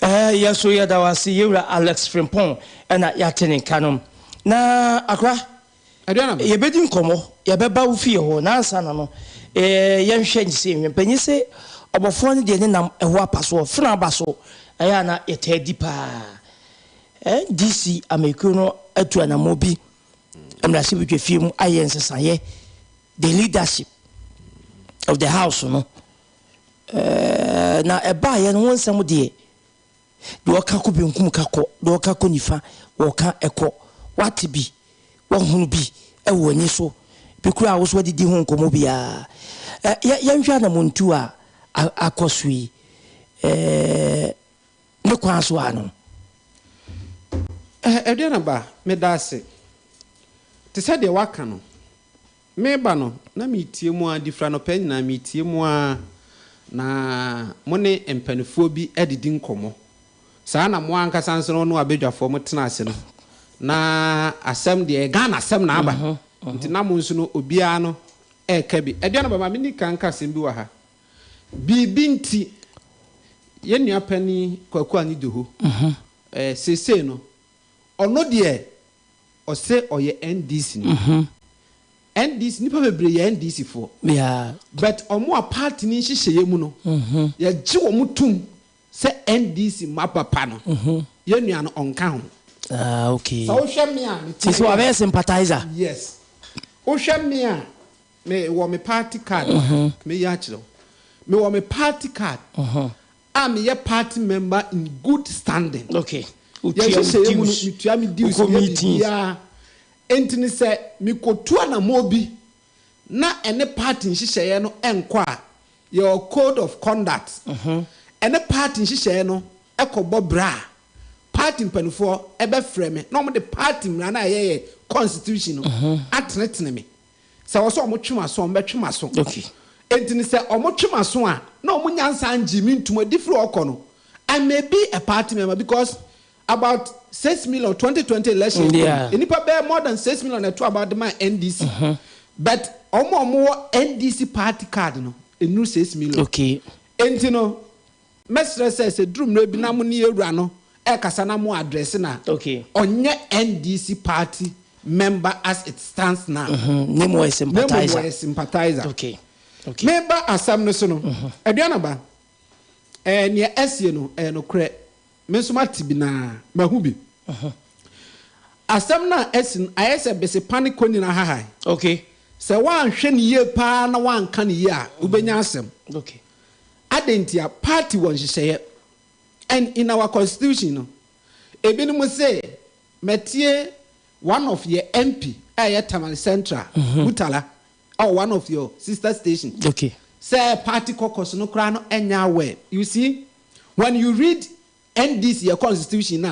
Eh, yɛn nso yɛda wo ase, yɛn wura Alex Frimpong ɛna yɛate ne nka no. Na Akora, Aduanaba. Yɛbɛdi nkɔmmɔ, yɛbɛba wo fie hɔ, na ansa na no, yɛnhwɛ nse nhwɛ. Mpanyin se ɔbɔfoɔ no deɛ ne nam ɛhɔ apa soɔ, fena aba so, ɛyɛ a na yɛtaa di paa. NDC amanyɔkuo no atu anammɔn bi mmarahyɛbadwafie mu ayɛ nsesaeɛ, the leadership of the house no, na ɛbaeɛ no ho nsɛm deɛ, Deɛ ɔka kɔ benkum ka kɔ, deɛ ɔka kɔ nifa wɔka kɔ. Woate bi, woahunu bi wɔ w'ani so, bi koraa a wo nso woadidi ho nkɔmmɔ biara. Ɛ, yɛ, yɛnhwɛ anammɔntuo a a, akɔ so yi, ɛ, ne kwan so ara no. Ɛ, Aduanaba, meda ase. Te sɛ deɛ woaka no, Mereba no, na meretie mo ara, de firi anɔpa nyinaa meretie mo ara, na mo ne mpanimfoɔ bi adidi nkɔmmɔ. Saa na mo ankasa nso no ne w'abadwafoɔ motena ase no, na asɛm deɛ ɛyɛ Ghana asɛm na aba, nti na mo nso no obiara no reka bi. Aduanaba, ma menni kan nka asɛm bi wɔ ha. Biribi nti, yɛn nua panin Kwaku Anyidoho, seesei no, ɔno deɛ Ɔse ɔyɛ NDC ni. NDC nipa bebree yɛ NDC foɔ. But ɔmo a party no nhyehyɛeɛ mu no yɛgye wɔn tom sɛ NDC mma papa no yɛn nua no ɔnka ho. Ah okay. Sɛ wohwɛ me a me Sisi wabɛyɛ sympathizer. Yes. Wohwɛ me a me wɔ me party card wɔ ha. Meyi akyerɛ wo. Me wɔ me party card. A meyɛ party member in good standing. Okay. Yɛn nhyehyɛeɛ mu no, metua me dues, meyɛ biribiara. Enti no sɛ mekɔtu anammɔn bi na ɛne party nhyehyɛeɛ no nkɔ a, yɛwɔ code of conduct. Ɛne party nhyehyɛeɛ no kɔbɔ bra a, party mpanimfoɔ bɛfrɛ me na wɔde party mmara no a ɛyɛ yɛn constitution no atenetene me. Sɛ ɛwɔ sɛ wɔtwe m'aso a, wɔbɛtwe m'aso. Enti no sɛ wɔtwe m'aso a, na wɔn nyansa ngyee me ntom adi firi hɔ kɔ no, I may be a party member because About 6 million, 2020 election kɔ yi, nnipa bɛyɛ more than 6 million na ɛto aba de maa NDC. But wɔn a wɔwɔ NDC party card no, ɛnnuru 6 million. Enti no, mɛsrɛ sɛ, sɛ ɛduru mmerɛ bi na mo ne yɛn wura no rekasa na mo address no a, ɔnyɛ NDC party member as it stands now. Na mmom ɔyɛ sympathizer. Na mmom ɔyɛ sympathizer. Meba asɛm no so no, Aduanaba, ɛɛ nea asie no, ɛyɛ nokorɛ. Me nso mate bi na mahu bi. Asɛm no a asi no ayɛ sɛ besepa ne konyin ahahan. Okay. Sɛ woanhwɛ no yie paa na woanka no yie a, wobɛnya asɛm. Okay. Adɛn ntia? Party wɔ nhyehyɛeɛ. And in our constitution no, ebinom se matie one of yɛ MP a ɛyɛ Tamale Central, Murtala, ɛwɔ one of your sister station. Okay. Sɛ party caucus no koraa no ɛnyɛ aware. You see, when you read NDC yɛ constitution no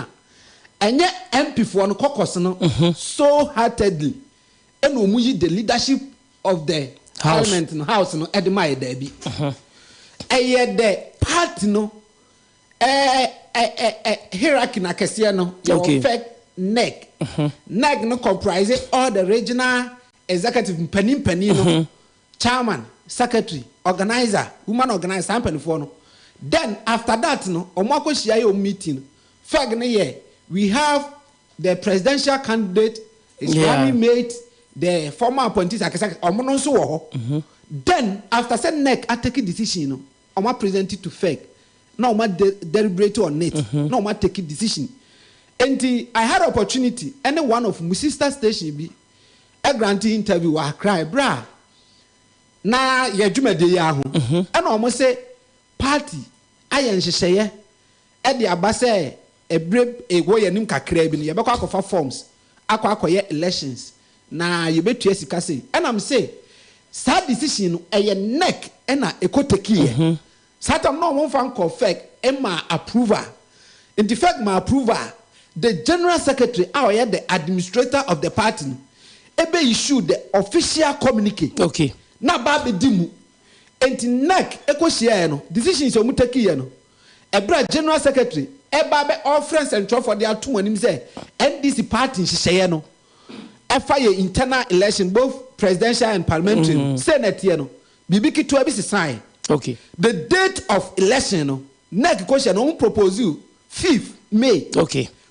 a, ɛnyɛ MP foɔ no caucus no so heartedly ɛna wɔn yi the leadership of the parliament no house no ɛde ma yɛ daabi. Ɛyɛ the party no ɛɛ ɛ ɛ hierarchy na kɛseɛ no yɛwɔ FEC, NEC. NEC no comprise all the regional executive mpanin mpanin no, chairman, secretary, organizer, woman organizer, saa mpanimfoɔ no. Then after that no, wɔn akɔhyia yɛ wɔn meeting no, FEC no yɛ we have the presidential candidate, his running mate, the former appointees akɛse akɛse, wɔn no nso wɔ hɔ. Then after sɛ NEC atake decision no, wɔn apresent to FEC na wɔn ade deliberate on it na wɔn atake decision. Nti I had opportunity ɛne one of mu sister station bi grant interview wɔ Accra ɛberɛ a na yɛ dwumadie yi ara ho ɛna wɔn se party ayɛ nhyehyɛeɛ ɛde aba sɛ ɛberɛ ɛwɔ yɛn anim kakraa bi no yɛbɛkɔ akɔfa forms akɔ akɔyɛ elections na yɛbɛtua sika sei. Ɛna me se saa decision no ɛyɛ nec ɛna ɛkɔ take yɛ. Saa tam no na wɔn mfa nkɔɔ FEC mmaa approval. Nti FEC maa approval a, the general secretary a ɔyɛ the administrator of the party no ɛbɛ issue the official communique. Na aba abɛdi mu. Nti nec ɛkɔ hyiaeɛ no, decisions a wɔn take yɛ no, ɛberɛ a general secretary ɛba abɛ ɔrefrɛ nsɛntwerɛfoɔ de ato wɔn anim sɛ NDC party nhyehyɛeɛ no ɛfa yɛ internal election both presidential and parliamentary no, sei na ɛteɛ no, biribi ketewa bi sesaeɛ. The date of election no, nec kɔhyia no, wɔn propose 5th May.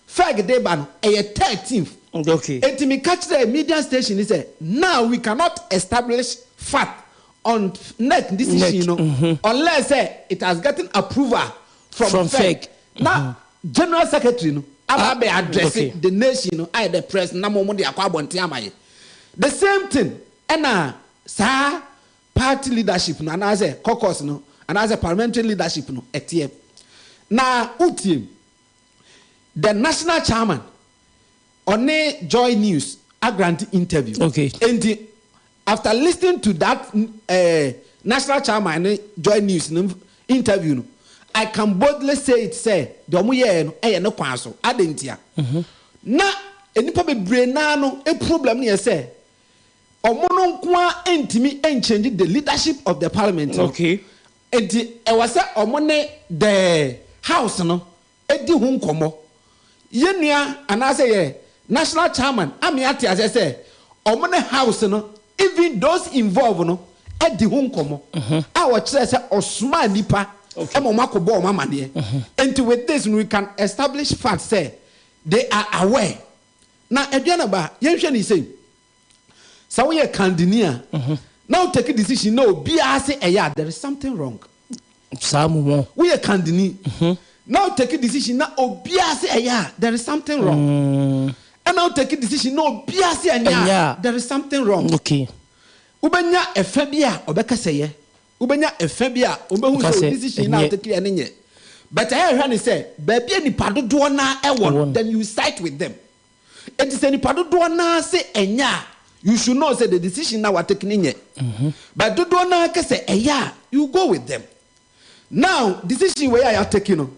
FEC de ba no, ɛyɛ 13th. Enti meka kyerɛɛ media station no sɛ, now we cannot establish fact on nec decision no unless sɛ it has gotten approval from FEC. Na general secretary no aba abɛ address the nation no ayɛ the press na mo de akɔ abɔnten ama yɛ. The same thing ɛna saa party leadership no anaasɛ caucus no anaasɛ parliamentary leadership no ɛteɛ. Na wotie the national chairman ɔne Joy News agrant interview. Enti after listening to that national chairman ne Joy News no interview no, I can boldly say it sɛ deɛ ɔmo yɛɛ no ɛyɛ ne kwan so. Adɛn ntia? Na nnipa bebree naa no problem no yɛ sɛ ɔmo no nko ara ntumi nchange the leadership of the parliament no. Enti ɛwɔ sɛ ɔmo ne the house no di ho nkɔmmɔ. Yɛn nua anaasɛ yɛ national chairman ame ate aseɛ sɛ ɔmo ne house no even those involved no adi ho nkɔmmɔ a ɔkyerɛ sɛ ɔsomaa nnipa ma ɔmo akɔbɔ ɔmo amaneɛ. Enti with this no we can establish fact sɛ they are aware. Na Aduanaba, yɛnhwɛ no sei, sɛ woyɛ kandini a na wo take decision na obiara se ɛyɛ a, there is something wrong. Saa mu mɔ. Woyɛ kandini na wo take decision na obiara se ɛyɛ a, there is something wrong. Ɛna wo take decision na obiara se ɛnyɛ a, there is something wrong. Wobɛnya ɛfɛ bi a ɔbɛka sɛ yɛ, wobɛnya ɛfɛ bi a ɔbɛhu sɛ o decision na wo take yɛ no nyɛ. But ɛyɛ hwɛ ne sɛ baabi a nipa dodoɔ naa ɛwɔ no, then you side with them. Enti sɛ nipa dodoɔ no ara se ɛnyɛ a, you should know sɛ the decision no a watake no nyɛ. But dodoɔ no ara ka sɛ ɛyɛ a, you go with them. Now decision wei a yɛatake no,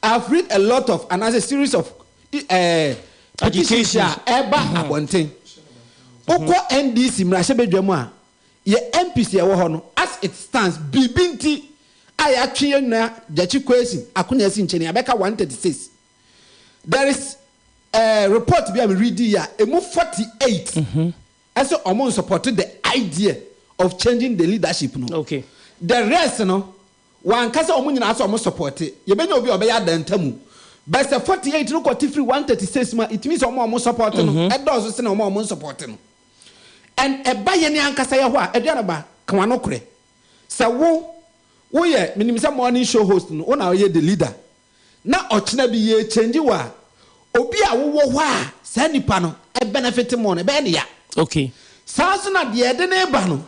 I've read a lot of anaasɛ series of eh, petitions a ɛba abɔnten. Wokɔ NDC mmarahyɛbadwa mu a, yɛ MPs a ɛwɔ hɔ no, as it stands, biribi nti a yɛatwe yɛn nua Gyakye Quayson Akonya asi nkyɛn yi, abɛka 136. There is eh, report bi a me readi yi a, ɛmu 48 ɛsɛ ɔmo nsupporte the idea of changing the leadership no. Okay. The rest no, wɔanka sɛ ɔmo nyinaa sɛ ɔmo supporte. Yɛbɛnya obi a ɔbɛyɛ adantamu. But sɛ 48 no kɔte firi 136 mu a, it means ɔmo a ɔmo supporte no ɛdɔɔso sene ɔmo a ɔmo nsupporte no. And ɛba yɛn ankasa yɛ hɔ a, Aduana ba, ka w'ano korɛ. Sɛ wo, woyɛ, menim sɛ morning show host no, wo na woyɛ the leader. Na ɔkyena bi yɛ change wo a, obi a wowɔ hɔ a saa nipa no benefit more no, ɛbɛyɛ no ya. Okay. Saa nso na deɛ yɛde no reba no,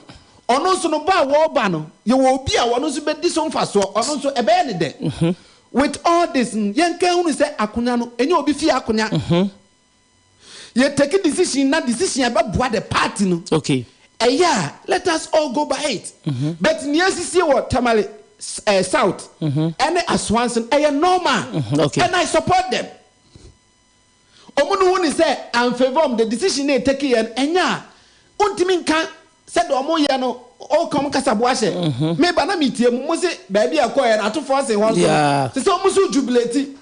ɔno nso no ba a wɔreba no, yɛwɔ obi a ɔno nso bɛdi so mfasoɔ, ɔno nso ɛbɛyɛ no dɛ. With all this no, yɛnka nhunu sɛ akonya no, ɛnyɛ obi fie akonya. Yɛ take decision na decision a ɛbɛboa the party no. Okay. Ɛyɛ a let us all go by it. But nea asisie wɔ Tamale eh, South ɛne Asuansi no ɛyɛ normal. Okay. And I support them. Ɔmo no hu ne sɛ I'm favour ɔmo the decision na ɛtake yɛ no ɛnyɛ a wontumi nka Sɛdeɛ ɔmo yɛ no ɔka ɔmo kasaboa hyɛ. Me ba na me tie mo, mo se baabi a ɛkɔɛ no atofoɔ se hɔ nso no te sɛ ɔmo nso jubilate.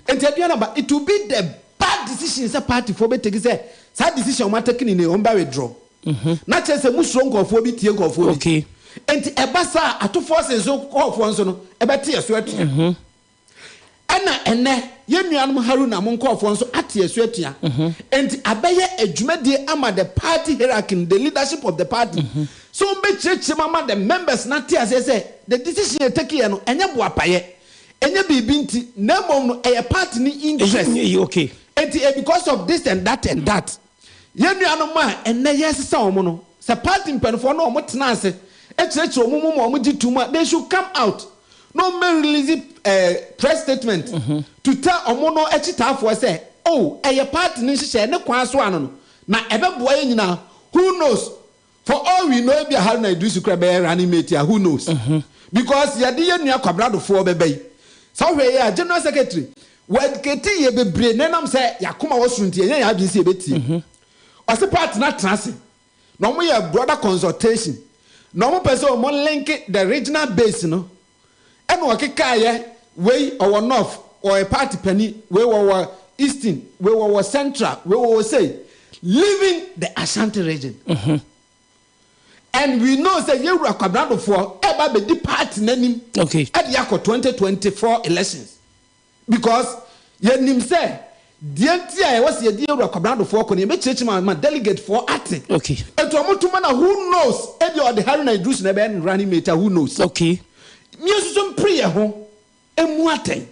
Nti aduane aba it will be the bad decision sɛ party foɔ bɛ take sɛ saa decision ɔmo atake no nie ɔmo bɛ withdraw. Na kyerɛ sɛ mo suro nkorɔfoɔ bi tie nkorɔfoɔ bi. Nti ɛba saa a atofoɔ se nso hɔfoɔ nso no ɛbɛte yɛ so atua. Ɛna ɛnnɛ, yɛn nuanom Haruna mo nkorɔfoɔ nso ate asu atua. Enti abɛyɛ adwumadie ama the party hierarchy no, the leadership of the party, sɛ wɔn bɛkyerɛkyerɛ mu ama the members no ate aseɛ sɛ the decision yɛ take yɛ no, ɛnyɛ boapayɛ, ɛnyɛ biribi nti, na mmom no ɛyɛ party no interest. Enti ɛyɛ because of this and that and that. Yɛn nuanom a ɛnnɛ yɛresesa wɔn no, sɛ party mpaninfoɔ no wɔn tena ase kyerɛkyerɛ wɔn mu ma wɔn gye to mu a, they should come out na wɔn bɛ release eh, press statement to tell wɔn no akyitaafoɔ sɛ, oh, ɛyɛ party no nhyehyɛɛ ne kwan so ano no, na ɛbɛboa yɛn nyinaa. Who knows? For all we know, ebia Haruna Iddrisu koraa bɛyɛ running mate a, who knows? Because yɛde yɛn nua Kwabena Dofoɔ bɛba yi, sɛ wohwɛ yɛ a, General Secretary, wɔ educate yɛ bebree na ɛnam sɛ yɛn akoma wɔ soro nti, yɛnyɛ yɛn adwene sɛ yɛbɛtie. Ɔse party no atena ase na wɔn yɛ broader consultation na wɔn pɛ sɛ wɔn link the regional base no ɛna ɔkekaeɛ wei ɔwɔ north ɔyɛ party panin wei wɔwɔ eastern wei wɔwɔ central wei wɔwɔ sei leaving the Ashanti region and we know sɛ yɛwura Kwabena Dofoɔ ɛba abɛdi party n'anim ɛde akɔ 2024 elections. Because yɛnim sɛ deɛ nti a ɛwɔ sɛ yɛde yɛn wura Kwabena Adofoɔ kɔ no yɛbɛkyerɛkyerɛ mu ama delegate foɔ ate. Okay. Nti wɔn to ma na who knows ebia ɔde Haruna Iddrisu na ɛbɛyɛ ne running mate a who knows. Okay. Yɛn nso so mpere yɛn ho mmu atɛn.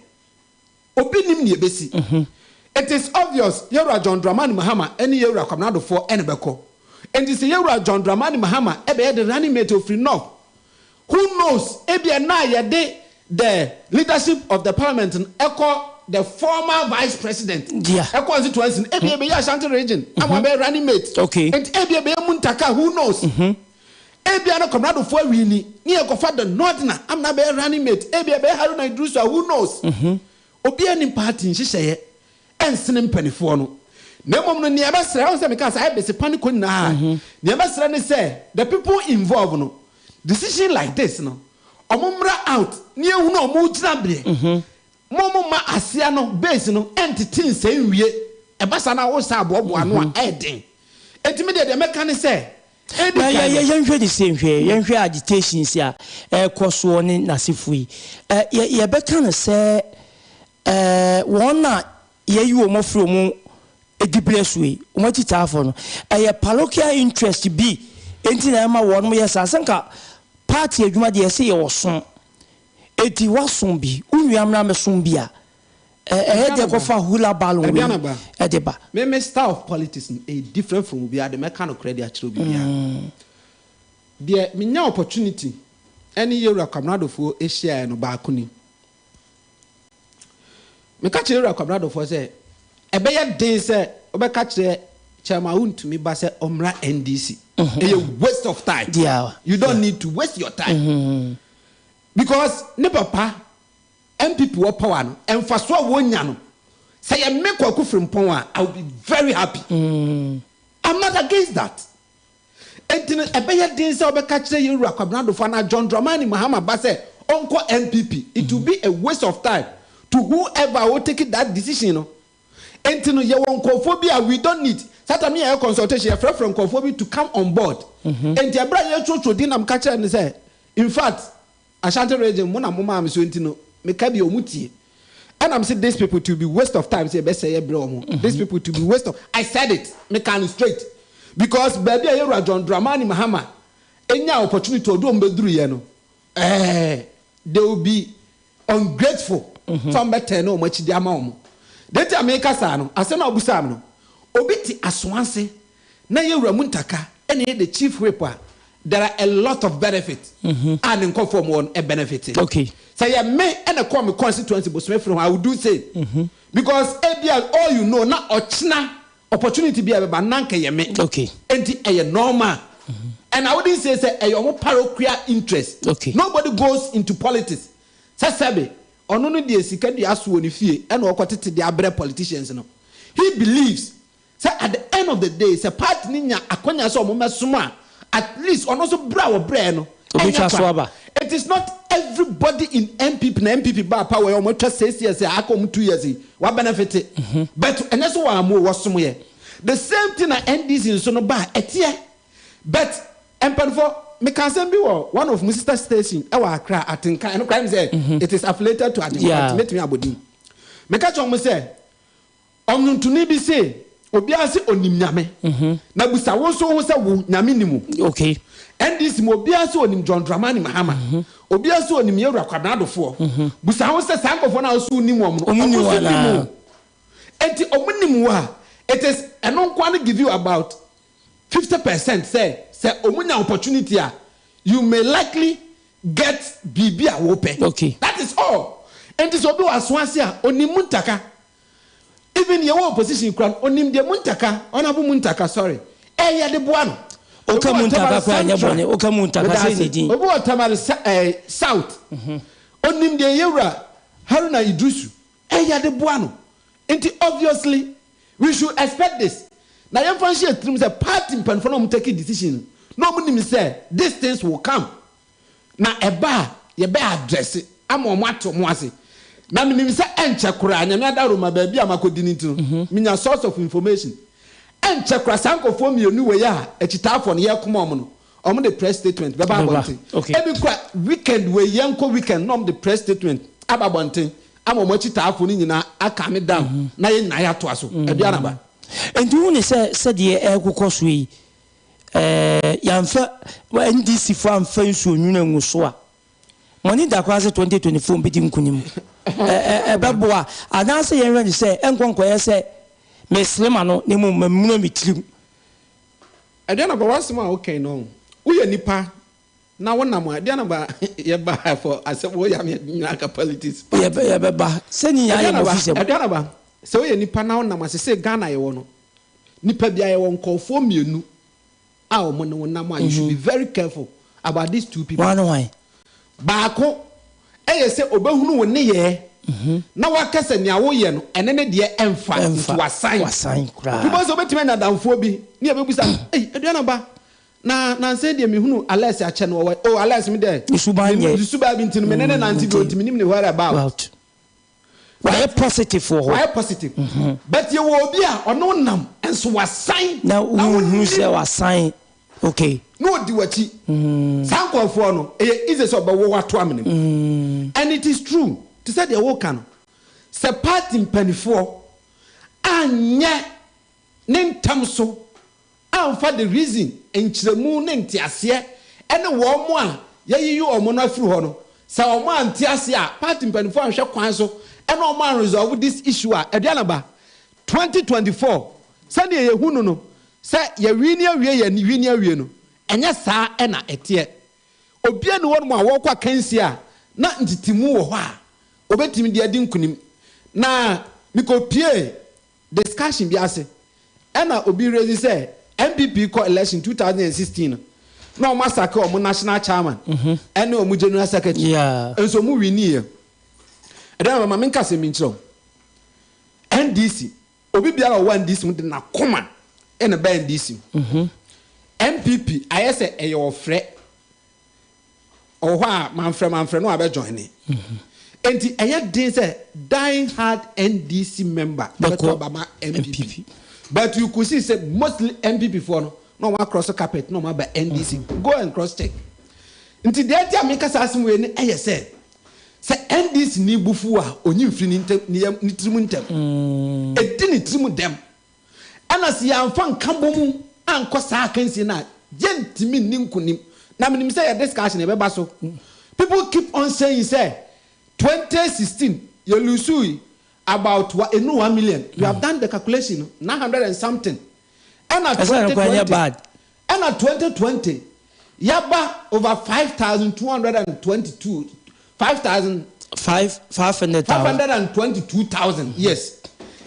Obi nim nea ɛbɛsi. It is obvious yɛn wura John Dramani Mahama ne yɛn wura Kwabena Adofoɔ na ɛbɛkɔ. Nti sɛ yɛn wura John Dramani Mahama bɛyɛ the running mate ɔfiri North Who knows, ebia nna a yɛde the leadership of the parliament no ɛkɔ the former vice president ɛkɔ constituency no, ebia ɛbɛyɛ Ashanti region ama wabɛyɛ running mate. Okay. Nti ebia ɛbɛyɛ Muntaka, who knows. Ebia na Kwabena Dofoɔ awini ne yɛkɔfa the northerner ama no abɛyɛ running mate, ebia ɛbɛyɛ Haruna Iddrisu a, who knows. Obiara nnim party nhyehyɛeɛ ɛnsene mpaninfoɔ no. Na mmom no, nea ɛbɛsrɛ, wohu sɛ mekaa sɛ ayɛ besepa ne kɔ nyinaa, nea ɛbɛsrɛ ne sɛ the people involved no, decision like this no, wɔn mmra out na yɛnhunu wɔn gyinabeɛ. Mo mo mma aseɛ no, base no, ɛntete nsɛe nwie. Ɛba saa na wosan aboaboa ano a, ɛyɛ den. Enti me deɛ, deɛ mɛka ne sɛ, ɛdi Na kan no. yɛnhwɛ ne sei nhwɛ, yɛnhwɛ agitations a ɛrekɔ soɔ ne n'asefoɔ yi. Ɛ, yɛ, yɛbɛka no sɛ, ɛ, wɔn a yɛayi wɔn afiri wɔn diberɛ so yi, wɔn akyitaafoɔ no, ɛyɛ parochial interest bi nti na ɛma wɔn yɛ saa. Sɛ nka party adwuma deɛ yɛse yɛwɔ som, enti woasom bi, wo nua mmra mmɛsom bi a, ɛyɛ deɛ kɔfa hula balloon wei ɛde ba. Me me style of politics no ɛyɛ different from obiara de, mɛka nokorɛ de akyerɛ obi biara. Deɛ menya opportunity ɛne Yɛwura Kwabena Adofoɔ hyiaeɛ no baako ni. Meka kyerɛɛ Yɛwura Kwabena Adofoɔ sɛ ɛbɛyɛ den sɛ. wobɛka kyerɛ Chairman Wontumi ba sɛ ɔmmra NDC. Ɛyɛ waste of time. You don't need to waste your time. Because ne papa NPP wɔ power no, mfasoɔ a wɔnya no, sɛ yɛ me Kwaku Frimpong a, I will be very happy. I'm not against that. Enti no, ɛbɛyɛ den sɛ wobɛka kyerɛ yɛn Wura Kwabena Duffuor anaa John Dramani Mahama ba sɛ ɔnkɔ NPP. It will be a waste of time to whoever a ɔtake that decision no. Enti no, yɛwɔ nkurɔfoɔ bi a we don't need. Saa time no yɛyɛ consultation, yɛfrɛfrɛ nkurɔfoɔ bi to come on board. Enti ɛberɛ a yɛretwerɛtwerɛ din na meka kyerɛɛ no sɛ, in fact, Ashanti region mo na mo maa me so nti no meka bi a ɔmo tie. Ɛna me se this people it will be waste of time sɛ yɛbɛsɛe yɛ brɛ ɔmo. This people it will be waste of I said it me kaa no straight because baabi a yɛwura John Dramani Mahama nyaa opportunity ɔde ɔmo bɛduru yɛ no ɛɛ they will be ungrateful sɛ ɔmo bɛ turn ɔmo akyi de ama ɔmo. Deɛ nti a meka saa no asɛm a wobisaa me no obi te Asoase na yɛwura Muntaka ɛna ɛyɛ the chief whip a there are a lot of benefit a ne nkorɔfoɔ ɔmo wɔ no benefit. Okay. Sɛ yɛ me ɛna ɛkɔɔ me constituency bosome firi ho I will do same because ebia all you know na ɔkyena opportunity bi a ɛbɛba na anka ɛyɛ me. Okay. Enti ɛyɛ normal and I wouldn't say sɛ ɛyɛ ɔmo parochial interest. Okay. Nobody goes into politics sɛ sɛbe ɔno no deɛ sika dua so wɔ ne fie ɛna ɔkɔ tete de abrɛ politicians no. He believes Sɛ at the end of the day sɛ party no nya akwanya sɛ ɔmo mɛsom a, at least ɔno nso brɛ a ɔbrɛɛ no ɛnyɛ Obetwa so kwa. aba. It is not everybody in NPP na NPP baa power yi a ɔmo atwa 6 years a aka ɔmo 2 years yi wa benefit. But ɛnyɛ sɛ wɔammo o, wɔsom yɛ. The same thing na NDC nso no ba a ɛteɛ. But mpaninfoɔ meka asɛm bi wɔ one of mo sister station ɛwɔ Accra, Atenka, ɛno koraa ɛm sɛ it is affiliated to Adenkwa nti mɛtumi abɔ din. Meka kyerɛ ɔmo sɛ Ɔnwontoni bi se, Obiara se onim Nyame. Na bisa wo nso wo ho sɛ wo, Nyame nim wo? Okay. NDC mu obiara se onim John Dramani Mahama. Obiara se onim Yewura Kwabena Adofoɔ. Bisa ho sɛ saa nkorɔfoɔ no a wo se wonim wɔn no, Ɔmo ɔmo nim wo nso nim anaa? wo? Enti ɔmo nim wo a, it is ɛno nko ara no give you about 50% sɛ sɛ ɔmo nya opportunity a, you may likely get biribi a wopɛ. Okay. That is all. Enti sɛ obi wɔ aso ase a, onim Muntaka. Even yɛwɔ opposition kura no onim deɛ Muntaka, Honourable Muntaka sorry, ɛyɛ de boa no. Oka Obi wɔ Muntaka Tamale koraa nyɛ Central, bɔne, oka Muntaka meda sɛ ase. ne din. Obi wɔ Tamale eh, South, onim deɛ Yewura Haruna Iddrisu ɛyɛ de boa no. Nti obviously we should expect this. Na yɛmfa nhyɛ yɛn tirim sɛ party mpanimfoɔ na wɔn take decision no, na wɔn nim sɛ these things will come. Na ɛba a, yɛbɛ address ama wɔn ate wɔn ase. Na menim sɛ ɛnkyɛ koraa, Nyame adaworoma baabi a makɔdi no nti no, menya source of information. Ɛnkyɛ koraa saa nkorɔfoɔ mmienu wei a akyitaafoɔ no yɛrekoma wɔn no, wɔn de press statement bɛba abɔnten. Ebi koraa weekend wei, yɛnkɔ weekend na wɔn de press statement aba abɔnten ama wɔn akyitaafoɔ no nyinaa a calm down na yɛn nyinaa yɛatoa so. Aduanaba. Nti wohu no sɛ sɛdeɛ ɛrekokɔ soɔ yi, Ɛɛ yɛamfa NDC foɔ amfa nsuo nwunu angu so a, mo ani da koraa sɛ 2024 mbɛdi nkunim? Ɛ ɛbɛboa anaasɛ yɛnhwɛ no sɛ ɛnkɔ nkɔyɛ sɛ mesere m'ano na mmom mamuna me tirim? Aduanaba w'asɛm a woka yi no woyɛ nipa na wo nam a Aduanaba yɛba for asɛm woyɛ a me nyinaa ka politics party. Yɛbɛba sɛ ne nyinaa yɛ Aduanaba mɔfisɛm. Aduanaba sɛ woyɛ nipa na wo nam a sesei Ghana yɛwɔ no Nipa bia yɛwɔ nkorɔfoɔ mienu a ɔmo ne wo nam a you should be very careful about these two people. Hwan ne hwan? Baako ɛyɛ sɛ ɔbɛhunu wo nneyɛɛ na waka sɛ nea woyɛ no ɛne ne deɛ ɛnfa nti wasan. Wasan koraa. Nti wobɛhu sɛ wobɛtumi anya adamfoɔ bi ne yɛbɛbusa no ei Aduanaba na nansa yi deɛ mehunu Alex akyɛ no ɔwɔ oh Alex me deɛ Ne suban nyɛ. ne suban bi nti no me ne no nante bio nti menim ne whereabout. Wayɛ positive wɔ hɔ. Wayɛ positive. But yɛwɔ obi a ɔne wo nam nso wasan. Na wonhu sɛ wasan. Okay. Na ɔdi w'akyi. Saa nkurɔfoɔ no, ɛyɛ easy sɛ ɔbɛwɔ wo ato amena mu. And it is true, te sɛ deɛ woreka no, sɛ party mpaninfoɔ anyɛ ne ntɛm so amfa the reason, nkyerɛmu ne nteaseɛ ne wɔn a yɛayiyi wɔn no afiri hɔ no, sɛ wɔn ante aseɛ a, party mpaninfoɔ anhwɛ kwan so ne wɔn an resolve this issue a, Aduanaba, 2024, sɛdeɛ yɛhu no no, sɛ yɛwini awie yɛwini awie no, ɛnyɛ saa na ɛteɛ. Obiara nni hɔnom a wɔrekɔ akansie a na ntetemu wɔ hɔ a wɔbɛtumi de adi nkunim. Na mekɔpuee discussion bi ase. Ɛna obi raise sɛ NPP kɔ election 2016 no na wɔn asake wɔn national chairman ɛne wɔn general secretary nso wɔn winnie yɛ. Ɛdɛn ma menka asɛm bi nkyerɛ wo. NDC, obi biara a ɔwɔ NDC mu de n'akoma ɛna ɛba NDC mu. NPP ayɛ sɛ ɛyɛ ɔfrɛ. Ɔwɔ hɔ a manfrɛ manfrɛ no abɛ join ne. Enti ɛyɛ den sɛ dying hard NDC member bɛto aba ma NPP. But you could see sɛ mostly NPP foɔ no na wɔn across carpet na wɔn aba NDC. Go and cross check. Nti deɛ nti a meka saa asɛm wei no ɛyɛ sɛ sɛ NDC ni bo fu a ɔnyi mfiri ne ntɛm ne yam ne tirim ntɛm. Ɛdi ne tirim dɛm. Ɛna sɛ yɛamfa nkabom ankɔ saa akansie no a, yɛntumi nni nkonim. Na menim sɛ yɛ discussion ɛbɛba so. People keep on saying sɛ 2016 yɛ losui about wa ɛnuru 1 million. We have done the calculation no, 900 and something. Ɛna 2020, ɛna 2020 yɛaba over 5,222, 5,000. Five 500,000. 522,000 yes.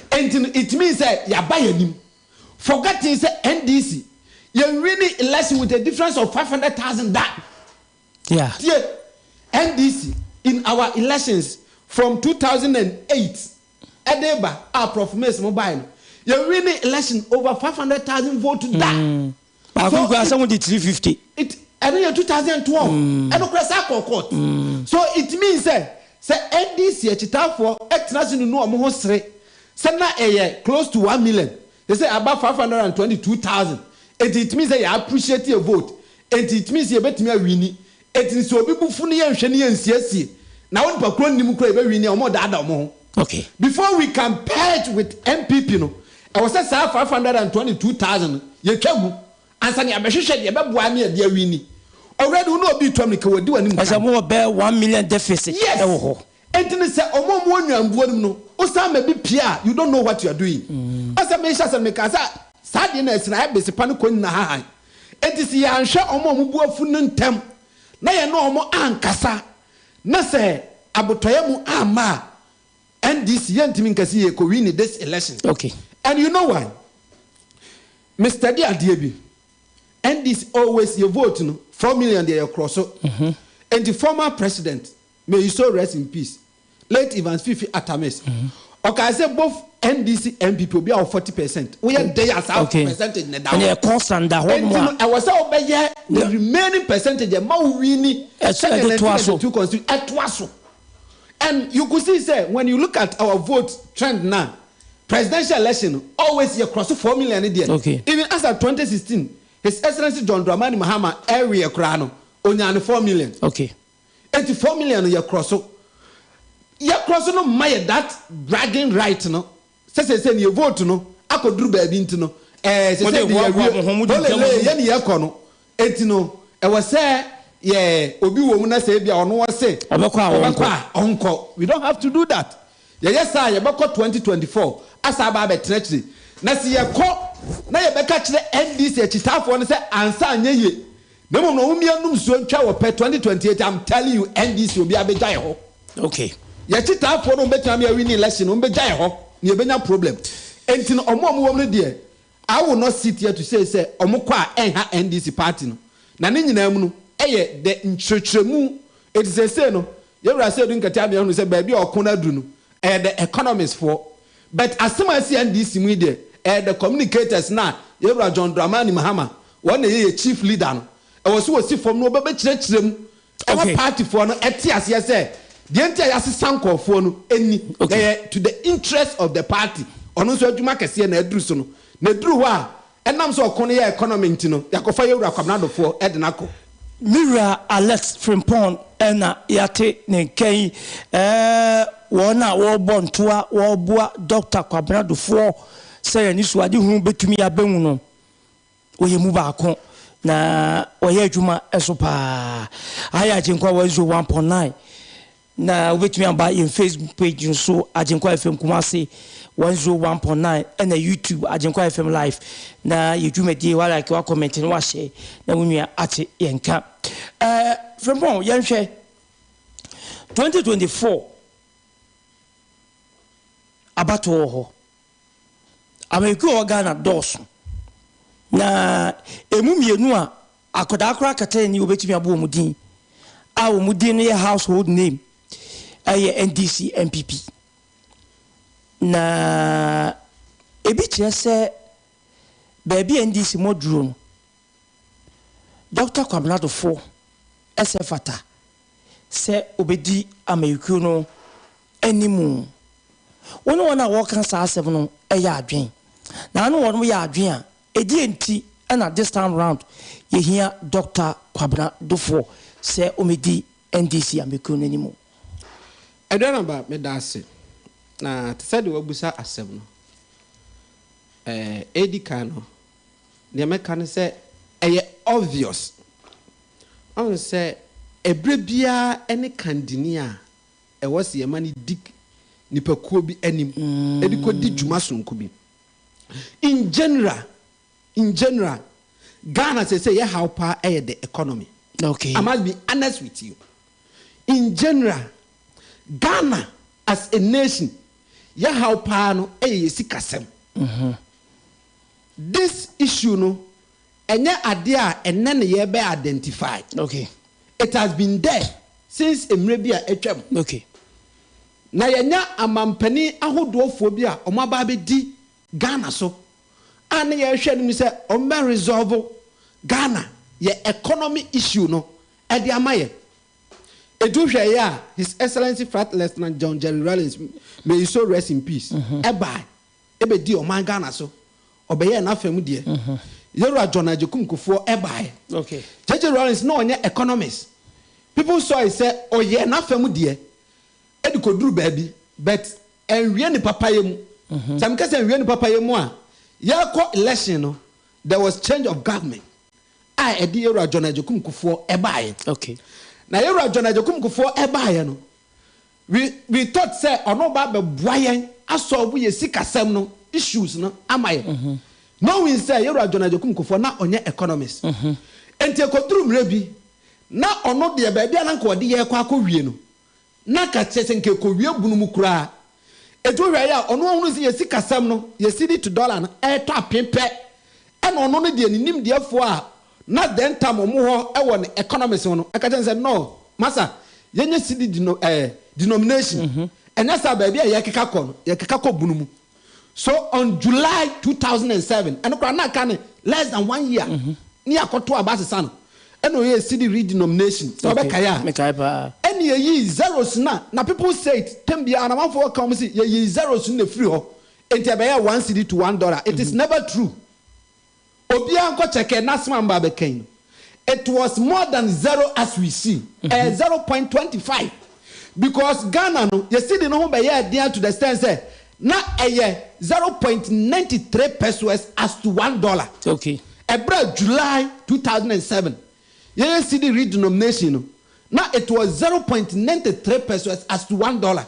Enti no it means sɛ yɛaba yɛn anim. Forgetting sɛ NDC yɛn winning election with a difference of 500,000 da. Yeah. Tie, NDC in our elections from 2008 ɛde ba a Prof Mills mo bae no, yɛn winning election over 500,000 vote da. Baako koraa sɛ wode 350. It ɛno yɛ 2012 ɛno koraa saa kɔɔ court so it means sɛ sɛ NDC akyitaafoɔ tena ase nunu wɔn ho sere sɛ na ɛyɛ close to 1 million sɛsɛ aba 522,000 enti it means sɛ yɛ appreciate yɛ vote enti it means yɛbɛtumi awini enti sɛ obi bo fu no yɛnhwɛ no yɛnsiesie na wo nipa korɔ nnim koraa yɛbɛwini a wɔn daadaa wɔn ho Okay. Before we can purge with NPP no, ɛwɔ sɛ saa 522,000 no yɛtwa gu ansa na yɛabɛhwehwɛ deɛ ɛbɛboa ne yɛde awini. Already wo ne obi retu ammirika, wadi w'anim kan. Ɛsɛ mowɔ bɛyɛ 1 million deficit Yes! ɛwɔ hɔ. Enti no sɛ wɔn a wɔwɔ nnwambuo no mu no, wosan ma bi pue a, you don't know what you are doing. Ɔsɛ mehyɛ ase no mekaa sɛ saa adeɛ no a ɛsene ayɛ besepa no kɔ nyina hahan. Enti sɛ yɛanhwɛ wɔn a wɔn bo afu no ntɛm na yɛne wɔn ankasa Na sɛ abotɔyɛ mu amma a, NDC yɛntumi nka sɛ yɛkɔ winni this election. Okay. And you know why? Me study adeɛ bi. NDC always yɛ vote no, 4 million deɛ yɛkorɔ so. Enti former president, may he so rest in peace, late Evans Fifi Atta Mills, ɔkaa sɛ both NDC NPP obi a wɔ 40%, woyɛ dɛn a saa percentage no da hɔ. Ɛnna ɛkɔ sanda hɔ nom Enti a. no ɛwɔ sɛ wobɛyɛ the remaining percentage ɛma wo wini Ɛso sɛdeɛ ɛde toa so. 1992 constitution ɛtoa so. And you could see sɛ when you look at our vote trend now, presidential election no always yɛ cross 4 million no deɛ. Even as at 2016, His Excellency John Dramani Mahama ɛweɛ koraa no, onyaa no 4 million. Enti 4 million no yɛ korɔ so. Yɛ korɔ so no mma yɛ that bragging right no sɛ seesei no yɛ vote no akɔduru baabi nti no ɛɛ Mode seesei de hoahoa yɛawie mo ho, mode gya mo holele ho. yɛ ne yɛkɔ no. Enti no ɛwɔ sɛ yɛ obi wɔ mu na sɛ ebia ɔno ɔse Ɔbɛkɔ a ɔbɛkɔ ɔnkɔ. a ɔnkɔ. We don't have to do that. Yɛyɛ saa a yɛbɛkɔ 2024 asan aba abɛtena akyire. Na sɛ yɛkɔ na yɛbɛka kyerɛ NDC akyitaafoɔ no sɛ ansa anyɛ yie Na mmom no wɔn num nsuo ntwa wɔ pɛ 2028 I'm telling you NDC obiara bɛgya yɛ hɔ. Okay. Yɛ kyitaafoɔ no wɔn bɛtumi ama yɛ win election no wɔn bɛgya yɛ hɔ na yɛbɛnya problem. Enti no wɔn a wɔn wɔ mu no deɛ I will not sit here to say sɛ wɔn kɔ a ɛnha NDC party no. Na ne nyinaa mu no ɛyɛ the nkyerɛkyerɛmu. Enti seesei no Yɛwura Seidu Nketia ama yɛahunu sɛ baabi a ɔko no aduru no ɛyɛ the economist foɔ. But asɛm a asi NDC mu yi deɛ ɛyɛ the communicators no a Yɛwura John Dramani Mahama wɔn na ɛyɛ yɛ chief leader no, ɛwɔ sɛ wɔsi fam na wɔbɛbɛkyerɛkyerɛ mu ɛma party foɔ no ɛte aseɛ sɛ deɛ nti a yɛasesa nkorɔfoɔ no ɛni na ɛyɛ to the interest of the party. Ɔno nso adwuma kɛseɛ na aduru so no, na ɛduru hɔ a ɛnam sɛ ɔko no yɛ economy nti no yɛakɔfa yɛwura Kwabena Dofoɔ ɛde no akɔ. Me wura Alex Frimpong na yɛate ne nka yi. Wɔn a wɔrebɔ ntoa, wɔreboa Dɔkta Kwabena Dofoɔ sɛ yɛn anisoadehunu bɛtumi aba mu no, Wɔyɛ mu baako na wɔyɛ adwuma nso paa. Aha yɛ Agyenkwa 101.9 na wobɛtumi aba yɛn Facebook page nso Agyenkwa FM Kumasi 101.9 ɛna YouTube Agyenkwa FM Live na yɛ dwumadie wa like wa comment na wahyɛ na wo nua ate yɛn ka. Ɛɛ Frimpong yɛnhwɛ 2024 abatoɔ wɔ hɔ. Amanyɔkuo a ɛwɔ Ghana dɔɔso. Na ɛmu mmienu a akwadaa koraa kata ani wɔbɛtumi abɔ wɔn din a wɔn din no yɛ household name ɛyɛ NDC NPP. Na ebi kyerɛ sɛ baabi a NDC mɔduro no Dɔkta Kwabena Duffuor sɛ fata sɛ obedi amanyɔkuo no anim. Wo ne wɔn a wɔreka saa asɛm no yɛ adwen. Na wo ne wɔn yɛ adwen a, ɛdeɛn nti na this time round yɛhia Dɔkta Kwabena Duffuor sɛ ɔmmɛdi NDC amanyɔkuo no anim? Aduanaba, meda ase. Na te sɛ deɛ woabisa asɛm no, ɛdi kan no, Deɛ mɛka ne sɛ ɛyɛ obvious. Ɔhu sɛ ɛberɛ biara ne kandini a ɛwɔ sɛ yɛma no di nipakuo bi anim de kɔdi dwuma sononko bi. In general, in general, Ghana seesei yɛ haw paa ɛyɛ the economy. Okay. I must be honest with you. In general, Ghana as a nation, yɛ haw paa no ɛyɛ yɛ sikasɛm. This issue no ɛnyɛ adeɛ a ɛnnɛ na yɛrebɛ identify. Okay. It has been there since mmerɛ bi a atwam. Okay. Na yɛanya amampanin ahodoɔfoɔ bi a wɔn aba abɛdi Ghana so a na yɛrehwɛ anim sɛ wɔn bɛ resolve Ghana yɛ economy issue no ɛde ama yɛn. Ɛdu hwɛeɛ a His Excellency Flight Lieutenant John Jerry Rawlings, may his soul rest in peace, ɛbae. bɛdii ɔman Ghana so, ɔbɛyɛɛ n'afa mu deɛ. Yɛwura John Agyekum Kufuor baeɛ. JJ Rawlings na ɔnyɛ economist. People saw it sɛ ɔyɛɛ n'afa mu deɛ de kɔduru baabi but anwie ne papayɛ mu. Sɛ meka sɛ anwie ne papayɛ mu a, yɛrekɔ election no, there was change of government a ɛde Yɛwura John Agyekum Kufuor baeɛ. Na Yɛwura John Agyekum Kufuor baeɛ no, We we thought sɛ ɔno ba abɛboa yɛn asɔlvo yɛ sikasɛm no issues no ama yɛn. Knowing sɛ Yɛwura John Agyekum Kufuor na ɔnyɛ economist. Nti ɛkɔduru mmerɛ bi na ɔno deɛ baabi a na nka ɔde yɛn rekɔ akɔwie no na nka kyerɛ sɛ nka ɛkɔwie bunu mu koraa. Nti wohwɛ yɛ a ɔno ɔhunu sɛ yɛ sikasɛm no yɛ cedi to dollar no ɛretɔ apen pɛ ɛna ɔno no deɛ ne nimdeɛfoɔ a na then time ɔmo hɔ wɔ ne economics ho no ɛka kyerɛ no sɛ no masa yɛnyɛ cedi deno eh, denomination ɛnyɛ saa baabi a yɛkeka kɔ no yɛkeka kɔ bunu mu so on July 2007 ɛno koraa na aka ne less than one year ne yɛakɔto aba asesa no ɛna ɔyɛɛ cedi redenomination sɛ ɔbɛkae a mekae paa ɛna yɛyii zeros no a na people say it tɛm biara na amanfoɔ ka wɔn se yɛyii zeros no na ɛfiri hɔ enti ɛbɛyɛɛ one cedi to one dollar it is never true Obiara nkɔ kyɛkɛ n'asɛm a meba abɛka yi no. It was more than zero as we see. Ɛyɛ 0.25 because Ghana no yɛ cedi no ho bɛyɛɛ den to the extent sɛ na ɛyɛ 0.93 pesewas as to one dollar. Okay. Ɛberɛ a July 2007 yɛyɛ cedi redenomination no na it was 0.93 pesewas as to one dollar.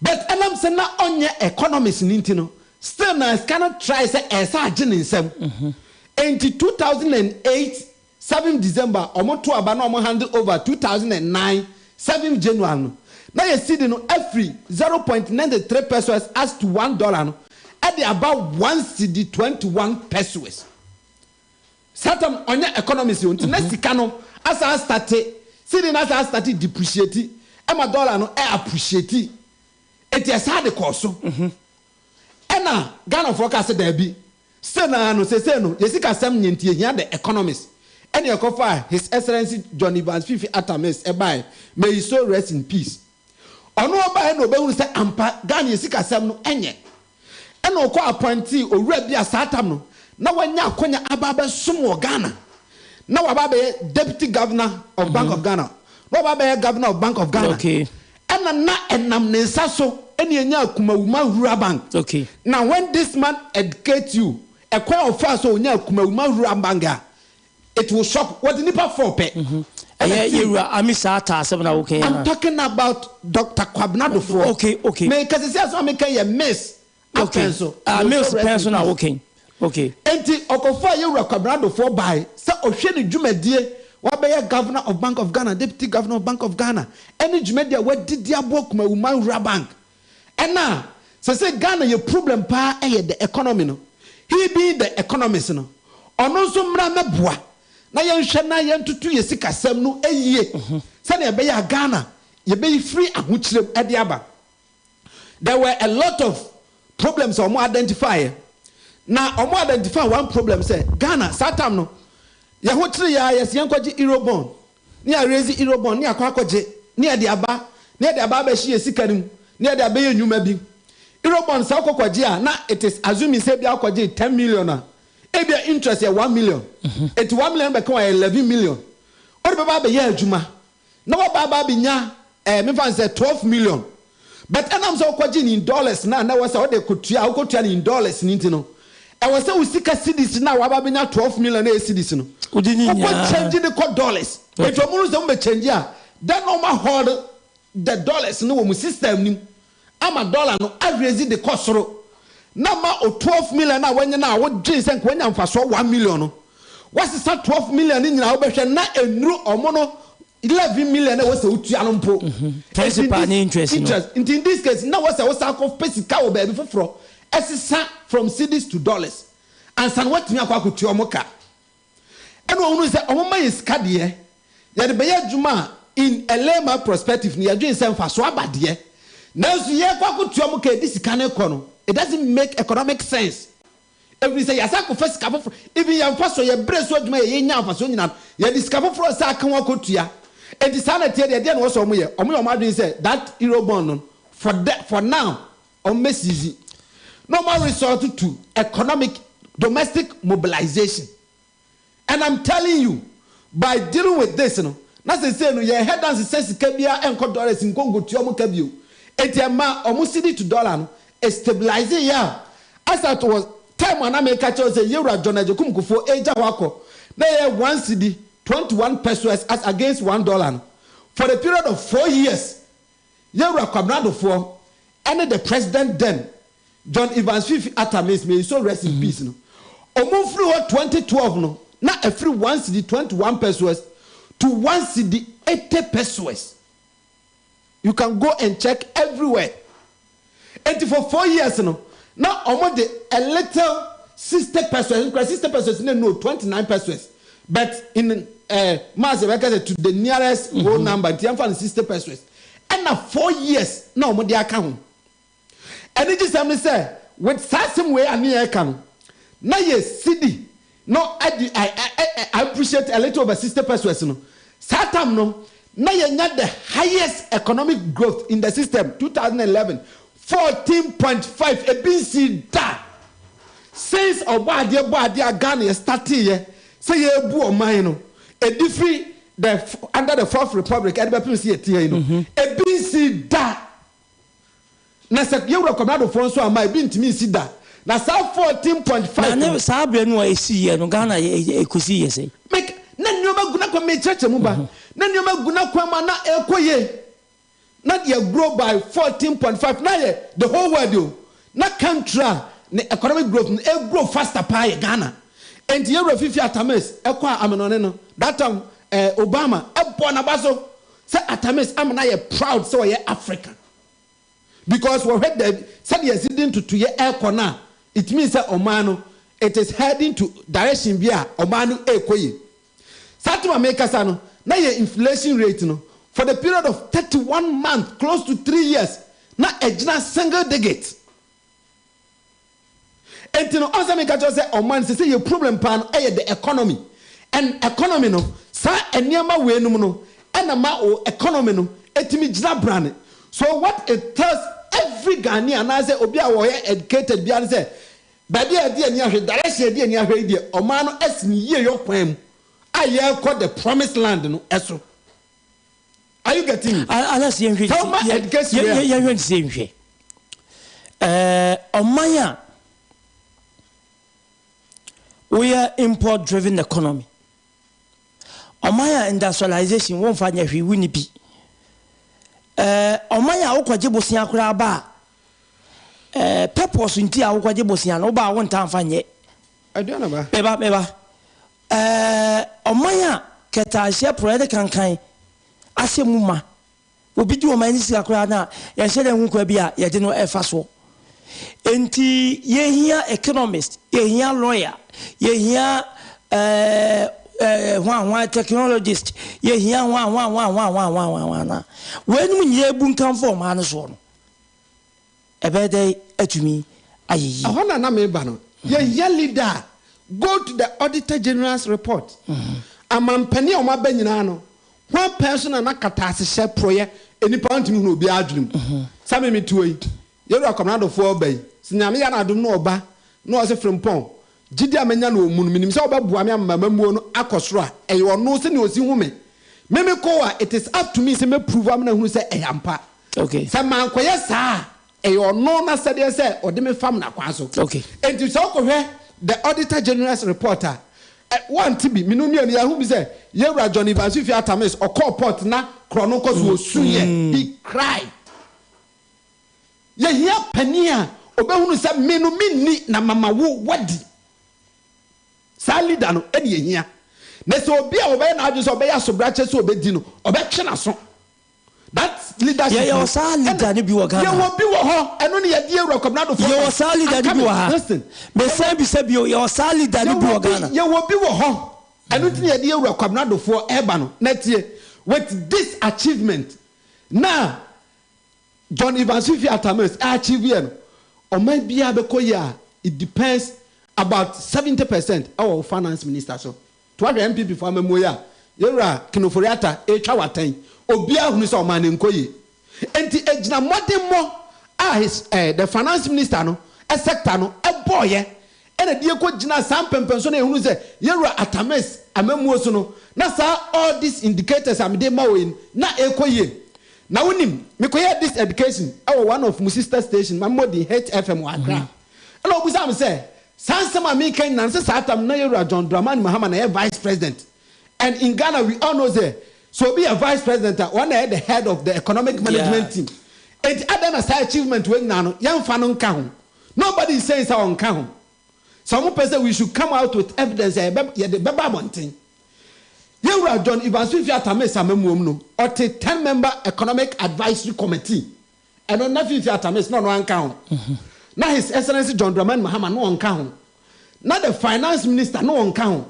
But ɛnam sɛ na ɔnyɛ economist no nti no, still na sika no try sɛ ɛsɛ agye ne nsam. Enti 2008 7th December ɔmo to aba na ɔmo hand over 2009 7th January no, na yɛ cedi no afiri 0.93 pesewas as to one dollar no ɛde aba one cedi 21 pesewas. Saa tam ɔnyɛ economist o nti na sika no asan astate cedi no asan astate depreciate ɛma dollar no ɛ appreciate enti ɛsaa de kɔɔ so ɛna Ghana foɔ kaa sɛ daabi still naa no seesei no yɛ sika sɛm nyɛ nti yɛhia the economist ɛna yɛkɔfaa His Excellency John Evans Fifi Atta Mills ɛbaeɛ may his soul rest in peace ɔno ɔbaeɛ na ɔbɛhunu sɛ ampa Ghana yɛ sika sɛm no ɛnyɛ Ɛna ɔkɔ appointee owura bi a saa tam no na wanya akwanya aba abɛsom wɔ Ghana. Na waba abɛyɛ Deputy Governor of Bank of Ghana. Na waba abɛyɛ Governor of Bank of Ghana. Okay. Ɛna na ɛnam ne nsa so ɛna yɛnyaa Kumawuma Rural Bank. Okay. Na when this man educate you ɛkwan a ɔfaa so a ɔnyaa Kumawuma Rural Bank a, it will shock wɔde nipa four pɛ. Ɛyɛ yɛwura Ami saa taa asɛm na woka yi I'm talking about Doctor Kwabena Dofoɔ. Okay okay. Me ka sisi asɛm a meka yɛ Miss Okay. Apɛn so. Ah Mills pɛn so na woka yi. Okay. Enti ɔkɔfaa yɛwura Kwabena Dofoɔ bae sɛ ɔhwɛ ne dwumadie wabɛyɛ Governor of Bank of Ghana, Deputy Governor of Bank of Ghana ɛne dwumadie a wadidi aboa Kumawuman Rural Bank ɛna. Sese Ghana yɛ problem paa ɛyɛ the economy no. He being the economist no, ɔno nso mmra mmɛboa na yɛnhwɛ na yɛntoto yɛ sikasɛm no yie sɛnea ɛbɛyɛ a Ghana yɛbɛyi firi ahokyerɛ mu de aba. There were a lot of problems a wɔn identify yɛ. Na wɔn identify one problem sɛ Ghana saa time no yɛ ho kyere yɛ a yɛsi yɛn kɔgye Eurobond ne yɛ raise Eurobond ne akɔ akɔgye ne yɛde aba ne yɛde aba abɛhye yɛ sika no mu ne yɛde abɛyɛ nnwuma bi. Eurobond sɛ wokɔ kɔgye a na it is assuming sɛ ebia wokɔgye 10 million a ebia interest yɛ 1 million. Eti 1 million bɛka wɔ 11 million. Wode bɛba abɛyɛ adwuma na waba aba abɛnya eh, memfa no sɛ 12 million. But ɛnam sɛ wokɔgye no in dollars no a na ɛwɔ sɛ wode kɔtua a wokɔtua no in dollars no nti no, ɛwɔ sɛ wo sika cedis no a waba abɛnya 12 million na ɛyɛ cedis no, Wode ne wokɔ nyinaa. change de kɔ dollars. Enti wɔn hu sɛ wɔbɛ change a, then na wɔn ahɔld the dollars no wɔ wɔn system no mu ama dollar no araise de kɔ soro na ma o 12 million a wanya no a wodwen sɛ nka wanya mfasoɔ 1 million no, wasesa 12 million no nyinaa wobɛhwɛ na ɛnnuru ɔmo no 11 million a ɛwɔ sɛ wotua no mpo. Principal ne interest no. Interest. Nti in this case na wɔ sɛ wosan kɔ pɛ sika wɔ baabi foforɔ ɛsesa from cedis to dollars ansa na woatumi akɔ akɔtua ɔmo ka. Ɛna ɔhunuu sɛ ɔmo ma yɛ sika deɛ yɛde bɛyɛ adwuma a in a layman prospective no yɛdwen sɛ mfasoɔ aba deɛ nanso yɛkɔ akɔtua ɔmo ka yɛde sika no rekɔ no it doesn't make economic sense. Ɛfiri sɛ yɛasan akɔfa sika foforɔ, even yɛn mfasoɔ, yɛn berɛ so adwuma yɛ yɛnya mfasoɔ nyinaa no, yɛde sika foforɔ resan aka ho akɔtua. Enti saa na ɛteɛ deɛ, ɛdeɛn na ɛwɔ sɛ wɔyɛ? Wɔyɛ wɔn adwene sɛ that Euro bond no, for the, for now, wɔmmɛ seize. Na wɔn resort to economic, domestic mobilization. And I'm telling you, by dealing with this no, na seesei no yɛn head ansesa sika biara ɛnkɔ dollars nkɔ nkotua wɔn ka bio. Enti ɛma wɔn cedi to dollar no stabilise yɛ a, as at was time a na meka kyerɛ wo sɛ Yewura John Agyekum Kufuor regya hɔ akɔ, na ɛyɛ one cedi 21 pesewas as against one dollar no, for the period of 4 years, Yewura Kwabena Adofoɔ ɛne the president then, John Evans Fiifi Atta Mills, may his soul rest in peace no, ɔmo firi hɔ 2012 no, na ɛfiri one cedi 21 pesewas to one cedi 80 pesewas. You can go and check everywhere. Enti for 4 years no, na ɔmo de a little 60 pesewas, nkura 60 pesewas no no 29 pesewas, but in maths yɛbɛka sɛ to the nearest whole number, nti yɛmfa no 60 pesewas. Ɛna 4 years na ɔmo de aka ho. Ɛne gye sɛm ne sɛ with saa asɛm wei a ne yɛreka no, na yɛ cedi no adi I appreciate a little over 60 pesewas no. Saa time no, na yɛnya the highest economic growth in the system 2011, 14.5. Ebi nsi da since ɔbɔ adeɛ bɔ adeɛ a Ghana yɛ starteeɛ sɛ yɛrebu ɔman no ɛdi firi the under the Fourth Republic ɛde bɛpem sɛ yɛte ha yi no, ebi nsi da. Na sɛ yɛwura Kwabena Adofoɔ nso ama ebi ntumi nsi da na saa 14.5 Na ne saa berɛ no a ɛsi yɛ no, Ghana ɛkɔsi yɛ sɛ Mek na nneɛma gu n'akwan mekyerɛkyerɛ mu ba na nneɛma gu n'akwan mu a na ɛrekɔ yie na yɛ grow by 14.5 na yɛ the whole world o na country a ne economic growth no ɛ grow faster paa yɛ Ghana. Enti yɛwura Fifi Atta Mills ɛkɔ a amenɔne no that time Obama ɛbɔ n'aba so sɛ Atta Mills ama no ayɛ proud sɛ ɔyɛ African because wɔhwɛ daabi sɛdeɛ yɛsi de ntotoyɛ ɛrekɔ no a, it means sɛ ɔman no it is heading to direction bi a ɔman no ɛrekɔ yie. Saa time a mekasa no na yɛ inflation rate no for the period of 31 months, close to 3 years, na ɛgyina single digit. Enti no ɔnsɛ meka kyerɛ sɛ ɔman sɛ yɛ problem paa no ɛyɛ the economy, and economy no saa nneɛma wei nom no ɛna ma o economy no ɛtumi gyina brane. So what it tells every Ghanaian anaasɛ obi a wɔyɛ educated biara ne sɛ baabi a yɛde ani ahwɛ, direction yɛde ani ahwɛ yi deɛ, ɔman no ɛsi ne yie yɔ kwan mu a yɛrekɔ the promised land no ɛso. Are you getting me? Alas, yɛnhwɛ. Sɛ woma education wei a yɛnhwɛ sɛ nhwɛ ɔman a woyɛ import driven economy, ɔman a industrialization wɔmfa nyɛ hwee, wonni bi, ɔman a wokɔgye bosea koraa ba a purpose nti a wokɔgye bosea no woba a wonta mfa nyɛ. Aduana ba. Meba, meba. Ɔman a kɛtaahyɛ porɔeɛ ne kankan ahyɛ mu ma obi di ɔman no sika koraa no a yɛnhyɛ dɛ hu kwa bi a yɛde no ɛfa soɔ. Enti yɛhia economist, yɛhia lawyer, yɛhia ɛɛ ɛɛ hwan hwan technologist, yɛhia hwan hwan hwan hwan hwan hwan hwan hwan na weinom nyinaa ebu nkamfo ɔman no soɔ no, ɛbɛyɛ dɛ atumi ayɛ yie. Ɛhɔ na na meba no. Yɛhia leader a go to the auditor general's report. Amampanin a wɔaba nyinaa no, hwan pɛn so na na katasehyɛ porɔeɛ nnipa ntumi hunu obiara adwene mu. Sɛ me mete hɔ yi, Yɛwura Kwabena Adofoɔ ɔba yi, sɛ Nyame yɛ n'adom na ɔba na ɔse Frimpong, gyidi a manya no wɔ mu no, menim sɛ ɔbɛboa me ama m'amammuo no akɔ soro a, ɛyɛ ɔno sɛnea ɔsi hu me. Me mekɔ hɔ a, it is up to me sɛ mɛ prove ama no ahunu sɛ ɛyɛ ampa. Sɛ mankɔyɛ saa a, ɛyɛ ɔno n'asɛdeɛ sɛ ɔde me fam n'akwan so. Enti sɛ wokɔhwɛ The Auditor General's Report a, ɛ, woante bi, me ne wo mmienu yɛahu bi sɛ Yɛwura John Evans Fifi Atta Mills, ɔkɔɔ port na korɔno kɔ so, ɔsuiɛ, he cried. Yɛhia panin a ɔbɛhunu sɛ me no menni na mama wo woadi. Saa leader no ɛne yɛhia. Na sɛ obi a ɔbɛyɛ n'adwene sɛ ɔbɛyɛ asobrakyɛ sɛ ɔbɛdi no, ɔbɛtwe n'aso. That leadership no. Yɛwɔ saa leader no bi wɔ Ghana. Yɛwɔ bi wɔ hɔ, ɛno ne yɛde Awura Kwabena Addo Forbes. Yɛwɔ saa leader no bi wɔ ha. Listen. Mesan bisa bio, yɛwɔ saa leader no bi wɔ Ghana. Yɛwɔ bi wɔ hɔ, ɛno nti na yɛde Awura Kwabena Addo ɛreba no. Na tie, with this achievement, na John Evans Fifi Atta Mills achieve yɛ no, ɔman biara bɛkɔ yie a, it depends about 70% ɛwɔ wo finance minister so. To ahwɛ NPP foɔ amammuo yi a, yɛwura Ken Ofori Atta retwa wo atɛn, obiara hunu sɛ ɔman no nkɔ yie. Enti ɛgyina mmɔdemmɔ a his eh, the finance minister no sector no bɔɔyɛ ɛna ɛde ɛkɔ gyinaa saa mpɛmpɛnso na yɛhunu sɛ yɛwura Atta Mills amammuo so no, na saa all these indicators a mede rema wo yi no, na ɛrekɔ yie. Na wonim, mekɔyɛɛ this education wɔ one of mo sister station, ma memmɔ din, Hit FM wɔ Accra. Ɛna wɔbisaa me sɛ, saa nsɛm a mereka nyinaa no, sɛ saa tam no na Yɛwura John Dramani Mahama na ɛyɛ Vice President. And in Ghana we all know sɛ, sɛ obi yɛ Vice President a, ɔno na ɛyɛ the head of the economic management team. Enti adɛn na saa achievement wei nyinaa no, yɛmfa no nka ho? Nobody is saying sɛ ɔnka ho. Sɛ wɔpɛ sɛ we should come out with evidence a, yɛbɛ, yɛde bɛba abɔnten. Yɛn Wura John Evans Fifi Atta Mills amammuom no, ɔte Ten Member Economic Advisory Committee. Ɛno na Fifi Atta Mills na ɔno anka ho. Na His Excellency John Dramani Mahama na ɔnka ho. Na the Finance Minister na ɔnka ho.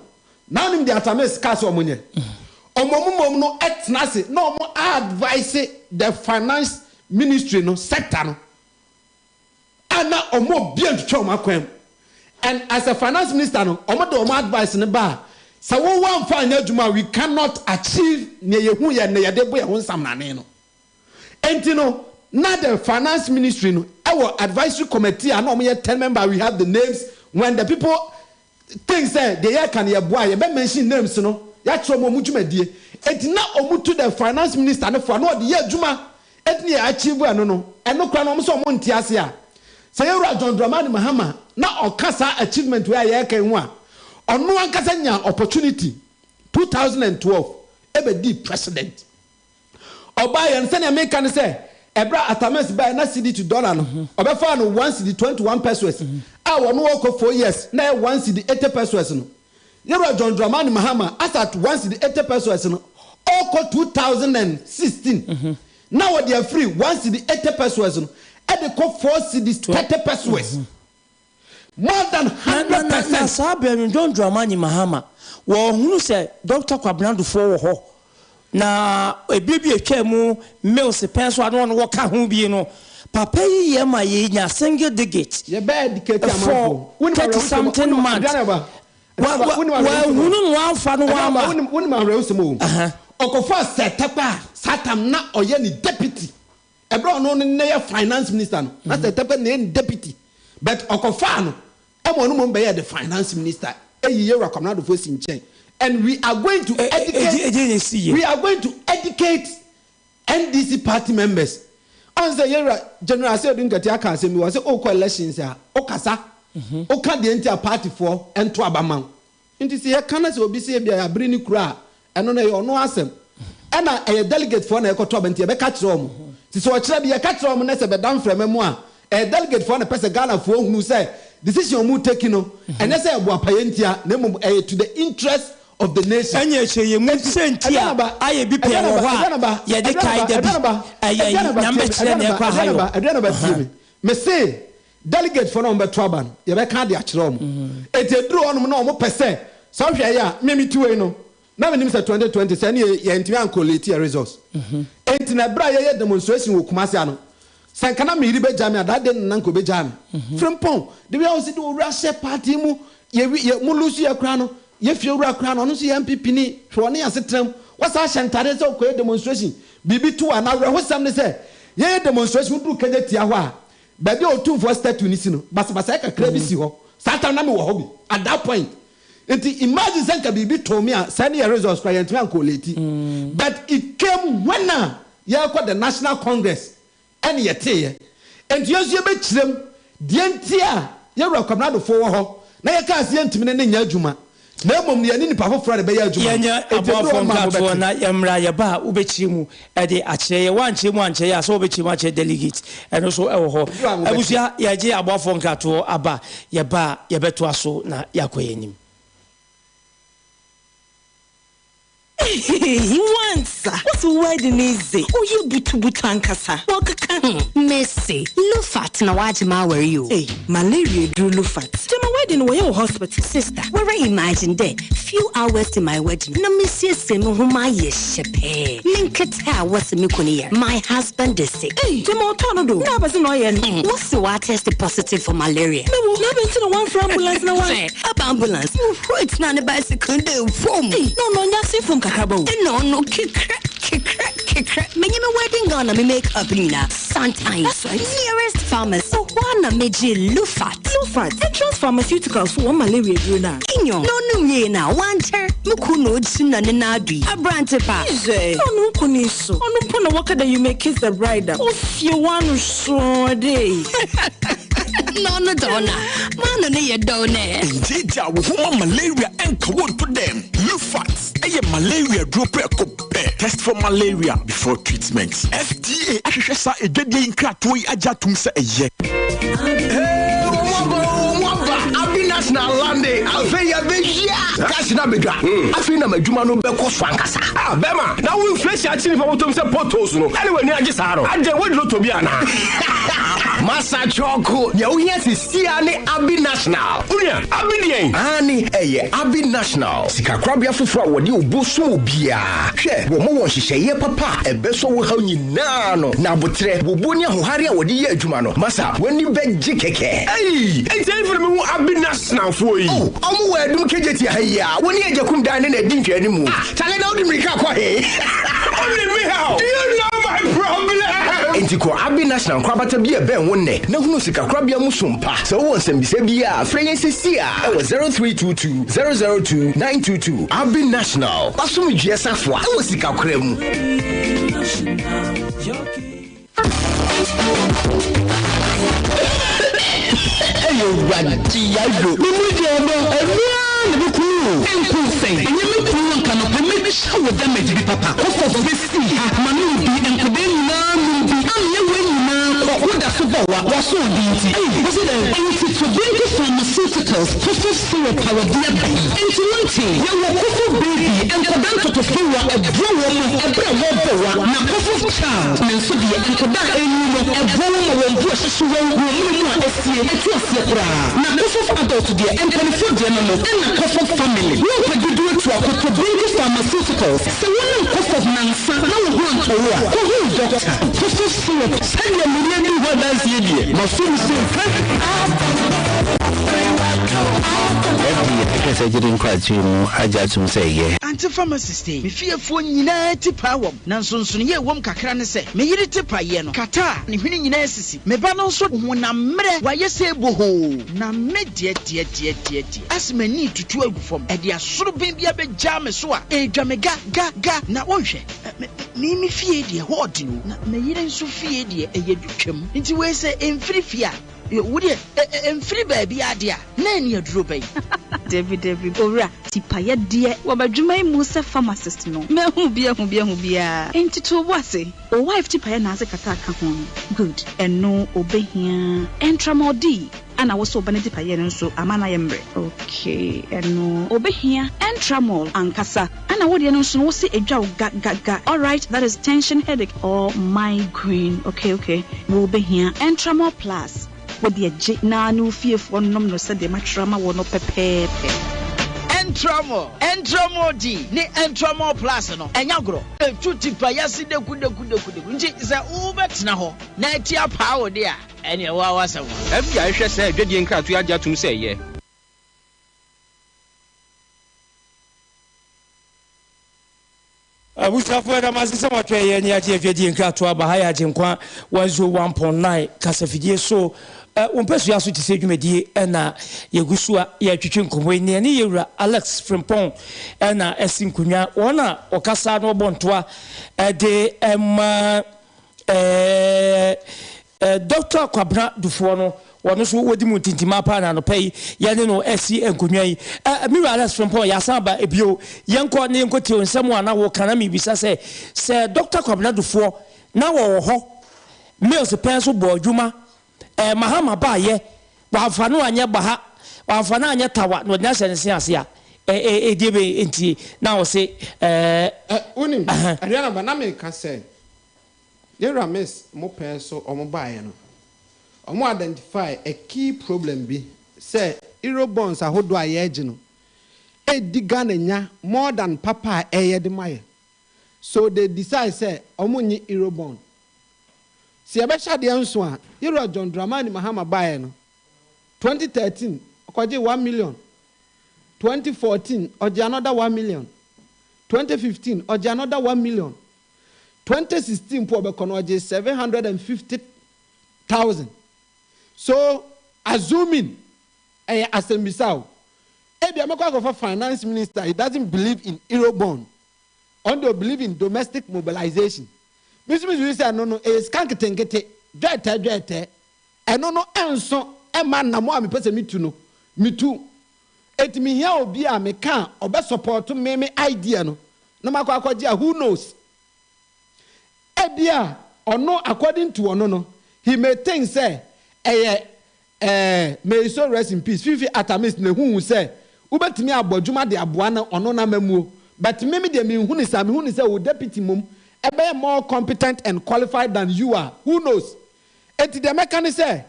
Na wonim deɛ Atta Mills kaa sɛ wɔnyɛ? Wɔn mmom no tena ase na wɔn advise the Finance Ministry no, sector no. a na wɔn obiara ntwitwa wɔn akwan mu and as a finance minister no wɔn de wɔn advice no ba a sɛ wo wamfa anyɛ adwuma a we cannot achieve nea yɛhu yɛ nnɛ yɛde bɔ yɛn ho nsamnane no. Enti no na the finance ministry no ɛwɔ advisory committee a na wɔn yɛ ten member we have the names when the people think sɛ deɛ yɛreka no yɛboa a yɛbɛ mention names no yɛakyerɛ wɔn wɔn dwumadie enti na wɔn tu the finance minister no fo a na ɔde yɛ adwuma enti na yɛ achieve ɛno no ɛno koraa no wɔn sɛ wɔn nte ase a sɛ yɛwura John Dramani Mahama na ɔka saa achievement wei a yɛreka yi ho a ɔno ankasa nyaa opportunity 2012 ɛbɛdii president. Ɔbaeɛ no, sɛdeɛ meka ne sɛ, ɛberɛ a Artames baeɛ na cedi to dollar no, ɔbɛfaa no one cedi 21 pesewas, a wɔno ɔrekɔ four years na ɛyɛ one cedi 80 pesewas no. Yɛwura John Dramani Mahama as at one cedi 80 pesewas no, ɔrekɔ 2016 na wɔde afiri one cedi 80 pesewas no de kɔ four cedis 30 pesewas. More than Na, na, hundred na, na percent. saa berɛ no, John Dramani Mahama, wɔhunu sɛ Dɔkta Kwabena Dufour wɔ hɔ, na ɛberɛ bi a ɛtwaa mu Mills pɛn so a na ɔno wɔka ho bi no, papa yi yɛ ma yɛnya single digit Yɛbɛ educate amanfoɔ. for Wonim 30 awerɛhosɛm, something wonim, months. Aduane aba, Wa, Aduane aba, wa, wonim awerɛhosɛm o. wanhunu no wamfa no Aduane aba, wamma. wonim, wonim awerɛhosɛm o. Aha. Ɔkɔfaa Sir Tarkwa a saa tam na ɔyɛ ne deputy. Ɛberɛ a ɔno no na yɛ finance minister no, na Sir Tarkwa na yɛ ne deputy. But ɔkɔfaa no ɛma ɔno mmom bɛyɛɛ the finance minister. Ɛyi Yewura Kwabena Adofo asi nkyɛn. And we are going to educate, we are going to educate NDC party members. Ɔn sɛ Yewura General Asiedu Nketia aka asɛm bi, ɔse wokɔ elections a, wokasa, woka deɛ nti a party foɔ nto aba ma wo. Nti sɛ yɛka na sɛ obi se ebia yɛabere ne kuro a, ɛno no ɛyɛ ɔno asɛm. Ɛna ɛyɛ delegate foɔ na ɛkɔto aba nti yɛbɛka akyerɛ wɔn. Nti sɛ ɔkyerɛ bi yɛka kyerɛ wɔn na sɛ ɛbɛda mframa mu a, ɛyɛ delegate foɔ na ɛpɛ sɛ Ghana foɔ hunu sɛ decision a wɔn retake no, ɛnyɛ sɛ ɛyɛ boapayɛ ntia na mmom ɛyɛ to the interest of the nation. Ɛnyɛ hyɛ yɛn mu Nti sɛ nti a Aduanaba, ayɛ bi pɛɛ wɔ Aduanaba, hɔ a Aduanaba, yɛde kae Aduanaba, da bi Aduanaba, ɛyɛ Aduanaba Nyame tie me, bɛkyerɛ nea Aduanaba, ɛkɔ aha yɔ. Aduanaba, Aduanaba tie me. Mese. Delegate foɔ no a wɔbɛto aba no, yɛbɛka ade akyerɛ wɔn. Enti ɛduru hɔnom na wɔpɛ sɛ, sɛ wohwɛ yɛ a, me mete wei no, na menim sɛ 2020 sɛ ɛne yɛntumi ancollate yɛ results. Enti na ɛberɛ a yɛyɛ demonstration wɔ Kumasi ha no, sɛ nka na me yere bɛgyaa me a, that day no na nka ɔbɛgyaa me. Frimpong, the way a ɔsi de owura hyɛ party mu, yɛ yɛ mo lose yɛ koraa no, yɛ fie wura koraa no, ɔno nso yɛ NPP ni, hwɛ ɔne yɛn asetena mu. Wasan ahyɛ ntadeɛ sɛ ɔkɔyɛ demonstration, biribi to a, na awerɛhosɛm ne sɛ, yɛyɛ demonstration, woduru Kejetia hɔ a, Baabi a Otumfoɔ statue no si no, basabasayɛ kakra bi si hɔ. Saa time no na mewɔ hɔ bi, at that point. Nti imagine sɛ nka biribi too me a, sɛɛ ne yɛ results koraa yɛntumi ancollate. But it came when a yɛrekɔ the National Congress ɛne yɛteeɛ. Nti yɛn nso yɛbɛkyerɛ mu deɛ nti a Yɛwura Kwabena Adofoɔ wɔ hɔ na yɛkaa sɛ yɛntumi ne no nyɛ adwuma. Na mmom no, yɛne nnipa foforɔ na ɛbɛyɛ adwuma no. Yɛnyɛ Enti ɛduru aboafoɔ hɔ no ma nkratoɔ mobɛte. na yɛmmra, yɛba a wobɛkyerɛ mu de akyerɛ yɛn, woankyerɛ mu ankyerɛ yɛn a, sɛ wobɛkyerɛ mu akyerɛ delegate, ɛno nso wɔ hɔ. Ɛduru a mobɛte. Abusua, yɛgye aboafoɔ nkratoɔ aba, yɛba a yɛbɛtoa so na yɛakɔ yɛn anim. Ehehehe wansa wose wo wedding yi dze ɔyɛ butubutu ankasa wɔkeka ho. Mese Lufat na wagye m'awar yi o. Ei malaria eduru Lufat. Gyama wedding no wɔyɛ wɔ hospital. Sister, woara imagine dɛ few hours to my wedding na mesiesie mo ho mayɛ hyɛpɛɛ, me nketse a wɔse me kun yar, my husband is sick. Ei gyama ɔtɔɔ no do na abɛdze na ɔyɛ no. Wɔse ɔatest positive for malaria. Mewo na abɛn ntsi na wɔammfrɛ ambulance na wɔan. Hwɛ, aba ambulance, muhurui tsenaa ne bicycle do famu. Ei na ɔno ɔnnyɛ ase famu kakraba o. Nna ɔno kekrɛ kekrɛ kekrɛ, menye me wedding gown na me make up nyina santan. That's right. Nearest pharmacy, hɔ ara na megyee Lufat. Lufat, Entrance Pharmaceuticals fo wɔn malaria eduru no a. Nyew, na ɔnom wiei no a, ɔannkyɛr, mo kun na ogyina ne nan do yi, aberantse pa. Hwɛ, na ɔno nko ne so, ɔno mpo na wɔka dɛ you may kiss the bride a, ofie w'ano sɔɔ dei. Na ɔno dze ɔno a, m'ano no yɛ dɛw nɛ. Ngyeegye a wo ho ma malaria nka wo nto dɛm. Lufat yɛ malaria duro prɛko pɛ. Test for malaria before treatment. FDA ahwehwɛ saa adwadie yi nkratoɔ yi agye atom sɛ ɛyɛ. Hey, wɔn aba o, wɔn aba. Abi National Lande, afei yɛbɛhyia. Cash na abɛdwa. Afei na m'adwuma no bɛkɔ so ankasa. Ah, bɛrima, na wo inflation akye nipa bɔtɔm sɛ potholes no, ɛne w'ani agye saa no? Adɛn, woadi lotto bi anaa? Masa Kyɔko, nea wohia seesei ara ne Abi National. Onua, Abi deɛn? Aane, ɛyɛ Abi National, sikakorabea foforɔ a wɔde obuo som obiara. Hwɛ, wɔma wɔn nhyehyɛeɛ papa a ɛbɛsɔ wo haw nyinaa ano, na aboterɛ, wobuo ne ahohare a wɔde yɛ adwuma no, masa, w'ani bɛgye kɛkɛ. Ei, enti ɛhefa na mehu Abi Nationalfoɔ yi? Oh, wɔn wɔ Adum Kejetia ha yi ara, wɔne Agyakum dan no na ɛdi nhwɛanimu. Ah, Chale na wode mmirika kɔ he? Only me how? Do you know my problem? Enti kɔ Abbey National nkorabata bi a ɛbɛn wo nnɛ na hunu sikakorabea mu som pa. Sɛ wowɔ nsɛmbisa bi a, frɛ yɛn seesei ara wɔ 0322 002 922. Abbey National, w'asomdwoeɛ safoa wɔ sikakora mu. Ɛyɛ Awurade yado. Me mu deɛ ɔdɔ ɛno ara na ɛbɛku me o. Ɛnku sɛn? Ɛnyɛ me kunu anka nɔpɛ mɛtwa wo damage bi papa. Kɔfɔf bɛsi ha ma nom bi nkɔdaa nyinaa nom bi ameɛ wei nyinaa kɔ wo da so bɔ wa w'asoɔden nti ei wosi dɛn? Enti Tobinco Pharmaceuticals Kɔfɔf syrup a wɔde aba yi enti wonte yɛwɔ Kɔfɔf baby nkɔdaa ntɔtɔfewa ɛboa wɔn ɛberɛ a wɔrebɔ wa na Kɔfɔf child ne nso deɛ nkɔdaa a ɛnwu no ɛboa wɔn ma wɔn bo ɛhyehye wɔn wɔ mmerɛ mu a asie ɛtu aseɛ koraa na Kɔfɔf adult deɛ mpanifoɔ deɛ no no ɛna Kɔfɔf family wo mpɛ dodoɔ tu akɔtɔ Bingo Pharmaceuticals sɛ wo nom Kɔfɔf nansa na wo ho antɔ wo a kɔ hu doctor Kɔfɔf syrup Sɛdeɛ mene adi ho adanseɛ deɛ, maso mu sɛ mfɛ. FDA ahwehwɛ saa gyidi nkratoɔ yi mu agye atom sɛ ɛyɛ. Ante pharmacist yi, me fiefoɔ nyinaa ti paa wɔm, na nsonsonoeɛ a ɛwom kakra ne sɛ, me yere ti paeɛ no, kata a ne hwene nyinaa sisi, me ba no nso honam mmerɛ, wayɛ sɛ bohoo, na me deɛ deɛ deɛ deɛ deɛ, ase m'ani retutu agu fam, ɛde asoroben bi abɛgyaa me so a, ɛredwa me ga ga ga, na wonhwɛ, me, me, me fie deɛ ɛhɔ ɔden o, na me yere nso fie deɛ ɛyɛ dutwam, nti wei sɛ ɛmfiri fie a, Wo deɛ, ɛmfiri baabiara deɛ a, na ɛne aduro bɛn? Dabi, dabi, Owura, tipayɛ deɛ, wɔ m'adwuma yi mu sɛ pharmacist no, mahu bi ahu bi ahu bi ara, enti to wo bo ase. Wo wife tipayɛ na adze kata aka ho no, good, ɛno obehia Entramol D, ɛna wo so wo ba ne tipayɛ no nso ama no ayɛ mmerɛ, okay, ɛno obehia Entramol ankasa, ɛna wo deɛ no nso no wo se edwa wo ga ga ga, alright, that is tension headache or migraine, okay, okay, wo behia Entramol plus. Wo deɛ gye na ne wo fiefoɔ nnom no sɛdeɛ matwerɛ ama wo no pɛpɛɛpɛ. Entramol, Entramol D ne Entramol Plus no, ɛnyɛ agorɔ. Ɛtu tipaeɛ ase dekudekudekudeku. Nti sɛ wobɛtena hɔ na ati apaa wo de a, ɛnneɛ wo ara w'asɛm. FDA hwɛ saa adwadie nkratoɔ yi agye atom sɛ ɛyɛ. Abusuafo yɛda mo ase sɛ moatwɛn yɛn ne agye adwadie nkratoɔ aba ha yɛ Agyenkwa 101.9 kasafidie so. Wo mpasua so te sɛ dwumadie na yɛgu so a yɛretwetwe nkɔmmɔ yi. Nea ne yɛwura Alex Frimpong na asi nkonnwa. Wɔn a wɔkasa na wɔbɔ ntoa de ma Dɔkta Kwabena Dufoɔ no, wɔn nso wɔdi mu ntintimaa paa na anɔpa yi yɛne no asi nkonnwa yi. Me wura Alex Frimpong, yɛasan aba bio. Yɛnkɔ na yɛnkɔtie wo nsɛm a na woka na mebisa sɛ, sɛ Dɔkta Kwabena Dufoɔ na wɔwɔ hɔ, Mills pɛn so bɔɔ adwuma, Mahama baeɛ, wamfa no anyɛ baha, wamfa no anyɛ tawa na ɔde no ahyɛ ne se ase a, ɛdeɛ bɛn nti na ɔse ɛɛ. Wonim, Aduanaba, na meka sɛ Yɛwura Miss mo pɛn so ɔmo baeɛ no, ɔmo identify a key problem bi sɛ Eurobonds ahodoɔ a yɛregye no ɛredi Ghana nya more than papa a ɛyɛ de ma yɛ. So they decide sɛ ɔmo nnye Eurobond. Sɛ yɛbɛhyɛ adeɛ nso a, Yɛwura John Dramani Mahama baeɛ no, 2013 ɔkɔgyee one million, 2014 ɔgyee another one million, 2015 ɔgyee another one million, 2016 mpo ɔbɛkɔ no ɔgyee 750,000. So assuming, ɛyɛ asɛmbisa o, ebia mɛkɔ akɔfa finance minister, he doesn't believe in Eurobond, ɔno deɛ ɔbelieve in domestic mobilization. Me nso mesusu sɛ ɛno no ɛyɛ sika nketenkete, dwɛɛtɛɛ dwɛɛtɛɛ, ɛno no ɛnso ɛmma nnamɔ a mepɛ sɛ metu no metu. Enti mehia obi a meka a ɔbɛ support me me idea no na makɔ akɔgye a who knows? Ebia ɔno according to ɔno no he may think sɛ ɛyɛ eh may his soul rest in peace Fifi Atta Mills na ehuu sɛ wobɛtumi abɔ adwuma de aboa no ɔno n'amammuo but me me deɛ menhu no saa mehu no sɛ wo deputy mmom ɛbɛyɛ more competent and qualified than you a who knows? Enti deɛ mɛka ne sɛ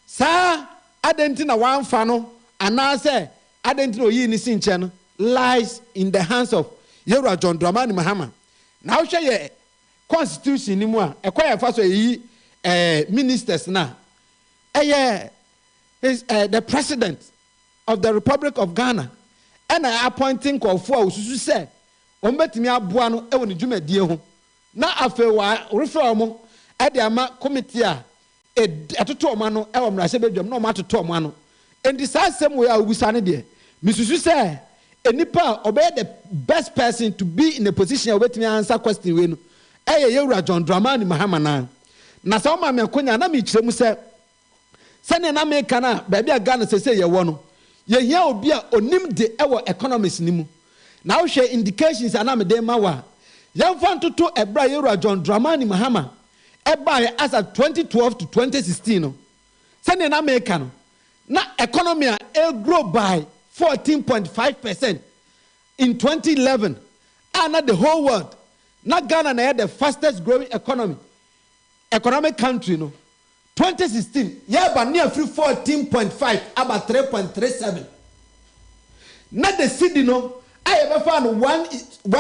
saa adɛn nti na wamfa no anaasɛ Adɛn nti na oyii ne si nkyɛn no lies in the hands of Yɛwura John Dramani Mahama. Na wohwɛ yɛ constitution no mu a, ɛkwan a yɛfa so a yɛyi eh, ministers no a, ɛyɛ his, eh, the president of the Republic of Ghana ɛna appointing nkurɔfoɔ a osusu sɛ wɔn bɛtumi aboa no wɔ ne dwumadie ho na afei wɔarefrɛ wɔn de ama committee a Ed, ɛtoto wɔn ano wɔ mmarahyɛbadwam na wɔatoto wɔn ano. Enti saa asɛm wei a wobisa no deɛ, mesusu sɛ nnipa a ɔbɛyɛ the best person to be in a position a obetumi answer question wei no yɛ Yɛwura John Dramani Mahama no ara. Na sɛ woma me akonya a, na mekyerɛ mu sɛ, sɛdeɛ na meka no a, baabi a Ghana seesei yɛwɔ no, yɛhia obi a onim de wɔ economics no mu. Na wohwɛ indications a na mede rema wo a, yɛmfa ntoto ɛberɛ a Yɛwura John Dramani Mahama ɛbaeɛ as at 2012 to 2016 no, sɛdeɛ na meka no, na economy a ɛregrow by 14.5 percent in 2011 a na the whole world na Ghana na ɛyɛ the fastest growing economy economic country no, 2016 yɛreba ne afiri 14.5 aba 3.37. Na the cedi no a yɛbɛfaa no one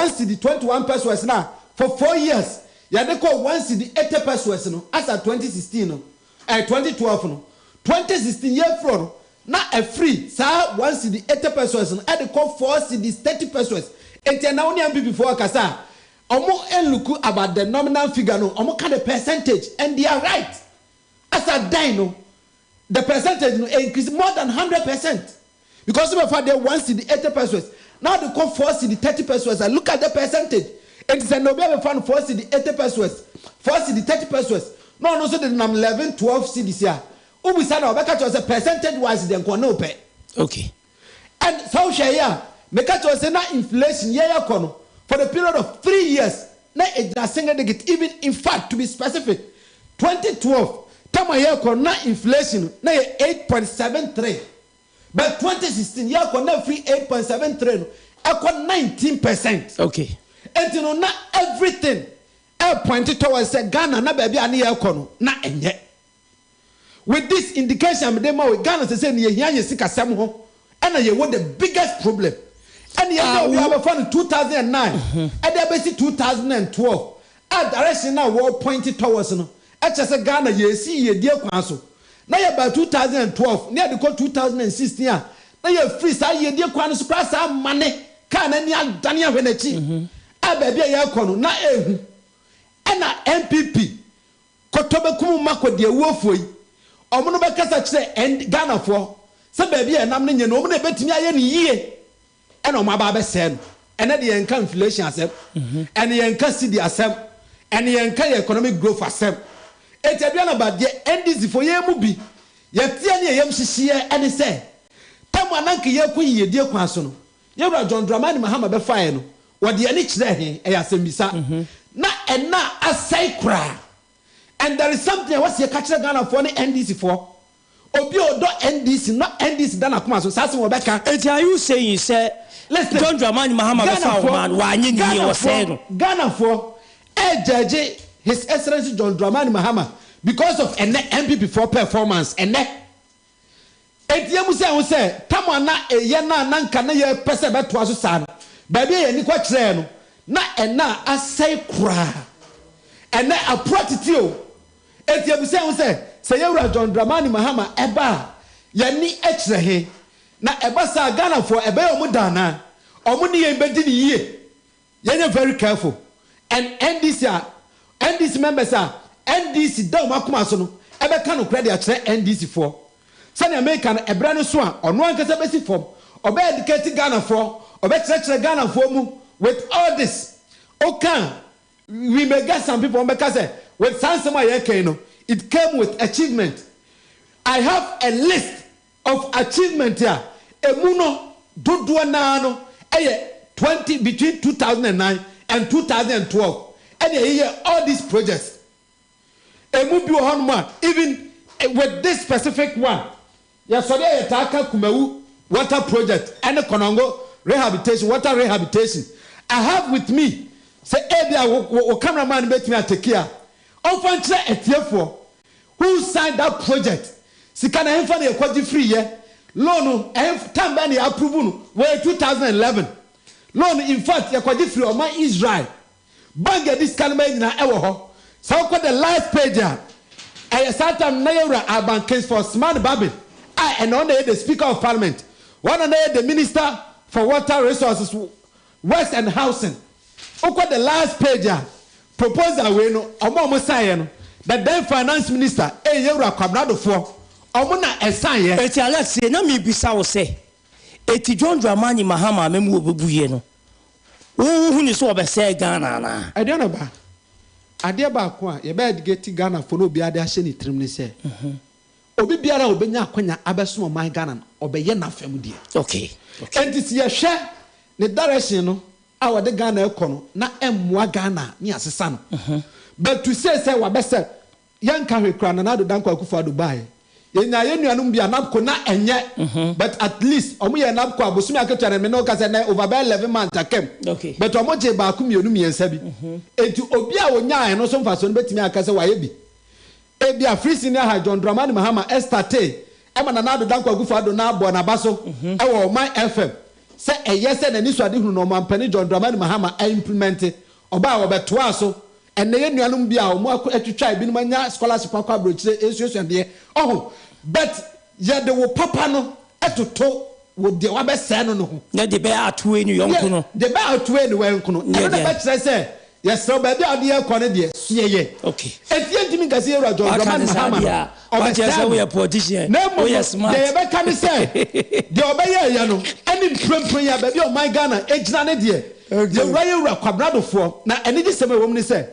cedi 21 pesewas no a for 4 years yɛde kɔɔ 1 cedi 80 pesewas no as at 2016 no, 2012 no, 2016 yɛfiri no na ɛfiri saa 1 cedi 80 pesewas no ɛde kɔ 4 cedis 30 pesewas. Nti ɛna wo ne NPP foɔ kasa a, ɔmo nlook about the nominal figure no, ɔmo ka the percentage, and they are right. As at then no, the percentage no increase more than 100%, because wobɛfa deɛ 1 cedi 80 pesewas na ɔde kɔ 4 cedi 30 pesewas a, look at the percentage. Nti sɛ na obi abɛfa no 4 cedi 80 pesewas, 4 cedi 30 pesewas, na ɔno nso de nam 11 12 cedis a, wobisa na ɔbɛka kyerɛ sɛ percentage wise deɛ nkɔ ne wopɛ. And sɛ wohwɛ yi a, meka kyerɛ sɛ na inflation yɛyɛ kɔ no for the period of 3 years na egyina single digit. Even, in fact, to be specific, 2012 tam a yɛkɔ na inflation na yɛ 8.73, but 2016 yɛkɔ na firi 8.73 no ɛkɔ 19%. Nti no na everything ɛ point towards sɛ Ghana na baabi a ne yɛkɔ no na ɛnyɛ. With this indication a mede ma wo yi, Ghana sesei no yɛhia yɛn sikasɛm ho ɛna yɛwɔ the biggest problem. Ɛna yɛnya obi a wɔbɛfa no 2009 ɛde abɛsi 2012 a direction no a wɔ point towards no ɛkyerɛ sɛ Ghana yɛresi yiedie kwan so. Na yɛbaa 2012 na yɛde kɔ 2016 a na yɛfiri saa yiedie kwan no so koraa saa amane kaa no ani adane ahwɛ n'akyi a baabi a yɛrekɔ no na ɛrehu. Ɛna NPP Kɔtɔ bɛkum mma kɔ deɛ awuofoɔ yi ɔmo no bɛkasa kyerɛ ɛnd Ghanafoɔ sɛ baabi a ɛnam no nyɛ no ɔmo na ɛbɛtumi ayɛ no yie ɛna ɔmo aba abɛsɛɛ no. Ɛnɛ deɛ yɛnka inflation asɛm, ɛne yɛnka cedi asɛm, ɛne yɛnka yɛ economic growth asɛm. Enti Aduana ba deɛ NDC foɔ yɛn mu bi yɛteɛ ne yɛyam hyehyeɛ ɛne sɛ tam a na nka yɛrekɔ yiedie kwan so no Yɛwura John Dramani Mahama bɛfaeɛ no, wɔde ani kyerɛɛ he? Ɛyɛ asɛmmisa. Na ɛnna asɛe koraa. And there is something a ɛwɔ sɛ yɛka kyerɛ Ghanafoɔ ne NDC foɔ. Obi a ɔdɔ NDC na NDC da n'akoma so, saa asɛm wɔbɛka. Enti are you saying sɛ Listen, John Dramani Mahama bɛfaa Ghanafoɔ, ɔman no, wanyɛ ne yie, wɔsɛee Ghanafoɔ, no? Ghanafoɔ ɛɛgyɛɛgye His Excellency John Dramani Mahama because of ɛnnɛ NPP foɔ performance, ɛnnɛ. Enti yemmu sɛ ho sɛ tam a na eye no a na anka na yɛpɛ sɛ ɛbɛtoa so saa no, baabi a yɛn ani kɔkyerɛɛ no, na ɛnna a asɛe koraa. Ɛnnɛ, apura tete o. Enti yebu sɛ ho sɛ, sɛ yɛn Wura John Dramani Mahama ba a, yɛn ani kyerɛ he? Na ɛba saa a, Ghanafoɔ, ɛbɛyɛ wɔn dɛ anaa? Wɔn ne yɛn bɛdi no yie? Yɛnyɛ very careful and NDC a NDC members a NDC da wɔn akoma so no bɛka nokorɛ de akyerɛ NDC foɔ. Sɛnea meka no ɛberɛ no so a ɔno ankasa bɛsi fam, ɔbɛ educate Ghanafoɔ, ɔbɛkyerɛkyerɛ Ghanafoɔ mu with all this. Woka a we may get some people wɔn bɛka sɛ with saa nsɛm a yɛreka yi no it came with achievement. I have a list Of achievement a ɛmu no dodoɔ no ara no yɛ 20 between 2009 and 2012 ɛna yɛyɛɛ all these projects. Ɛmu bi wɔ hɔnom a even with this specific one yɛsɔre a yɛtaa ka Kumawu water project ɛne Konongo rehabilitation water rehabilitation. I have with me sɛ ebia wo wo camera man no bɛtumi atake a ɔmfa nkyerɛ atiefoɔ Who signed that project? Sika no ɛhenfa na yɛkɔgye firi yɛ? Loan no ɛhenf time bɛn na yɛ approve no? Wɔyɛ 2011 loan no infact yɛkɔgye firi ɔman Israel. Bank a yɛde sika no mae nyinaa ɛwɔ hɔ. Sɛ wokɔ the last page a, ɛyɛ saa time no na yɛwura Alban Kingsford Smane Babin a ɛnɛ ɔno na ɛyɛ the speaker of parliament, ɔno na na ɛyɛ the minister for water resources, Works and Housing. Wokɔ the last page a, proposal wei no, wɔn a wɔn sign yɛ no, the then finance minister, ɛyɛ Yɛwura Kwabena Adofoɔ, wɔn na ɛsign yɛ. Eti Alex sei na mebisa wo sɛ, eti John Dramani Mahama amamuo bɛbuiɛ no, wo wohu no sɛ ɔbɛsɛe Ghana anaa? Aduane ba, adeɛ baako a yɛbɛ educate Ghanafoɔ na obiara de ahyɛ ne tirim ne sɛ, Obi biara a ɔbɛnya akwanya abɛsom ɔman Ghana no, ɔbɛyɛ n'afa mu deɛ. Okay. Enti sɛ yɛhwɛ ne direction no a ɔde Ghana rekɔ no, na ɛmmoa Ghana a, ne yɛasesa no. But to say sɛ wabɛsɛ, yɛnka hwee koraa, Nana Addo Dankwa Akufo Addo baeɛ, yɛnyaa yɛn nuanom bi a NABCO na ɛnyɛ, but at least wɔyɛɛ NABCO a bosome akatua no, me ne wo kasa nnɛ over bɛyɛ 11 months akam, but wɔgyee baako mmienu mmiɛnsa bi. Enti obi a ɔnyaa ɛno so mfasoɔ no bɛtumi aka sɛ wayɛ bi. Ebia Free Senior High John Dramani Mahama startee ma Nana Addo Dankwa Akufo Addo nan bɔɔ n'aba so wɔ Ɔman FM sɛ ɛyɛ sɛ n'anisoadehunu no Ɔmanpanin John Dramani Mahama aimplimente. Ɔbaa a wɔbɛtoaa so. Ɛnnɛ yɛn nuanom bi a wɔn atwitwa ebinom anya scholarship akɔ aburokyire resuasua adeɛ. Ɔho but yɛde wo papa no toto wo deɛ wabɛsɛe no no ho. Na deɛ bɛ outweigh ne yɔnko no. Deɛ bɛ outweigh ne yɔnko no. Ɛno na ɛbɛkyerɛ sɛ yɛsrɛ wo baabi a wode yɛn rekɔ no deɛ, soɛ yɛn. Okay. Enti yɛntumi nka sɛ yɛn wura John Dramani Mahama no, ɔbɛsɛe no. Na mmom no, deɛ yɛbɛka ne sɛ, deɛ ɔbɛyɛeɛ no ne mprempren yi a baabi a ɔman Ghana gyina no deɛ, yɛwura yɛn wura Kwabena Dofoɔ. Na anigyesɛm a ɛwɔ mu ne sɛ,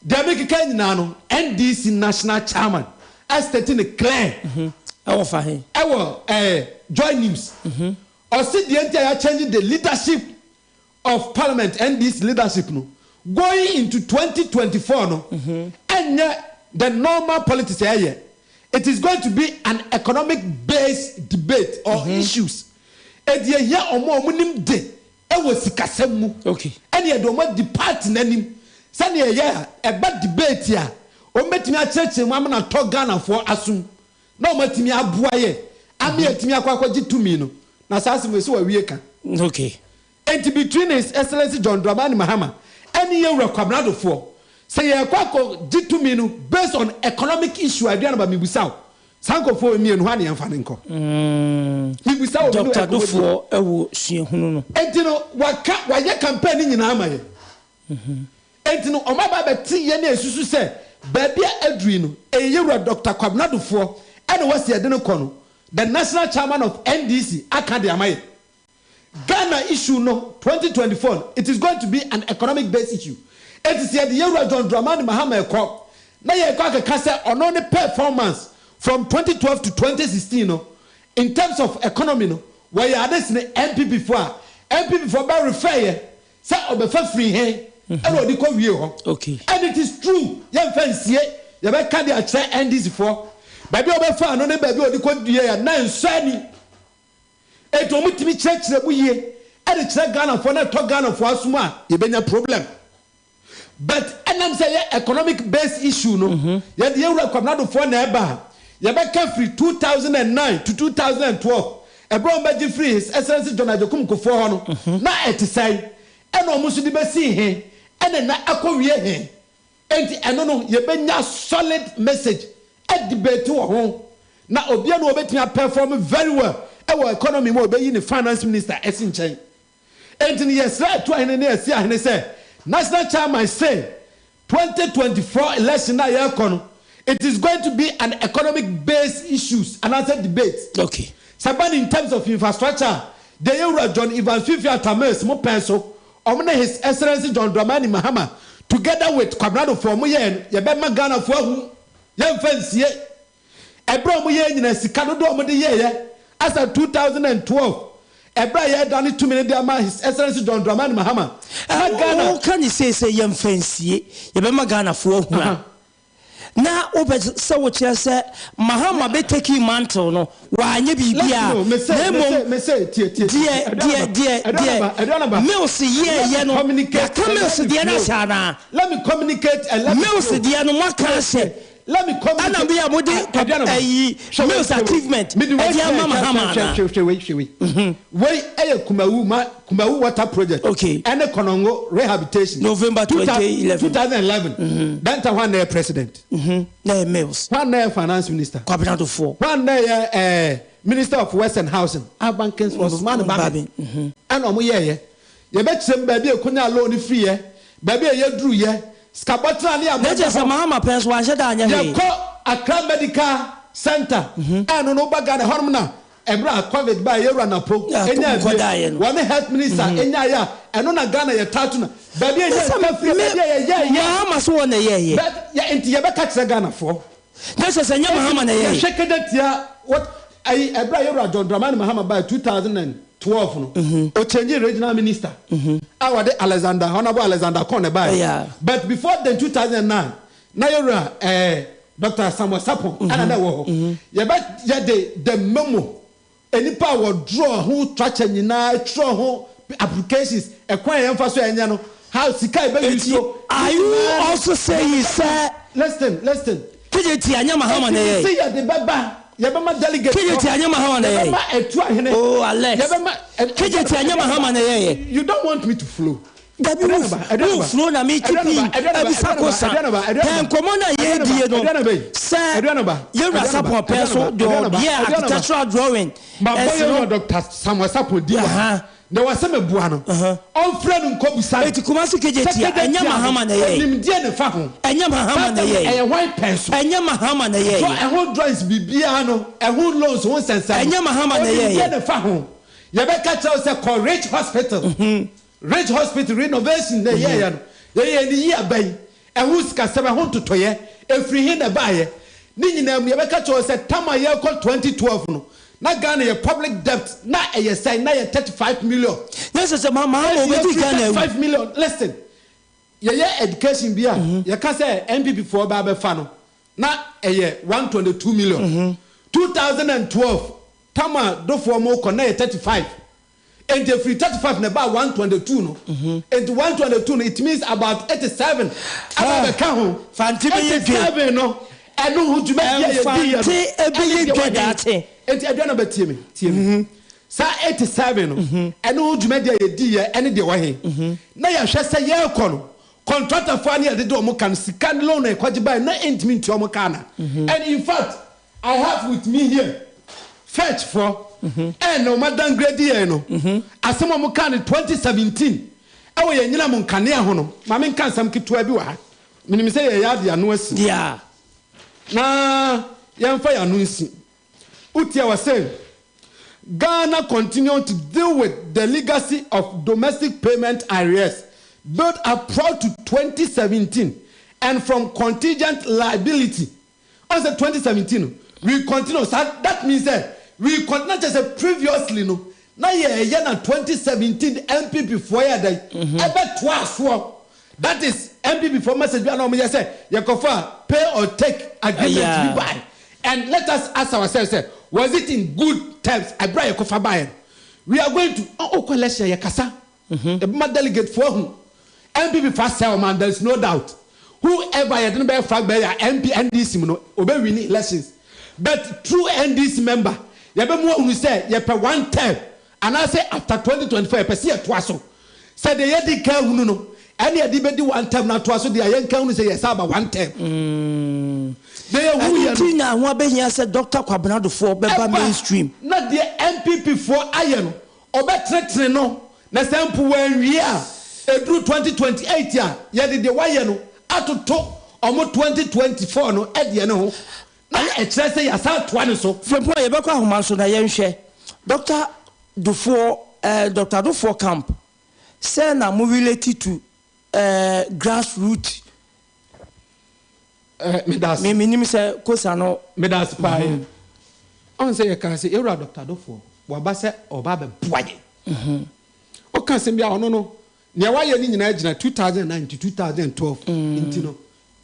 Deɛ mekeka nyinaa no NDC national chairman a state no clear. Ɛwɔ fa he? Ɛwɔ ɛɛ Joy News. Ɔse deɛ nti a yɛ change the leadership of parliament NDC leadership no going into 2024 no ɛnyɛ the normal politics a ɛyɛ. It is going to be an economic based debate or issues. Enti yɛhia wɔn a wɔnim de wɔ sikasɛm mu ɛne yɛde wɔn adi party no anim sɛdeɛ ɛyɛ a ɛba debate a wɔn bɛtumi akyerɛkyerɛ mu ama no atɔ Ghanafoɔ asom. na wɔn atumi aboa yɛ ama yɛatumi akɔ akɔgye tumi no, na saa asɛm wei sɛ wɔawie ka. Okay. Enti between His Excellency John Dramani Mahama ɛne yɛn wura Kwabena Adofoɔ, sɛ yɛrekɔ akɔ gye tumi no based on economic issue a, Aduanaba mebusa wo, saa nkorɔfoɔ wei mmienu hwan na yɛmfa no nkɔ? Mebusa wo, me ne wo Doctor ɛkɔmmɔ die. Adofoɔ wɔ suahunu no. Enti no waka, wayɛ campaign no nyinaa ama yɛn. Enti no wɔn aba abɛte yɛn a yɛsusu sɛ baabi a aduru yi no, ɛyɛ yɛn wura Doctor Kwabena Adofoɔ ɛna wɔasi yɛde no kɔ no, the National Chairman of NDC aka de ama yɛn. Ghana issue no 2024 no it is going to be an economic based issue enti sɛ yɛde Yɛwura John Dramani Mahama ɛkɔ na yɛrekɔ akeka sɛ ɔno ne performance from 2012 to 2016 no in terms of economy no wɔyɛ ade sene NPP foɔ a NPP foɔ bɛ refer yɛ sɛ ɔbɛfa firi he ɛna ɔde kɔ wie hɔ and it is true yɛmfa nsie yɛbɛka de akyerɛ NDC foɔ baabi a ɔbɛfaa no ne baabi a ɔde kɔ wie a na ɛnsɔ ani. Enti ɔmo tumi kyerɛkyerɛ mu yie ɛde kyerɛ Ghanafoɔ na ɛtɔ Ghanafoɔ asom a yɛbɛnya problem. But ɛnam sɛ ɛyɛ economic based issue no yɛde yɛn wura Kwabena Adofoɔ na ɛba a yɛbɛka firi 2009 to 2012 ɛberɛ a ɔmo bɛgye firii His Excellency John Agyekum Kufuor hɔ no na ɛte sɛn ɛna ɔmo nso de bɛsii he ɛna na akɔ wie he. Enti ɛno no yɛbɛnya solid message a debate wɔ ho na obia na ɔbɛtumi a perform very well wɔ economy mu a ɔbɛyi ne finance minister asi nkyɛn. Enti no yɛsrɛ Atuahene ne Asiahene sɛ National Chairman se 2024 election no a yɛrekɔ no it is going to be an economic based issues anaasɛ debate. Okay. Sɛ ɛba no in terms of infrastructure a, deɛ yɛwura John Evans Fifi Atta Mills mo pɛn so Ɔmo ne His Excellency John Dramani Mahama together with Kwabena Dofoɔ ɔmo yɛɛ no yɛbɛma Ghanafoɔ ahu, yɛnfa nsie. Ɛberɛ a ɔmo yɛɛ nyinaa sika dodoɔ a ɔmo de yɛɛyɛ asa 2012 ɛberɛ a yɛredane tumi no de ama His Excellency John Dramani Mahama na Ghana. Wo ka ne sei sɛ yɛnfa nsie, yɛbɛma Ghanafoɔ ahu a. Na wopɛ sɛ wokyerɛ sɛ Mahama bɛ take mantle no wanyɛ biribiara na mmom deɛ deɛ deɛ deɛ Mills yɛɛyɛ no yɛaka Mills deɛ no ahyɛ anaa? Mills deɛ no moaka ahyɛ ɛna bi a mode ayi Mills achievement ɛde ama Mahama anaa? Wei ɛyɛ Kumawu ma Kumawu water project okay. ɛne Konongo rehabilitation. November 2011. 2011. Mm -hmm. Then ta hwan na yɛ president. Mm -hmm. Na yɛ Mills. Hwan na yɛ finance minister. Kwabena Dofoɔ. Hwan na yɛ eh, minister of works and housing. Alban Kingsford Osman Babi. Ɛna ɔmo yɛɛyɛ. Yɛbɛkyerɛ mu baabi a ɛkɔnya loan no firi yɛ, baabi a yɛduru yɛ, sikabɔtena ne Na kyerɛ sɛ abɔdɛ hɔ. Mahama pɛn so wanhyɛ da anyɛ hwee. Yɛkɔ Accra Medical Centre, ɛno no woba Ghana ɛhɔnom na Ɛberɛ a covid baeɛ yɛwura Napo nyaa bie, wɔne health minister nyaeɛ a ɛno na Ghana yɛ taa to na baabi a yɛnya sika firi baabi a yɛyɛɛyɛ. Mahama so wɔn na ɛyɛɛyɛ. But yɛ nti yɛbɛka kyerɛ Ghanafoɔ. Na kyerɛ sɛ nyɛ Mahama na ɛyɛɛyɛ. Yɛhwɛ Kejetia what ayi ɛberɛ a yɛwura John Dramani Mahama baeɛ 2012 no o change regional minister a wɔde Alexander Honourable Alexander Kon na ɛbaeɛ but before then 2009 Na yɛ wura ɛɛ Doctor Samuel Sarpong ɛna na ɛwɔ hɔ. Yɛbɛ yɛde the memo, nnipa a wɔ draw ho structure nyinaa, twerɛ ho applications, ɛkwan a yɛnfa so ɛnyɛ no, how sika a yɛbɛ use Eti so, ne are you nyinaa no, also saying sɛ Listen, listen. Kejetia anyɛ Mahama na Eti ɛyɛe? mese yɛde bɛba, yɛbɛma delegate hɔ, Kejetia anyɛ Mahama na ɛyɛe? yɛbɛma Atuahene, Oh Alex, yɛbɛma ɛ, Kejetia anyɛ Mahama na ɛyɛeɛ? You don't want me to flow. Dabi wo flow na me keep abisa kosa pɛ nkɔmɔ na yɛ die no sɛ yɛ wura sapɔn pɛ so deɛ ɔyɛ architectural drawing ɛsi no. Mabɔ yɛ Dr. Samuel Sapon di wa na wɔ sɛ mebua no ɔmfrɛ no nkɔ busa no. Eti Kumasi kegye tia ɛnyɛ Mahama na ɛyɛ. Nimdeɛ ne fa ho. Ɛnyɛ Mahama na ɛyɛ. Ɛyɛ hwan pɛn so. Ɛnyɛ Mahama na ɛyɛ. Ɛho drawings biribiara no ɛho loans ho nsɛnsɛm. Ɛnyɛ Mahama na ɛyɛ. Nimdeɛ ne fa ho. Yɛbɛka kyerɛ wo sɛ kɔ Rich Hospital. Ridge Hospital renovation na yɛyɛeɛ no, yɛyɛɛ no yie aba yi, ɛho sikasɛm, ɛho ntotɔeɛ, ɛfiri he na ɛbaeɛ? Ne nyinaa mu no, yɛbɛka kyerɛ wo sɛ tam a yɛrekɔ 2012 no, na Ghana yɛ public debt na ɛyɛ sɛn? Na ɛyɛ 35 million. Na ɛsɛ sɛ Mahama Enti ɔbɛdi yɛfiri Ghana awu. 35 million, listen, yɛyɛ education bi a, yɛka sɛ NPP foɔ bɛ abɛfa no, na ɛyɛ 122 million. 2012, tam a Dofoɔ mo rekɔ no, na ɛyɛ 35. Enti efiri 35 na ɛbaa 122 no. Enti 122 no it means about 87 aba abɛka ho. Fante bɛyɛ dwe. 87 no Ɛno ho dwumadie a yɛdiiɛ no, Mfante ɛne ɛbɛyɛ deɛ dwa wɔ he? daakye. Enti Aduana ba tie me, tie me. Saa 87 no, ɛno ho dwumadie a yɛdiiɛ ɛne deɛ wɔ he? Na yɛhwɛ sɛ yɛrekɔ no, kɔntratafoɔ a ne yɛdede wɔn ka no, sika loan a yɛkɔgye baeɛ no, na ɛntumi ntua wɔn ka anaa? And in fact, I have with me here, Fetch foɔ, ɛna wɔn adowngrade yɛn no, asɛm a wɔkaa no 2017 ɛwɔ yɛn nyinam nkanea ho no, ma menka nsɛm ketewa bi wɔ ha. Menim sɛ yɛreyɛ ade ano asi. Na yɛmfa yɛn ano nsi. Wotie a wɔse, Ghana continue to deal with the legacy of domestic payment arrears built up prior to 2017 and from contingent liability. Ɔn sɛ 2017 no, we continue saa, that means sɛ we continue na kyerɛ sɛ previously no, na yɛreyɛ na 2017 NPP foɔ yɛɛ dɛn? Ɛbɛtoaa soɔ. That is NPP foɔ message bi a na wɔn yɛ sɛ yɛkɔfa pay or take agreement bi bae and let us ask ourselves sɛ was it in good terms ɛberɛ a yɛkɔfa baeɛ no? We are going to wokɔ election a yɛkasa yɛbɛma delegate foɔ ahu NPP foɔ asɛe ɔman there is no doubt whoever yɛde no bɛyɛ flag bearer MP NDC mu no ɔbɛ wini elections but true NDC member yɛbɛma wahunu sɛ yɛpɛ one term Anaasɛ after 2024 yɛpɛ sɛ yɛtoa so? Sɛ deɛ yɛadi kan ahunu no ɛne yɛde bɛdi one term no atoa so deɛ a, yɛnka nhunu sɛ yɛsan aba one term. Deɛ Ɛno yɛhunuiɛ nti no. na ho abɛhia sɛ Doctor Kwabena Dufour bɛba Ɛba mainstream. na deɛ NPP foɔ ayɛ no ɔbɛtenetene no, na sɛ mpo wanwie a, ɛduru 2028 a, yɛde deɛ wayɛ no atoto wɔn 2024 no deɛ no ho. Na ɛkyerɛ sɛ yɛasan atoa ne so. Frimpong, yɛbɛkɔ ahoma so na yɛnhwɛ Doctor Dufour eh, Doctor Dufour camp sɛ na mo relate to eh, grass root. Eh, medase. Me menim sɛ kosa no. Medase paa yɛ. Ɔn sɛ yɛkaa sɛ yɛwura Doctor Dufour waba sɛ ɔba abɛboa yɛn. Ɔka asɛm bi a ɔno no nea wayɛ no nyinaa gyina 2009 to 2012 nti no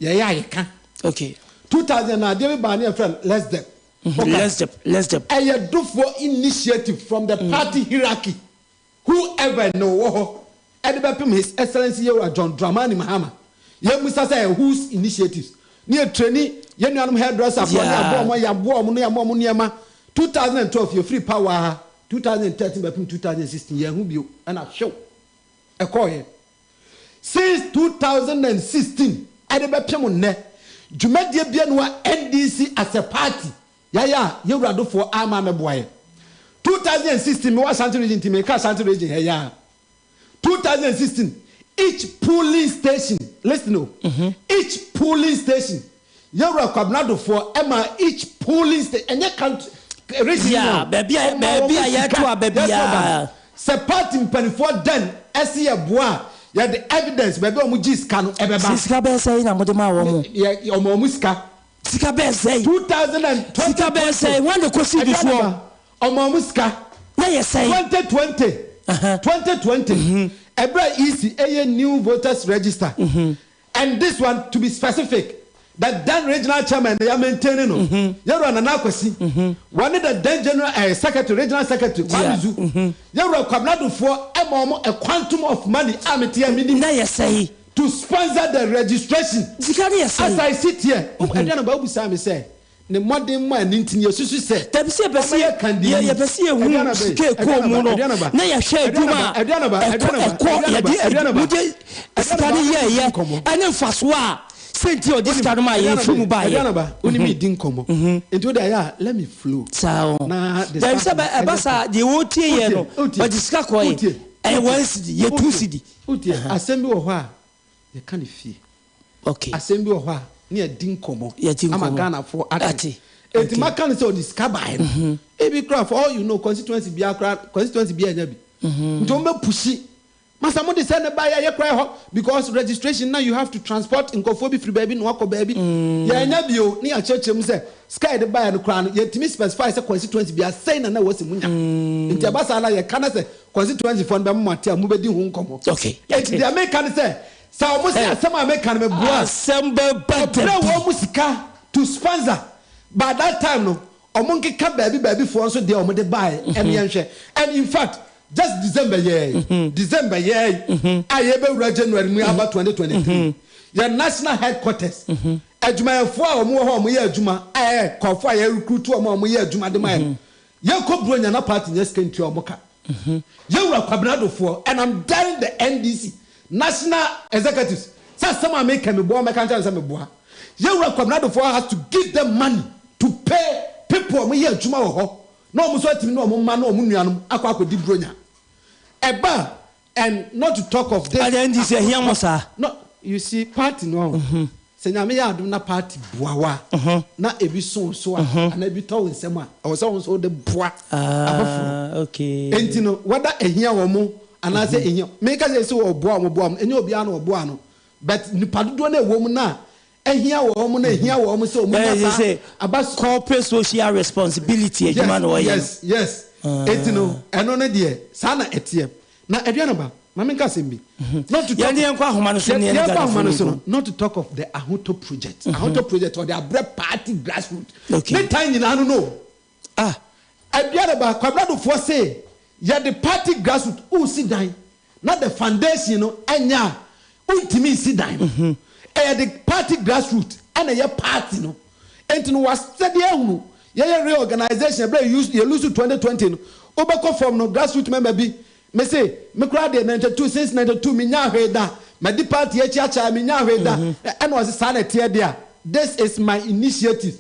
Yɛyɛ a yɛka. Okay. 2009 adeɛ bi baa ne yɛfrɛ no LESDEP. LESDEP, LESDEP. Ɛyɛ Dofoɔ initiative from the party hierarchy whoever na ɔwɔ hɔ ɛde bɛpem His Excellency Yewura John Dramani Mahama. Yɛmmisa sɛ ɛyɛ whose initiatives? Ne yɛ traini yɛn nuanom hairdresser foɔ ne yɛaboa wɔn, yɛaboa wɔn ne yɛama wɔn nneɛma. 2012 yɛfiri power ha, 2013 bɛpem 2016 yɛanhu bio ɛna hwew ɛkɔeɛ. Since 2016 ɛde bɛpem nnɛ, dwumadie bia nni hɔ a NDC as a party yɛayɛ a yɛn wura Dofoɔ amma ammɛboa yɛn. 2016 mewɔ Ashanti region nti meka Ashanti region ha yi ara. 2016 each polling station, listen o, each polling station Yɛwura Kwabena Dofoɔ ɛmaa each polling station, ɛnyɛ country, region Yeah, no o, baabi a ɔmaa baabi wɔn a sika, yɛto aba yɛto aba no. biara. Sɛ party mpanifoɔ dɛn ɛse yɛ boa a, yɛde evidence baabi a wɔn gyee sika no ɛbɛba. Si sika bɛyɛ sɛn na mode maa wɔn? Yɛ, ɔmaa wɔn sika. Sika bɛyɛ sɛn? 2020. Sika bɛyɛ sɛn? Wɔn de kɔsi di soɔ. Aduanaba, ɔmaa wɔn sika. Na yɛ sɛn? 2020, 2020, ɛberɛ a EC ɛyɛ new voters register, And this one to be specific, the then regional chairman na ya maintain no, Yɛwura Nana Akwasi, wɔne the then general eh, secretary, regional secretary, Kwame Zu, Yɛwura Kwabena Dufoɔ ɛma wɔn a quantum of money a mete a menim. Na yɛ sɛe. To sponsor the registration. Sika no yɛ sɛe. As I sit here, Aduanaba wobisaa me sɛ, Ne mmɔdenmɔ a ɛno nti no yɛsusu sɛ Dabi sɛ yɛpɛ sɛ ɔbɛyɛ kandini. yɛpɛ sɛ yɛhu sika ɛkɔɔ mu no na yɛhwɛ adwuma a ɛkɔ ɛkɔ yɛde mode sika no yɛɛyɛ ɛne mfasoɔ a sɛ nti ɔde sika no maa yɛn firi mu baayɛ. Aduanaba, wo ne me di nkɔmmɔ nti wode ayɛ a let me flow. Saa o. Na Dabi sɛ ɛba saa deɛ wɔtie yɛ no ɔde sika kɔɛ ɛyɛ one cedi yɛ two cedi. Wotie, asɛm bi wɔ hɔ a yɛka no fie. Okay. Asɛm bi wɔ hɔ a ne yɛdi nkɔmmɔ Yɛdi ama nkɔmmɔ. Ghanafoɔ ate. Ate. Enti Okay. maka no sɛ ɔde sika baeɛ no, ebi koraa for all you know constituency biara koraa constituency biara nya bi. Nti wɔn bɛ pushi. Masa mo de sɛ ne baeɛ a yɛ koraa hɔ because registration na you have to transport nkurɔfoɔ bi firi baabi na wakɔ baabi. Yɛanya bi o ne yɛakyerɛkyerɛ mu sɛ sika a yɛde baeɛ no koraa no yɛtumi specify sɛ constituency biara sɛn na na ɛwɔ sɛ munya. Nti ɛba saa na yɛka na sɛ constituency foɔ no bɛma mo ate a mobɛdi ho nkɔmmɔ. Okay. Enti deɛ meka ne sɛ Sɛ wɔn se asɛm a meka no meboa a, Asɛm bɛba da ɔbrɛ bi. wɔn sika to sponsor by that time no wɔn nkeka baabi baabi foɔ nso deɛ wɔn de baeɛ ɛne yɛn hwɛ and in fact just December yɛɛ December yɛɛ a yɛbɛwura January mu aba 2023 yɛn national headquarters. Adwumayɛfoɔ a wɔwɔ hɔ a wɔyɛ adwuma a ɛyɛ nkurɔfoɔ a yɛ recruit wɔn a wɔyɛ adwuma de ma yɛn no, yɛkɔ Buronya na party nya sika ntua wɔn ka. Yɛn wura Kwabena Adofoɔ and I'm daring the NDC national executives sɛ asɛm a meka yi meboa wɔn mɛka nkyerɛ no sɛ meboa. Yɛn wura Kwabena Adofoɔ has to give them money to pay people a wɔyɛ adwuma wɔ hɔ na wɔn nso atumi ne wɔn mma ne wɔn nuanom akɔ akɔdi Buronya. Ɛba a And not to talk of this. Adɛn nti sɛ ɛhia mo saa? No, you see, party no ɔho. Sɛ Nyame yɛ adom na party boa wo a, na ebi so wo so a, anaa ebi tɔ wo nsam a, ɛwɔ sɛ wo nso wode boa afoforo. Enti no, whether ɛhia wɔn anaasɛ ɛnhia, meka sɛ sɛ wɔboa wɔn boa wɔn, ɛnyɛ obiara na wɔboa no, but nnipa dodoɔ no a ɛwɔ mu no a ɛhia wɔn no, ɛhia wɔn sɛ wɔn nya saa aba. Corporate social responsibility adwuma na wɔyɛ no. Yes, yes, yes. Enti no, ɛno no deɛ, saa na ɛteɛ. Na aduane ba, ma menka asɛm bi. Not to talk. Yɛn yɛnkɔ ahoma no so ne yɛne Yɛnkɔ ahoma no so Ghanafoɔ no, not to talk of the Ahotɔ project. Ahotɔ project, ɔde abrɛ party grassroot. Okay. Ne tan nyinaa no no. Ah. Aduane ba, Kwabena Dufoɔ se yɛde party grassroot, wosi dan na the foundation no ɛnyɛ a, wontumi nsi dan no. Ɛyɛ de party grassroot ɛna ɛyɛ party no. Enti no wasɛdeɛ ahunu yɛyɛ reorganization ɛberɛ a yɛ lose 2020 no wobɛkɔ fam no grassroot member bi mese me koraa deɛ 92 since 92 menyaa hwee da madi party akyi akyɛ a menyaa hwee da ɛna ɔse saa na ɛteɛ deɛ a this is my initiative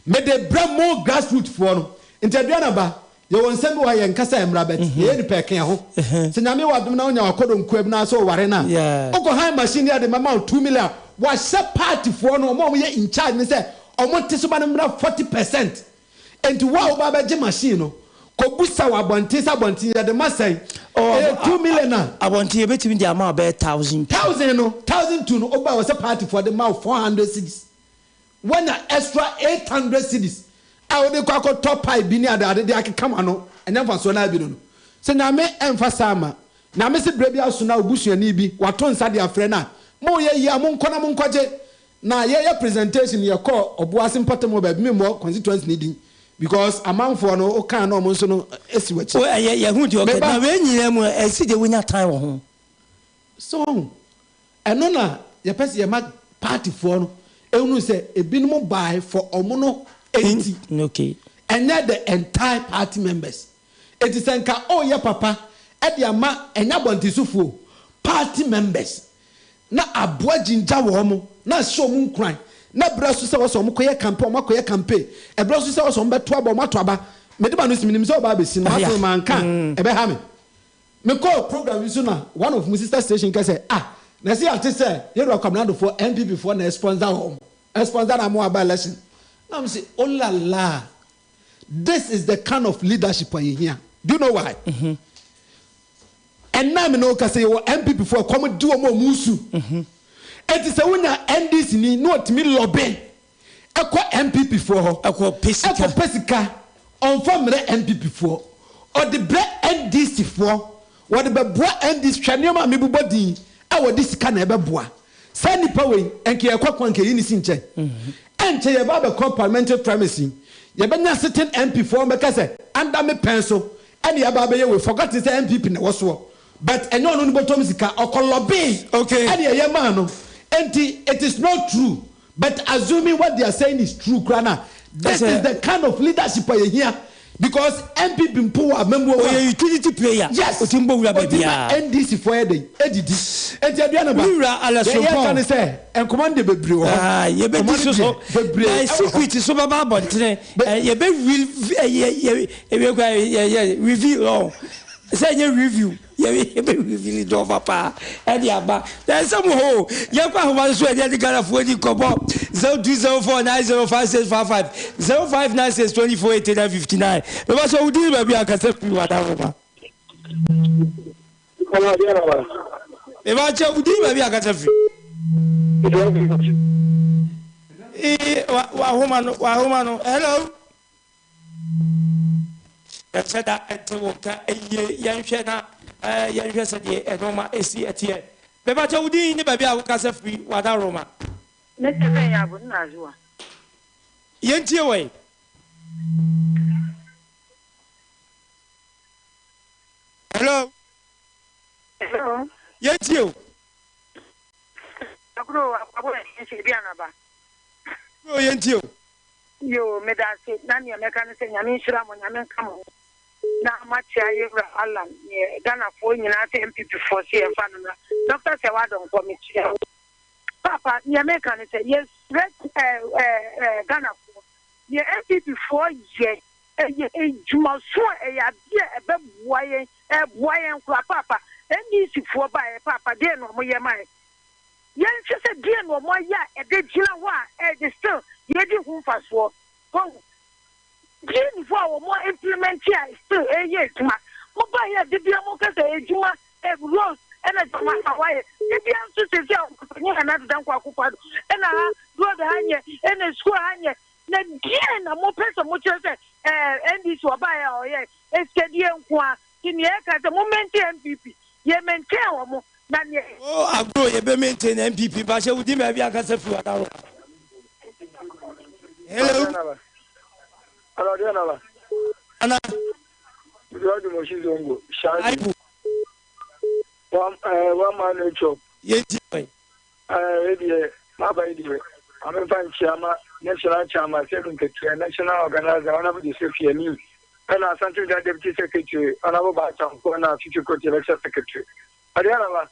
mede brɛ mo grassroot foɔ no nti Aduana ba Yɛwɔ nsɛm bi wɔ hɔ a yɛnka sɛ ɛmmra but yɛyɛ nipa ɛka yɛn ho. Sɛ Nyame wɔ adom na wonya w'akɔdɔnkoa bi na sɛ ɔware no a, wokɔ han machine ne ade mɛma wo 2 million a, wahyɛ party foɔ no, ɔmo a ɔmo yɛ in charge no sɛ ɔmo nte so ma no mmra 40%. Enti wo a woba abɛgye machine no, kɔ busa wɔ abɔnten sɛ abɔnten yɛde ma sɛn? Ɛyɛ 2 million a. Abɔnten yɛbɛtumi de ama wo bɛyɛ 1002. Thousand no, 1002 no woba a ɛwɔ sɛ party foɔ de ma wo 400 cedis. Woanya extra 800 cedis a wode kɔ akɔtɔ pie bi ne adeade de akeka w'ano, ɛnyɛ mfasoɔ no ara bi no no. Sɛ Nyame ɛmfa saa mma, Nyame se berɛ bi aso na wo busuani bi wato nsa de afrɛ no a, moyɛ yie a monkɔ na monkɔgye. Na yɛyɛ presentation no yɛkɔɔ Ɔboase mpɔtam hɔ baabi, memmɔ constituency no din because amanfoɔ no wokaa na wɔn nso no si w'akyi. O ɛyɛ yɛhu deɛ ɔka, Meba. na wei nyinaa mu no ɛsi deɛ wonya tan wɔ ho. So wahu? Ɛno na yɛpɛ sɛ yɛma party foɔ no hunu sɛ ebinom bae for ɔmo no nti. Okay. Ɛnyɛ the entire party members. Enti sɛ nka ɔreyɛ papa de ama ɛnyɛ abɔntensofoɔ o, party members na aboa gyingya wɔn na ahyɛ wɔn nkuran na berɛ so sɛ wɔsɛ wɔn kɔyɛ campaign wɔn akɔyɛ campaign, ɛberɛ so sɛ wɔsɛ wɔn bɛto aba wɔn ato aba. Mede m'ano si menim sɛ ɔbaa abɛsi no m'asɛm manka a ɛbɛha me. Me kɔɔ program bi so na one of mo sister station ka sɛ ah na ɛsɛ yɛate sɛ Yɛwura Kwabena Adofoɔ NPP foɔ na ɛsponsor wɔn ɛsponsor na ama wɔaba election na me se oh la la this is the kind of leadership a yɛhia do you know why ɛnna me ne wo ka sɛ yɛwɔ NPP foɔ ɛkɔm de wɔn a wɔn su eti sɛ wonya NDC ni na ɔtumi lɔbe Ɛkɔ NPP foɔ hɔ. Ɛkɔ pɛ sika. Ɛkɔ pɛ sika. Ɔnfa mmerɛ NPP foɔ. Ɔde brɛ NDC foɔ. Wɔde bɛboa NDC. Hwɛ nneɛma a mebobɔ din a wɔde sika na ɛbɛboa. Saa nipa wei, nka yɛkɔ ko a nka yɛyi no si nkyɛn. Ɛnkyɛ yɛba abɛkɔ parliamentary primaries yi, yɛbɛnya sitting MP foɔ wɔbɛka sɛ under me pɛn so ɛna yɛaba abɛyɛ wei. Forgotten sɛ NPP na ɛwɔ soɔ. But ɛnyɛ ɔno ne bɔtɔm sika. Ɔkɔ lobby ɛna yɛyɛ maa no. Enti it is not true But assuming what they are saying is true koraa no a, this is the kind of leadership a yɛhia because NPP mpo wɔ amammuo mu a. Ɔyɛ utility player. Yes. Ɔtumi bɔ wura Ɔtumi ma baabiara. NDC foɔ yɛ dɛn? Ɛdidi. Enti Aduane ba, Me wura Alex deɛ yɛka Frimpong. ne sɛ nkɔmmɔ no deɛ bebree wɔ hɔ. Ah, yɛbɛdi Nkɔmmɔ no so so. deɛ bebree Na ɛwɔ hɔ. secret so bɛba abɔntene. Be- Eh, yɛbɛ re, eh, yɛ, yɛ, yɛ, yɛ, yɛ, reveal, oh. Sɛ ɛnyɛ review. Yɛbɛ reveal dɔɔfa paa ɛde aba. Na ɛsɛ mo hoo. Yɛkɔ ahoma no so ɛde ɛde Ghanafoɔ di nkɔmmɔ. 0204 905655 0596 24 89 59. Bɛba sɛ wodin baabi a kasa firi wada ahoma. Bɛba kyɛ wodin baabi a kasa firi. Ee, wahoma no, wahoma no. Hello. Yɛnhyɛ da nte wo nka yie. Yɛnhwɛ na yɛnhwɛ sɛdeɛ nnoɔma si teɛ. Mepakyɛ wo din ne baabi a wokasa firi, Wadaroma. Ne sɛ yɛ abo nna azuwa. Yɛntie wɔ yi. Hello. Hello. Yɛntie o. Agro akwabo nhyɛ bi anaba. Agro yɛntie o. Yoo medase na neɛ mɛka ne sɛ Nyame nhyira mo Nyame nka mo ho na moakyea yɛwura Allan neɛ Ghanafoɔ nyinaa sɛ NPP foɔ se yɛmfa no mmra Doctor Sɛwa Donkor mekyea wo Paapa neɛ meka ne sɛ yɛsrɛ ɛɛ Ghanafoɔ neɛ NPP foɔ yɛ ɛyɛ ndwumaso a ɛyɛ adeɛ a ɛbɛboa yɛn ɛboa yɛn koraa Paapa NDC foɔ baeɛ Paapa deɛ na ɔmo yɛ mae Yɛnhwɛ sɛ deɛn na wɔn ayɛ a ɛde gyina hɔ a ɛde still yɛdi ho mfasoɔ. Wahu? Deɛn ni hɔ a wɔn a implement a still ɛreyɛ adwuma. Mo baeɛ a da biara mo ka sɛ adwuma, eh, roads ɛna adwuma na wɔayɛ. Da biara nso seesei a ɔmanpanin Nana Addo Dankwa Akufo-Addo ɛna ha road ha nyɛ, ɛna school ha nyɛ. Na deɛn na mopɛ sɛ mokyerɛ sɛ eh, NDC ɔbaeɛ a ɔyɛɛ? Esikadie nko ara. Nti nea yɛka sɛ mo maintain NPP, yɛ maintain wɔn na nea. Oh agro yɛ bɛ maintain NPP mpakyɛ wo din baabi akasa firi wadaro. Hello. Hello, deɛ naba. Ana. George Moshi Zongo, Shadi. Aibu. One, one man no chop. Yɛ ti ɔyi. Ɛɛ deɛ maba yi deɛ maame nfa nkyia ma national chairman Sedu Nketewa, national organizer Honourable Joseph Yemi, ɛna Asante Regional Deputy Secretary Honourable Baatamfo ɛna Fifi Kote Electoral Secretary. Ɔde anaba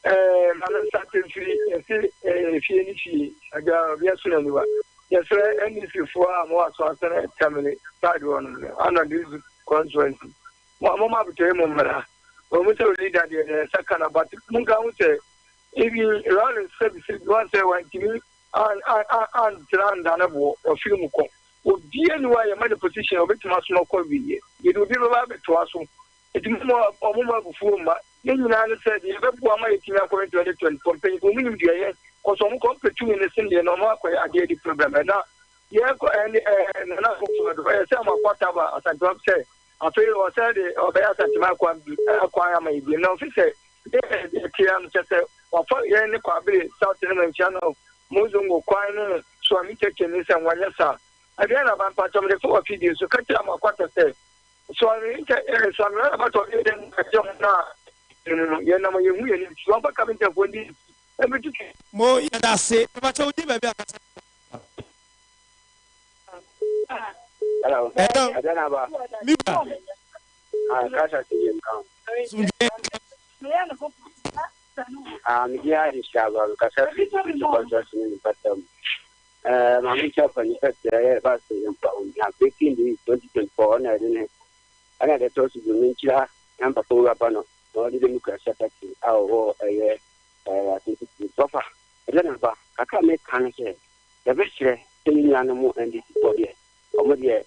ɛɛ maame nsa mfiri yɛsi ɛɛ fie ne fie agya obi aso n'aniwa. Yɛsrɛ NDC foɔ a mo aso asɛnɛ Tamale side hɔ no ana this constituency mo a mo ma abotɔyɛ mo mmara. Wɔn sɛ leader deɛ deɛ nsa ka na but mo nka ho sɛ Even Rawlings sɛbi sɛbi wan sɛ wantumi an an an antra andane boɔ wafiri mu kɔ. Obia ni hɔ a yɛma no position a obetumi asoma kɔ awieɛ. Yɛde obi bɛba abɛtoa so. Nti momma ɔmo mma abufuo mma. Ne nyinaa ne sɛ deɛ ɛbɛboa ama yɛatumi akɔ yɛn 2024 mpanyinfoɔ ɔmo nim deɛ yɛ kɔ so ɔmo kɔ ɔmo pɛ tumi no sen deɛ na ɔmo akɔyɛ adeɛ de program ɛna yɛkɔ ɛne ɛɛ Nana Akufo Addo ɛyɛ sɛ ɔmo akɔ ataba Asantewam sɛ afei ɔsɛ de ɔbɛyɛ Asantewam akwan bi akwan ama yɛ bi na ɔfi sɛ Dɛ yɛtse no, kyerɛ sɛ wɔafa hɛn ne Kwabere South ne Manhyia no Mozongo kwan no Suame Tete ne sɛ wɔnyɛ saa. Aduan aba mpakyɛw mede fa w'afidie so ka kyerɛ Amoakwata sɛ Suame nkyɛ eh Suame Runabout a ɔyɛ dɛn ka kyerɛ wɔn a no no yɛnam a yɛnhu yɛn nti wɔmfa kapentafoɔ ndi yɛn akyi mmɛtutu Mo yɛda ase. Mepakyɛw wo din baabi a kasa firi. Hello. Hello. Aduan aba. Me wura. Ah, kasa ti yɛ nka. Asomdwoeɛ nka. Ah, me din adi hyaba, me kasa fi kɔntɔsi ne nipa tam. Eh, maame kyɛ fa nipa sɛ ɛyɛ ba sɛ yɛn pa omi a breaking news 2024 ɔna ɛde ne ɛna ɛde tɔ so bi me nkyira yɛn papa wura ba no na ɔde democracy party a ɔwɔ ɛyɛ ɛɛ asɛnti papa ɛdɛ na ba kakra me ka no sɛ yɛbɛkyerɛ sɛ yɛn nuanom NDC foɔ deɛ ɔmo deɛ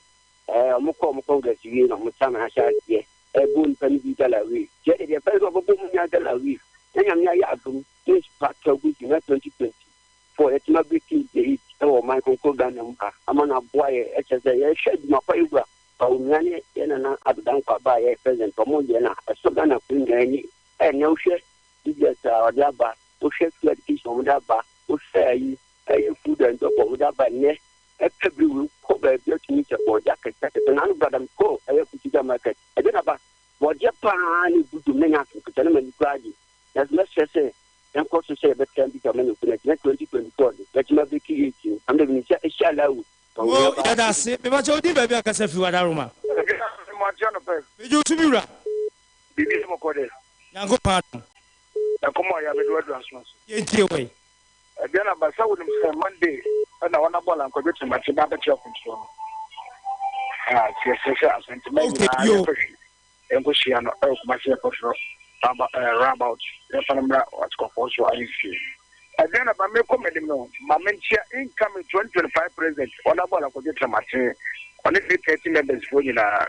Ɛɛ ɔmo kɔ ɔmo congress wie na ɔmo san ahyɛ aseɛ ɛɛbɔ nipa no bi gala wie. Kyɛ deɛ deɛ pɛn sɛ ɔbɛbɔ mu nya gala wie na Nyame ayɛ adom na nsupa atɔ agu so na 2024 yɛtumi abreaki the eight ɛwɔ ɔman kronkron Ghana mu ha ama no aboa yɛ ɛkyɛ sɛ yɛhwɛ adwuma pa yɛwura Bawumia ne yɛ Nana Addo Dankwa aba a yɛyɛ president ɔmo yɛ na ɛsɔ Ghana foɔ nyinaa ani ɛnɛ wohwɛ budget a ɔde aba wohwɛ free education ɔmo de aba wohwɛ ayi ɛyɛ food and job ɔmo de aba nnɛ Ɛpɛ bere wei kɔ baabi atumi sɛ bɔɔdeɛ akɛseɛ akɛseɛ na ano brada me kɔ ɛyɛ Kutuga market ɛdeɛ na ba bɔɔdeɛ paa ne gu dwom na nya asɛm na m'ani koraa gye na sɛ mɛsrɛ sɛ yɛnkɔ so sɛ yɛbɛtra bi ma ne kunu akyi na 2024 de yɛatumi abɛki eight no am dɛ sɛ ɛhyɛ alawu Mo yɛda ase mepakyɛ wo din baabi a kasa firi wadaroma. Megye wo so me wura. Biribi bɔkɔ dɛ. Nyankopɔn adom. Ɛkɔm a yɛabɛdu adu aso ase. Yɛntie wɔ yi. Ɛdeɛn aba? Sɛ wonim sɛ Monday na wɔn abɔ Alankwadwo Kyerematen ba abɛkyerɛ akwantuo no. Ah, nti yɛsrɛ sɛ Asanteman nyinaa yɛmfa hwi nkɔhyia no ɛwɔ Kumasi Airport no aba ɛɛ roundabout yɛmfa no mmra Atikɔfoɔ so ahemfie. Ɛdeɛn aba? Mekɔ m'anim no, ma menkyia incoming 2025 president wɔn abɔ Alankwadwo Kyerematen ɔne ne 30 members foɔ nyinaa.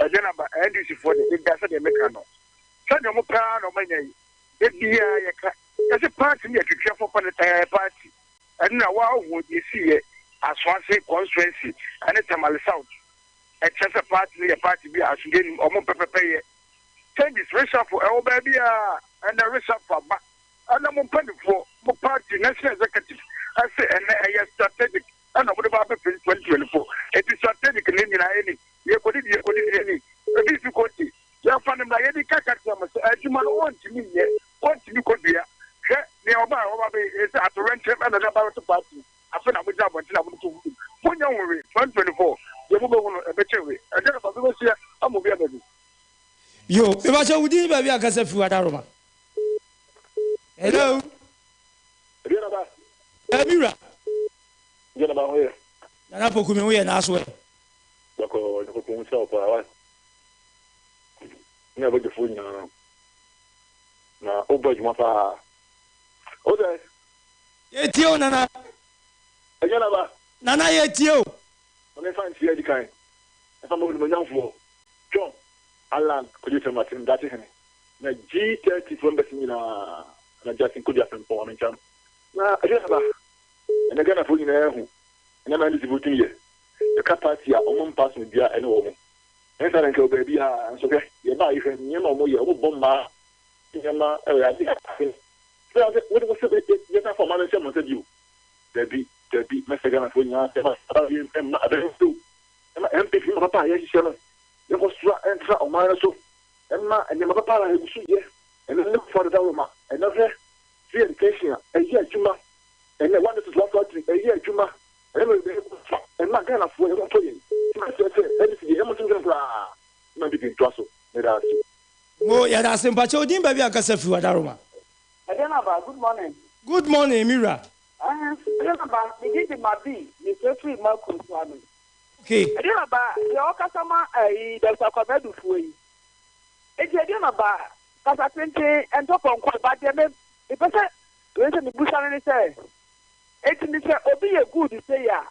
Ɛdeɛn aba? NDC foɔ deɛ, da biara sɛdeɛ meka no, sɛdeɛ wɔn pɛ ara na wɔanya yi, da biara yɛka. Yɛse party no yɛ twetweafo pa ne tan party. Ɛno na waa hu deɛ ɛsiiɛ Asoase constituency ɛne Tamale South. Ɛkyerɛ sɛ party no yɛ party bi a asomdwoeɛ nnim, ɔmo mpɛ pɛpɛyɛ. Changes, reshuffle ɛwɔ baabiara, ɛnɛ reshuffle aba. Ɛnɛ mo mpaninfoɔ, mo party national executive ɛse ɛnɛ ɛyɛ strategic ɛna ɔmo de ba abɛpem 2024. Enti strategic no nyinaa ɛni, yɛkɔdidi yɛkɔdidi ɛni, ebi fi kɔnti. Yɛmfa no mmra, yɛdi ka ka kyerɛ mo sɛ adwuma no ɔntumi nyɛ. Ɔntumi kɔ dua. Hwɛ nea ɔbaa a ɔba bɛyɛ sɛ atoyerɛnkyɛm na ɔde aba abɛto party mu. Afei na mogyina abɔnten a mototo. Deɛ mobɛhu no, ɛbɛkyɛn wei. Ɛdeɛn na faso bɛhyia ama obi aba bi? Yo, mepakyɛ wo din ne baabi a kasa firi Wadaroma. Hello. Ɛdeɛn na ba? Eh, me wura. Ɛdeɛn na ba ho yɛ? Nana Poku me ho yɛ naaso ɛ. Bɔkɔɔ, Nyankopɔn nhyira wo paa wai. Ne abadwafoɔ nyinaa. Na wobɔ adwuma paa. Wo sɛ? Yɛtie o Nana. Ɛdeɛn na ba? Nana yɛtie o. Ma memfa nkyea adi kan mfa ma Onimuonyamfoɔ John Allan Kwadwo Kyerematen, Daakye Hene, na G30 foɔ mbɛsi nyinaa, na Justin Kodua Frimpong Amenkyam. Na ɛdeɛn aba? Ɛnnɛ Ghanafoɔ nyinaa ahu nneɛma NDC foɔ tumi yɛ. Yɛka party a wɔn mpa asomdwoeɛ a ɛne wɔn. Ɛnyɛ saa na nka ɛwɔ baabiara nso hwɛ, yɛbaa yi hwɛ nneɛma a wɔyɛ, wɔbɔ mmaa nneɛma ɛwɔ adeɛ a sɛ wode wo sɛ yɛsan fa ɔman no nhyɛ mo nsa bio. Dabi, dabi, mɛsrɛ Ghanafoɔ nyinaa sɛ mma aba yi mma abɛn nso, mma NPP nneɛma papa a yɛhyehyɛ no yɛnkɔ so ntra ɔman no so, mma nneɛma papa a yɛgu so yɛ ɛno ne fa dada Roma, ɛnɛ hwɛ free education a ɛyɛ adwuma, ɛnɛ one district one factory ɛyɛ adwuma, ɛnɛ mmerɛ bɛyɛ fa ɛma Ghanafoɔ yɛn ho ntɔ yɛn, nti mɛsrɛ sɛ NDC deɛ yɛmmɔ ntwentwɛn koraa mma NPP ntoa so, meda ase. Mo, yɛda ase. Mpakyɛ wo din baabi a kasa firi Wadaroma. Ɛdeɛn aba? Good morning. Good morning me wura. Ɛɛ ɛdeɛn aba? Me din de Mabi, me frɛ firi Makro Suame. Okay. Ɛdeɛn aba? Deɛ ɔkasa ma ɛyi Doctor Kwame Adufoɔ yi. Enti ɛdeɛn aba? Kasa tenten ɛntɔ pɔnkɔ ba deɛ me mepɛ sɛ wei sɛ mebusa no ne sɛ, enti ne sɛ obi yɛ good sei a,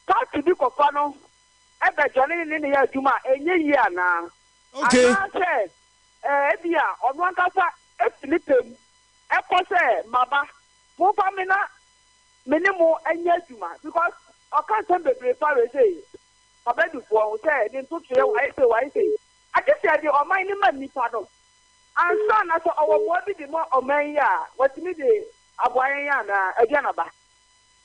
party bi kɔfa no ɛbɛ joine ne ne ne yɛ adwuma a ɛnyɛ yie anaa? Okay. Anaasɛ ɛɛ ebia ɔno ankasa fi ne pɛ mu kɔ sɛ, Maba, momfa me na me ne mo nyɛ adwuma because ɔka nsɛm bebree fa wei sei, Abadufoɔ ho sɛ ne ntotoeɛ wayɛ sei, wayɛ sei. Agye sɛ yɛde ɔman no ma nnipa no ansa na sɛ ɔwɔ mmoa bi de ma ɔman yi a, watumi de aboa yɛn anaa? Aduanaba.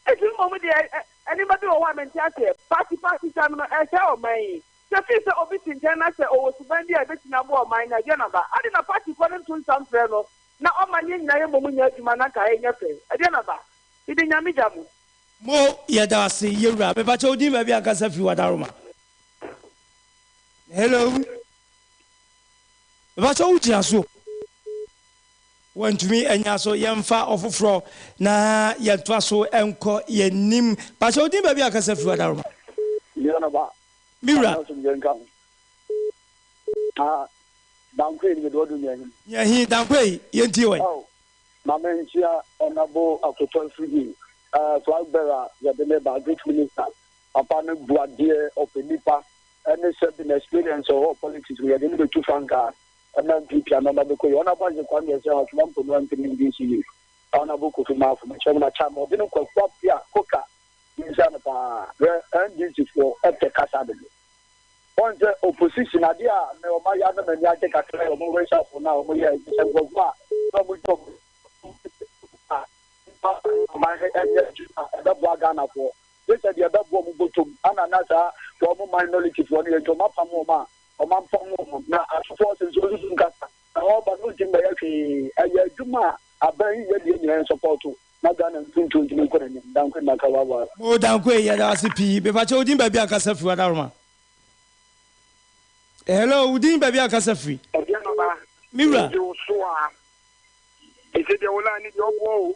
Enti mmom deɛ nneɛma bi wɔ hɔ a mente aseɛ. Party party sɛm no ɛresɛe ɔman yi. Sɛ fii sɛ obi te nkyɛn na sɛ ɔwɔ suban bi a ebetumi aboa ɔman no a, ɛdeɛn na aba? Adɛn na partyfoɔ no nto nsa mfrɛ no na ɔma ne yɛn nyinaa yɛmmɔ mu nyɛ adwuma na anka ɛnyɛ fɛ? Ɛdeɛn na aba? Mede Nyame gya mo. Mo yɛda ase yɛwura. Mepakyɛ wo din baabi a kasa firi wadaroma. Hello. Mepakyɛ wo gyina so. Wantumi anya so yɛmfa ɔfoforɔ na yɛntoa so nkɔ yɛnim. Pakyɛ wo din baabi a kasa firi wadaroma. Yɛnaba. Me wura. Asomdwe nka ho. Ah, Dankwa yi mede ɔdo nyahin. Nyahin, Dankwa yi, yɛntie wɔ yi. Oh, ma me nkyia Honorable Akoto Afriyie, uh, flag bearer yɛde ne ba, great minister. Papa no bu adeɛ, ɔpɛ nipa, ɛne sɛbi na experience ɔwɔ politics mu yɛde ne bɛtu frankaa ɛma NPP a nɔɔma bɛkɔ yi. Honorable Isaac Kwame Ɛsɛ, Atwoma Mponua MP ne NDC yi. Honorable Kofi Maafo, mekyerɛ mu na kyama ɔde no Kwaku Appiah Koka. Misa no paa. Hwɛ NDC foɔ pɛ kasa dodo. Wɔn sɛ opposition adeɛ a me wɔn ayɛ ama m'ani agye kakra yɛ wɔn reshuffle no a wɔn yɛ sɛ nkurɔfoɔ a na wɔn di wɔn a ɔman ɛnyɛ adwuma ɛbɛboa Ghana foɔ. Gye sɛ deɛ ɛbɛboa wɔn bɔtɔm ana na saa wɔn minority foɔ no yɛ nti wɔn apam wɔn a wɔn ampam wɔn na atofoɔ sɛ nso nsusu nkasa na wɔba no ntumi bɛyɛ hwee ɛyɛ adwuma a aban yi yɛ deɛ nyinaa nsɔpɔto. Na Ghana mpuntuo ntumi nkɔ n'anim. Dankwe Maka wawa. Mo Dankwe yɛda wo ase pii. Mepakyɛ wo din baabi a kasa firi Wadaroma. Hello wo din baabi a kasa firi. Aduanaba Me wura. megye wo so a ɛsɛ deɛ wo line no deɛ ɔboɔ o.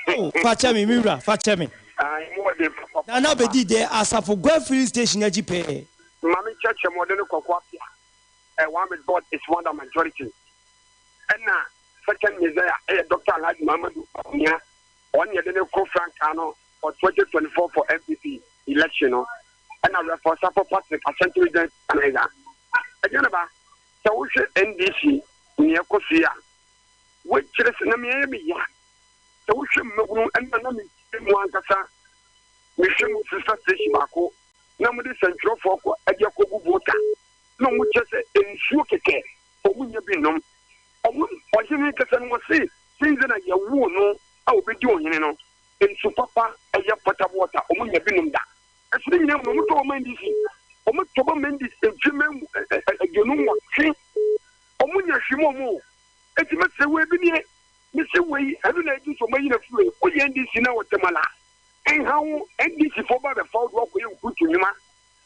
Oh fa kyɛ me me wura fa kyɛ me. Ae mu ɔden papapapa. Nana bɛdi dɛ Asafo Gua filling station akyi pɛɛ. Ma me nkyerɛkyerɛ mu ɔde no Kwaku Appiah eh, one with God is one than majority ɛna Second Messiah yɛ Doctor Alhaji Muhammadu Bawumia, ɔno na yɛde no kɔ frankaa no for 2024 for NPP election no, ɛna Rev Osafo Patrick Ashanti Region Organizer. Ɛdeɛ na ba, sɛ wohwɛ NDC nea ɛkɔ so yi a, wokyerɛ sɛ na meɛyɛ me ya. Sɛ wohwɛ mmabunu ɛna na metie mu ankasa, mehwɛ mu sister station baako na mode sɛntwerɛfoɔ kɔ ɛde akɔgu vota na wɔn kyerɛ sɛ nsuo kɛkɛ wɔn nya bi nnom. Ɔmo ɔhene kasa no wɔse since na yɛwoo no a obedi ɔhene no nsu papa ɛyɛ potable water ɔmo nya bi nom da. Ɛso ne nyinaa mu no ɔmo tɔ ɔmo NDC ɔmo tɔ bɔ NDC mfe mɛ 28 ɔmo nya hwee mu ɔmo o. Eti mɛsrɛ wo ebi nie mese wei ɛno na edi so ɔmo ayi no afiri wei woyɛ NDC na wɔ Tamale a ɛnha wo NDC foɔ ba bɛfa wo de wakɔyɛ nkutu nnwuma.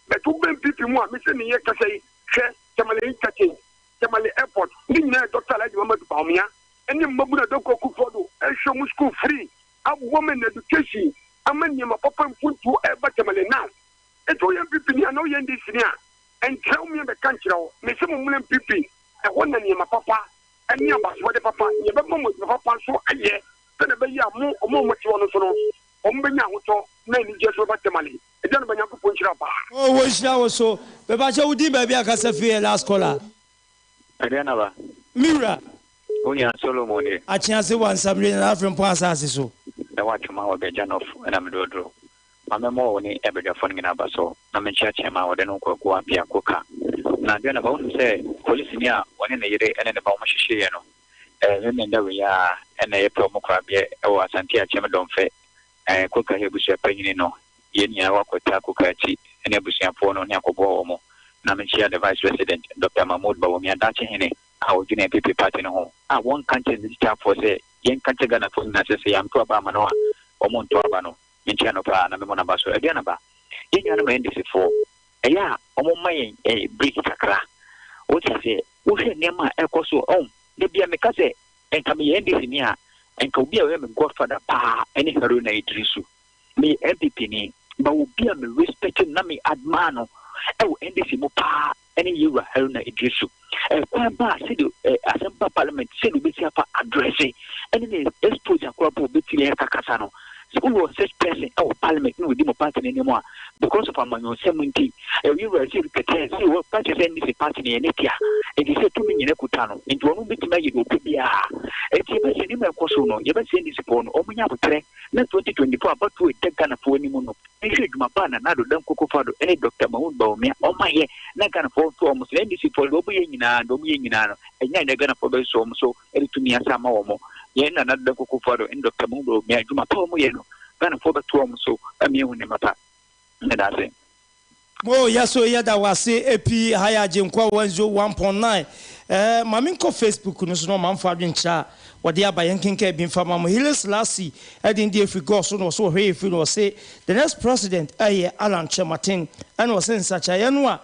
But wo ba NPP mu a, me sɛ meyɛ kasa yi, hwɛ Tamale Interchange, Tamale Airport, ne nyinaa yɛ Doctor Alhaji Muhammadu Bawumia ne mmabunu a Doku Akufo-Addo rehwɛ wɔn school free, aboa ma education ama nneɛma papa mpuntuo reba Tamale now. Nti woyɛ NPP ni anaa woyɛ NDC ni a, nkyerɛ wo mmea bɛka nkyerɛ wo. Mese mo mmra NPP, ɛhɔ na nneɛma papa ne abasobɔde papa, nea ɛbɛma mo adwuma papa nso ayɛ, sɛnea ɛbɛyɛ a mo, wɔn a wɔte hɔ no nso no, wɔbɛnya ahotɔ na anigyeɛ nso bɛba Tamale. Agya no ba Nyankopɔn nhyira wo paa. Oh wo nhyira wo so. Mepakyɛ wo din baabi a kasa firi yɛ last caller. Ɛdeɛn aba? Me wura. Wo nua Solomon nie. Akyease wɔ Nsamire Nana Frimpong asase so. Na watwoma wɔ Bɛgya North na mede oduro. Ma me mmɔ wo ne abadwafoɔ no nyinaa aba so na menkyea kyɛm a wɔde no Kwaku Appiah Koka. Na Aduanaba wonim sɛ polisini a wɔne ne yere ne ne ba wɔn hyehyeeɛ no ɛɛ Memenda wei ara na ɛyɛ pɛ wɔn korabea wɔ Asante Akyem Dɔmfɛ Ɛɛ Koka yɛ abusua panyini no, yɛn nyinaa wakɔtaa Koka akyi ne abusuafoɔ no ne akɔboa wɔn. Na mekyia the Vice President, Doctor Mahmood Bawumia, Daakye Hene a ɔdwene NPP party no ho a wɔnka nkyerɛ n'akyitaafoɔ sɛ yɛnka nkyerɛ Ghanafoɔ nyinaa sɛ sɛ yɛanto aba amma no a wɔn nto aba no. Menkyia no paa na memmɔ n'aba so. Aduanaba, yɛn nuanom NDC foɔ, ɛyɛ a wɔn mma yɛn eh, break kakra. Wote aseɛ? Wohwɛ nneɛma a ɛkɔ so, ɔn, da bia meka sɛ Nka meyɛ NDC ni a, nka obi a ɔyɛ me godfather paa ne Haruna Iddrisu. Meyɛ NPP ni, but obi a me respect no na me admire no wɔ NDC mu paa ne Yewura Haruna Iddrisu. Kwan ba a sɛdeɛ asɛm ba parliament sɛdeɛ obɛsi afa address ɛne ne expose akora po obɛtumi ɛkakasa no. Sɛ wowɔ such person wɔ parliament na ɔdi mo party no anim a, because of amanyɔsɛm nti, ɛyɛ wura sɛ kɛtɛ sɛ wɔ party sɛ NDC party no yɛ ne dea, nti sɛ tumi nyina kuta no, nti ɔno bɛtumi ayɛ deɛ ɔpɛ biara. Nti yɛbɛsɛ nneɛma ɛkɔ so no, yɛbɛsɛ NDC foɔ no, wɔn nya aboterɛ na 2024 abatoɔ ɛda Ghanafoɔ anim no, nhwɛ adwuma pa a Nana Addo Dankwa Akufo-Addo ne Dr. Mahmoud Bawumia wɔn ayɛ na Ghanafoɔ nto wɔn so. Na NDC foɔ deɛ wɔn yɛ nyinaa, deɛ wɔn yɛ nyinaa no, ɛnyɛ adeɛ Ghanafoɔ bɛsɔ wɔn so de tumi asa ama wɔn. Yɛn Nana Addo Dankwa Akufo-Addo ne Dɔkta Mahu Bawumia adwuma pa a wɔyɛ no, Ghanafoɔ bɛto wɔn so ama yɛahu nneɛma pa. Meda ase. Mo yɛso yɛda wase epi ha yɛ Agyenkwa 101.9 eh ma me nkɔ Facebook no so na ɔmanfo adwenkyerɛ a wɔde aba yɛn nkenkan bi mfa ma mo Haile Selassie ɛde ndi efiri God so na ɔso ɔhwɛ yɛ firi na ɔse the next president ɛyɛ Alan Kyerematen ɛna ɔse nsakyeraeɛ no a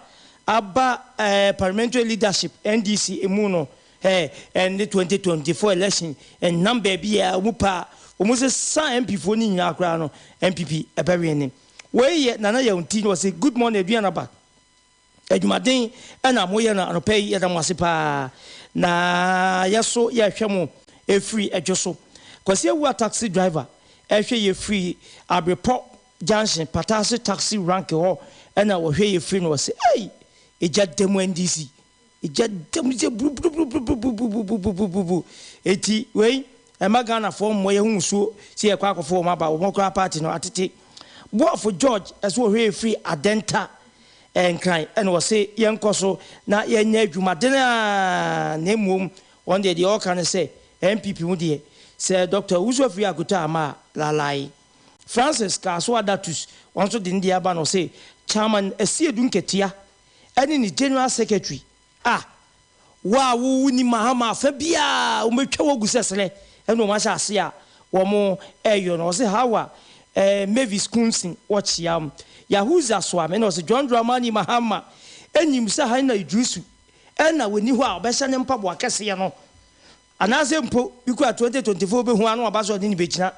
aba eh parliamentary leadership NDC emu no Ɛ ɛnde 2024 election nnam baabi a wɔn pɛ a wɔn sesa MP foɔ no nyinaa koraa no NPP ɛbɛ wene. Wei yɛ Nana Yaw nti na ɔse good morning Aduanaba adwumaden ɛna mo yɛ no anɔpa yi yɛda mo ase paa na yɛso yɛhwɛ mo ɛfiri ɛdwo so. Kwasi Awuah taxi driver ɛhwɛ yɛ firi Abrepɔ junction Pataase taxi rank hɔ ɛna ɔhwɛ yɛ firi no ɔse ei egya da mu NDC Egya da mu sɛ buruburuburuburuburuburuburuburubu. Enti wei ɛmma Ghanafoɔ mmɔ yɛn ho musuo sɛ yɛkɔ akɔfa wɔn aba. Wɔn koraa party no atete. Boafo George ɛso ɔhwɛ yɛ firi Adenta Nkran ɛna ɔse yɛnkɔ so na yɛnyɛ adwumaden a na mmom wɔn deɛ deɛ ɔka ne sɛ NPP mu deɛ sɛ Doctor Owusu Afriyie Akoto amma a lalae. Francis Kasoa Datus wɔn nso de ne deɛ aba na ɔse Chairman Asiedu Nketia ɛne ne general secretary a wo a wo wonni Mahama afa biara wɔn bɛtwa wo agu sɛ serɛ ɛna wɔn ahyɛ ase a wɔn ɛyɔ no ɔse Hawa eh, Mavis Kunsin wɔkyea wo Yahuza Soame ɛna ɔse John Dramani Mahama ɛnim sɛ Haruna Iddrisu ɛna wɔni hɔ a ɔbɛhyɛ ne mpaboa kɛseɛ no Anaasɛ mpo bi koraa 2024 wobɛhu ano aba sɛ ɔne no bɛgyina.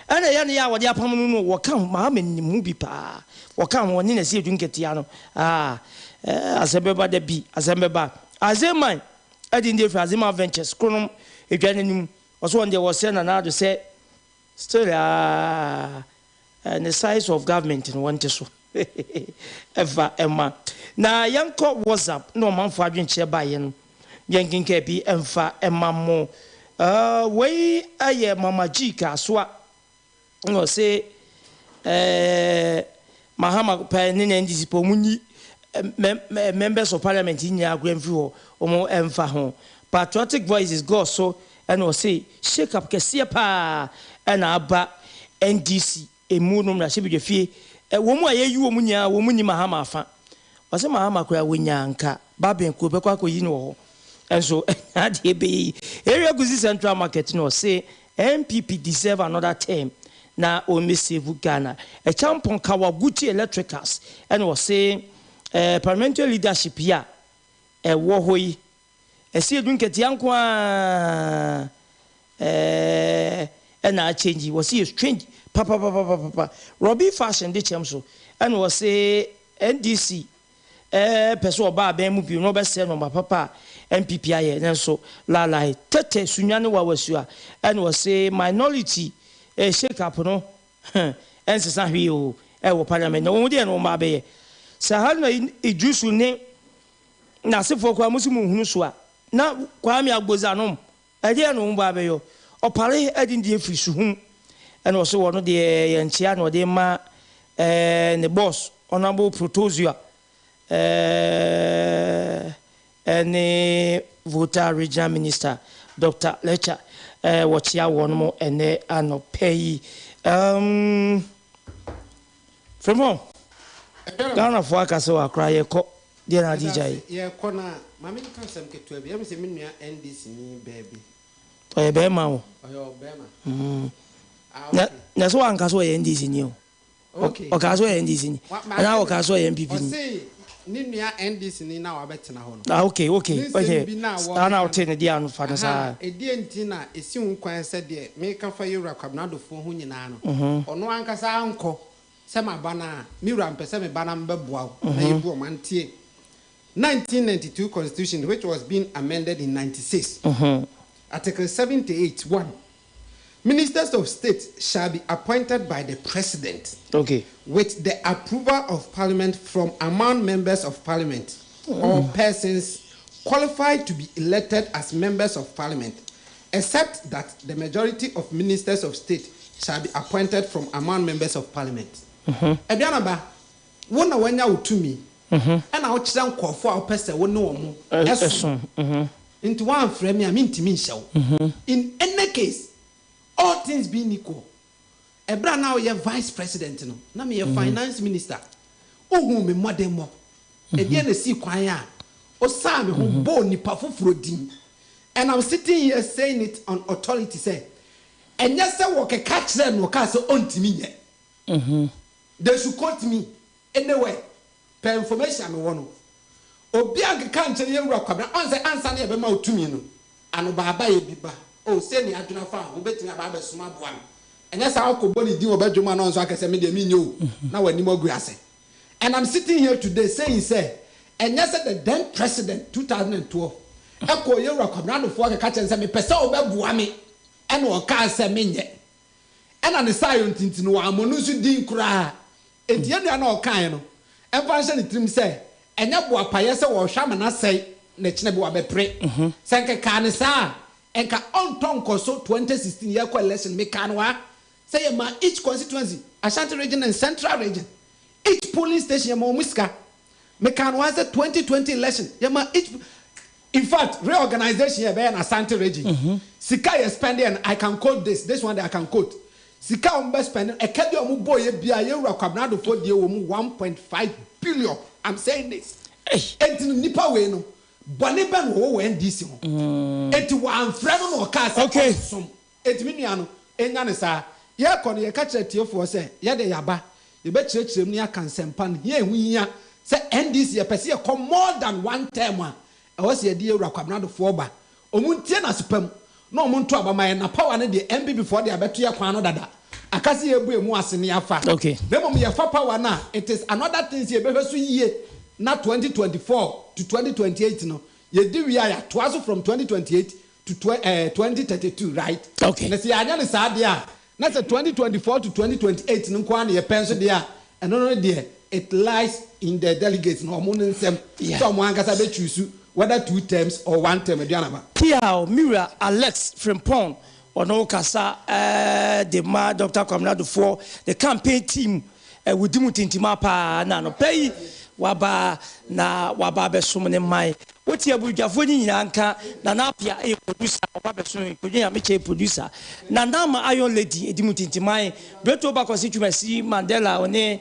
Ɛna ɛyɛ ne yɛ a wɔde apam no no wɔka ho, Mahama nim ho bi paa, wɔka ho, ɔne Nasiadu Nketia no, ah, eh, asɛm bɛba da bi, asɛm bɛba. Azeman ɛde ne deɛ firi Azeman Ventures, Kronom, Edwa no anim, ɔso wɔn deɛ wɔsrɛ Nana Addo sɛ still ah, Ne size of government no wɔnte so ɛfa ɛma. Na yɛnkɔ WhatsApp na ɔmanfoɔ adwenkyerɛ baeɛ no yɛnkenkan bi mfa ɛma mo. Wei ɛyɛ Mama G Kasoa na ɔse eh, Mahama pɛ ne na NDC pɛ ɔmo nyi members of parliament nyinaa koraa mfiri hɔ ɔmo ɛmfa ho. Patriotic Voices God so Ɛna ɔse shake up kɛseɛ paa ɛna aba NDC emu no mmarahyɛbadwafie wɔn a yɛyi wɔn nyinaa wɔn nni Mahama afa. Ɔse Mahama koraa wɔnya nka Babin kuro bɛkɔ akɔyi no wɔ hɔ nso ɛnyɛ adeɛ ɛbɛyɛ yi. Area Kusi Central Market no ɔse NPP deserve another term na wɔn mmɛ save Ghana. Ɛkyampɔn Kawaguchi Electricals ɛna ɔse. Parliamentary leadership yi a ɛwɔ hɔ yi, ɛsɛ yɛdu nketea nko ara ɛna akyɛngyi. Wɔse yɛ strange papapapapapa. Robbie Fashion de kyɛm so ɛna wɔse NDC pɛ sɛ ɔba abɛn mu bio na ɔbɛsɛe nnoɔma papa a NPP ayɛ nanso laalae tɛtɛ sunya ne wawasua ɛna wɔse minority shake up no ɛnsesa hwee o ɛwɔ parliament na wɔn deɛ na wɔn abɛyɛ sɛ Haruna Iddrisu ne n'asefoɔ koraa mo se mo nhunu so a na Kwame Agbodza nom ɛdeɛ na wɔn ba abɛyɔ ɔpare ɛde ne deɛ firi suhum ɛna ɔse wɔn deɛ yɛ nkyea na ɔde ma ne boss Honourable Protozua ɛne Volta Regional Minister Doctor Lecha wɔkyea wɔn ɛnɛ anɔpɛ yi. Um, Frimpong, Ghanafoɔ aka sɛ wakora yɛkɔ deɛ na ade gya yi. Yɛkɔ na maame nka asɛm ketewa bi ɛmi sɛ me nua NDC ni baabi. Ɔyɛ bɛrima o. Ɔyɛ ɔbɛrima. Ah, okay. Na sɛ wanka sɛ ɔyɛ NDC ni o. Okay. Ɔkaa sɛ ɔyɛ NDC ni. Anaa ɔkaa sɛ ɔyɛ NPP ni. Ɔse ne nua NDC ni na wabɛtena hɔ no. Ah okay okay. Ne nsɛm bi na Saa na wote ne deɛ ano fa no saa. Ɛdeɛ nti na ɛsi ho kwan sɛ deɛ meka fa Yewura Kwabena Adofoɔ ho nyinaa no, ɔno ankasa ankɔ sɛ maba no a, me wura mpɛ sɛ meba na mebɛboa wo na yɛbu ɔman tie 1992 constitution which was being amended in 96 Article 78 1 Ministers of State shall be appointed by the President with the approval of Parliament from among members of Parliament or persons qualified to be elected as members of Parliament, except that the majority of Ministers of State shall be appointed from among members of Parliament. Aduanaba, wo na woanya wo tumi, ɛna wokyerɛ nkurɔfoɔ a wopɛ sɛ wo ne wɔn som. Nti woamfrɛ me a, mentumi nhyɛ wo. In any case, all things being equal, ɛberɛ a na woyɛ Vice President no, na meyɛ Finance Minister. Wohuu me mmɔdemmɔ. Ɛdeɛn na ɛsii kwan a wosaa me ho bɔɔ nipa foforɔ din? And I'm sitting here saying it on authority sɛ, ɛnyɛ sɛ wɔkeka kyerɛɛ no ɔkaa sɛ ɔntumi nyɛ. They should quote me anywhere per information a mewɔ no. Obi ankeka ankyerɛ yɛn wura Kwabena, ɔn sɛ ansa na yɛbɛma wo tumi no, anobaabaeɛ bi ba, oh sei na yɛadwene afa ho, wobɛtumi aba abɛsom aboa no. Ɛnyɛ saa wokɔbɔ ne din wɔ badwam a na ɔno nso aka sɛ me deɛ menyɛ o, na w'anim agu ase. And I'm sitting here today saying sɛ, ɛnyɛ sɛ the then president, 2012, ɛkɔɔ yɛn wura Kwabena Adofoɔ kɛka kyerɛ no sɛ mepɛ sɛ wobɛboa me, ɛna ɔkaa sɛ menyɛ. Ɛna ne saayɔ nti nti no wammɔ no nso din koraa. Enti yɛn nua no a ɔkaeɛ no mfa nhyɛ ne tirim sɛ ɛnyɛ boapayɛ sɛ wɔrehwɛ ama no asɛe na ɛkyena bi wabɛpere. Sɛ nka ɛkaa no saa a, nka ɔntɔ nkɔso 2016 yɛrekɔ election no mekaa no wɔ ha sɛ yɛmaa each constituency, Ashanti region and Central region, each polling station yɛma wɔn sika. Mekaa no wɔ ha sɛ 2020 election yɛmaa each In fact reorganization yɛ bɛyɛ no Asante region sika yɛ spend yɛ no I can quote this this one deɛ I can quote sika a wɔn bɛ spend no ɛka bi a wɔn bɔɔ yɛ biara yɛ wura Kwabena Adofoɔ deɛ wɔ mu 1.5 billion I'm saying this enti no nipa wei no bɔne bɛn na ɔwɔ wɔ NDC ho enti wɔanfrɛ no na ɔkaa sɛ ɔnsom Enti me nua no, nya no saa. Yɛrekɔ no, yɛka kyerɛ atiefoɔ sɛ, yɛdeɛ yɛaba, yɛbɛkyerɛkyerɛ mu na yɛaka nsɛmpa no, hia a ɛho hia sɛ NDC yɛpɛ sɛ yɛkɔ more than one term a, ɛwɔ sɛ yɛde yɛn Wura Kwabena Adofoɔ ba. Wɔn ntie no ase pa mu na wɔn nto aba ma yɛn. Na power no deɛ, NPP foɔ de abɛto yɛn kwan ano dada. Aka sɛ yɛrebu ɛmu ase na yɛafa. Na mmom yɛfa power no a, it is another thing sɛ yɛbɛhwɛ so yie na 2024 to 2028 no, yɛdi wie a yɛatoa so from 2028 to 2032 right? Okay. Na sɛ yɛanyɛ no saa deɛ a, na sɛ 2024 to 2028 no nko ara na yɛpɛ nso deɛ a, ɛno no deɛ it lies in the delegates no wɔn no nsam sɛ wɔn ankasa bɛ choose whether two terms or one term. Aduanaba. Piaw, me wura Alex Frimpong, ɔno kasa de ma Doctor Kwamina Adofoɔ, the campaign team. Wodi mu tintimaa paa na anɔpa yi waba na waba abɛsom ne man. Wote aburuguafoɔ no nyinaa nka. Nana Appiah yɛ producer, ɔba bɛsom Kwadwo Nyamekyɛ yɛ producer. Nana Ama Iron Lady ɛdi mu tintiman. Breto Bakɔse Twumasi Mandela ɔne.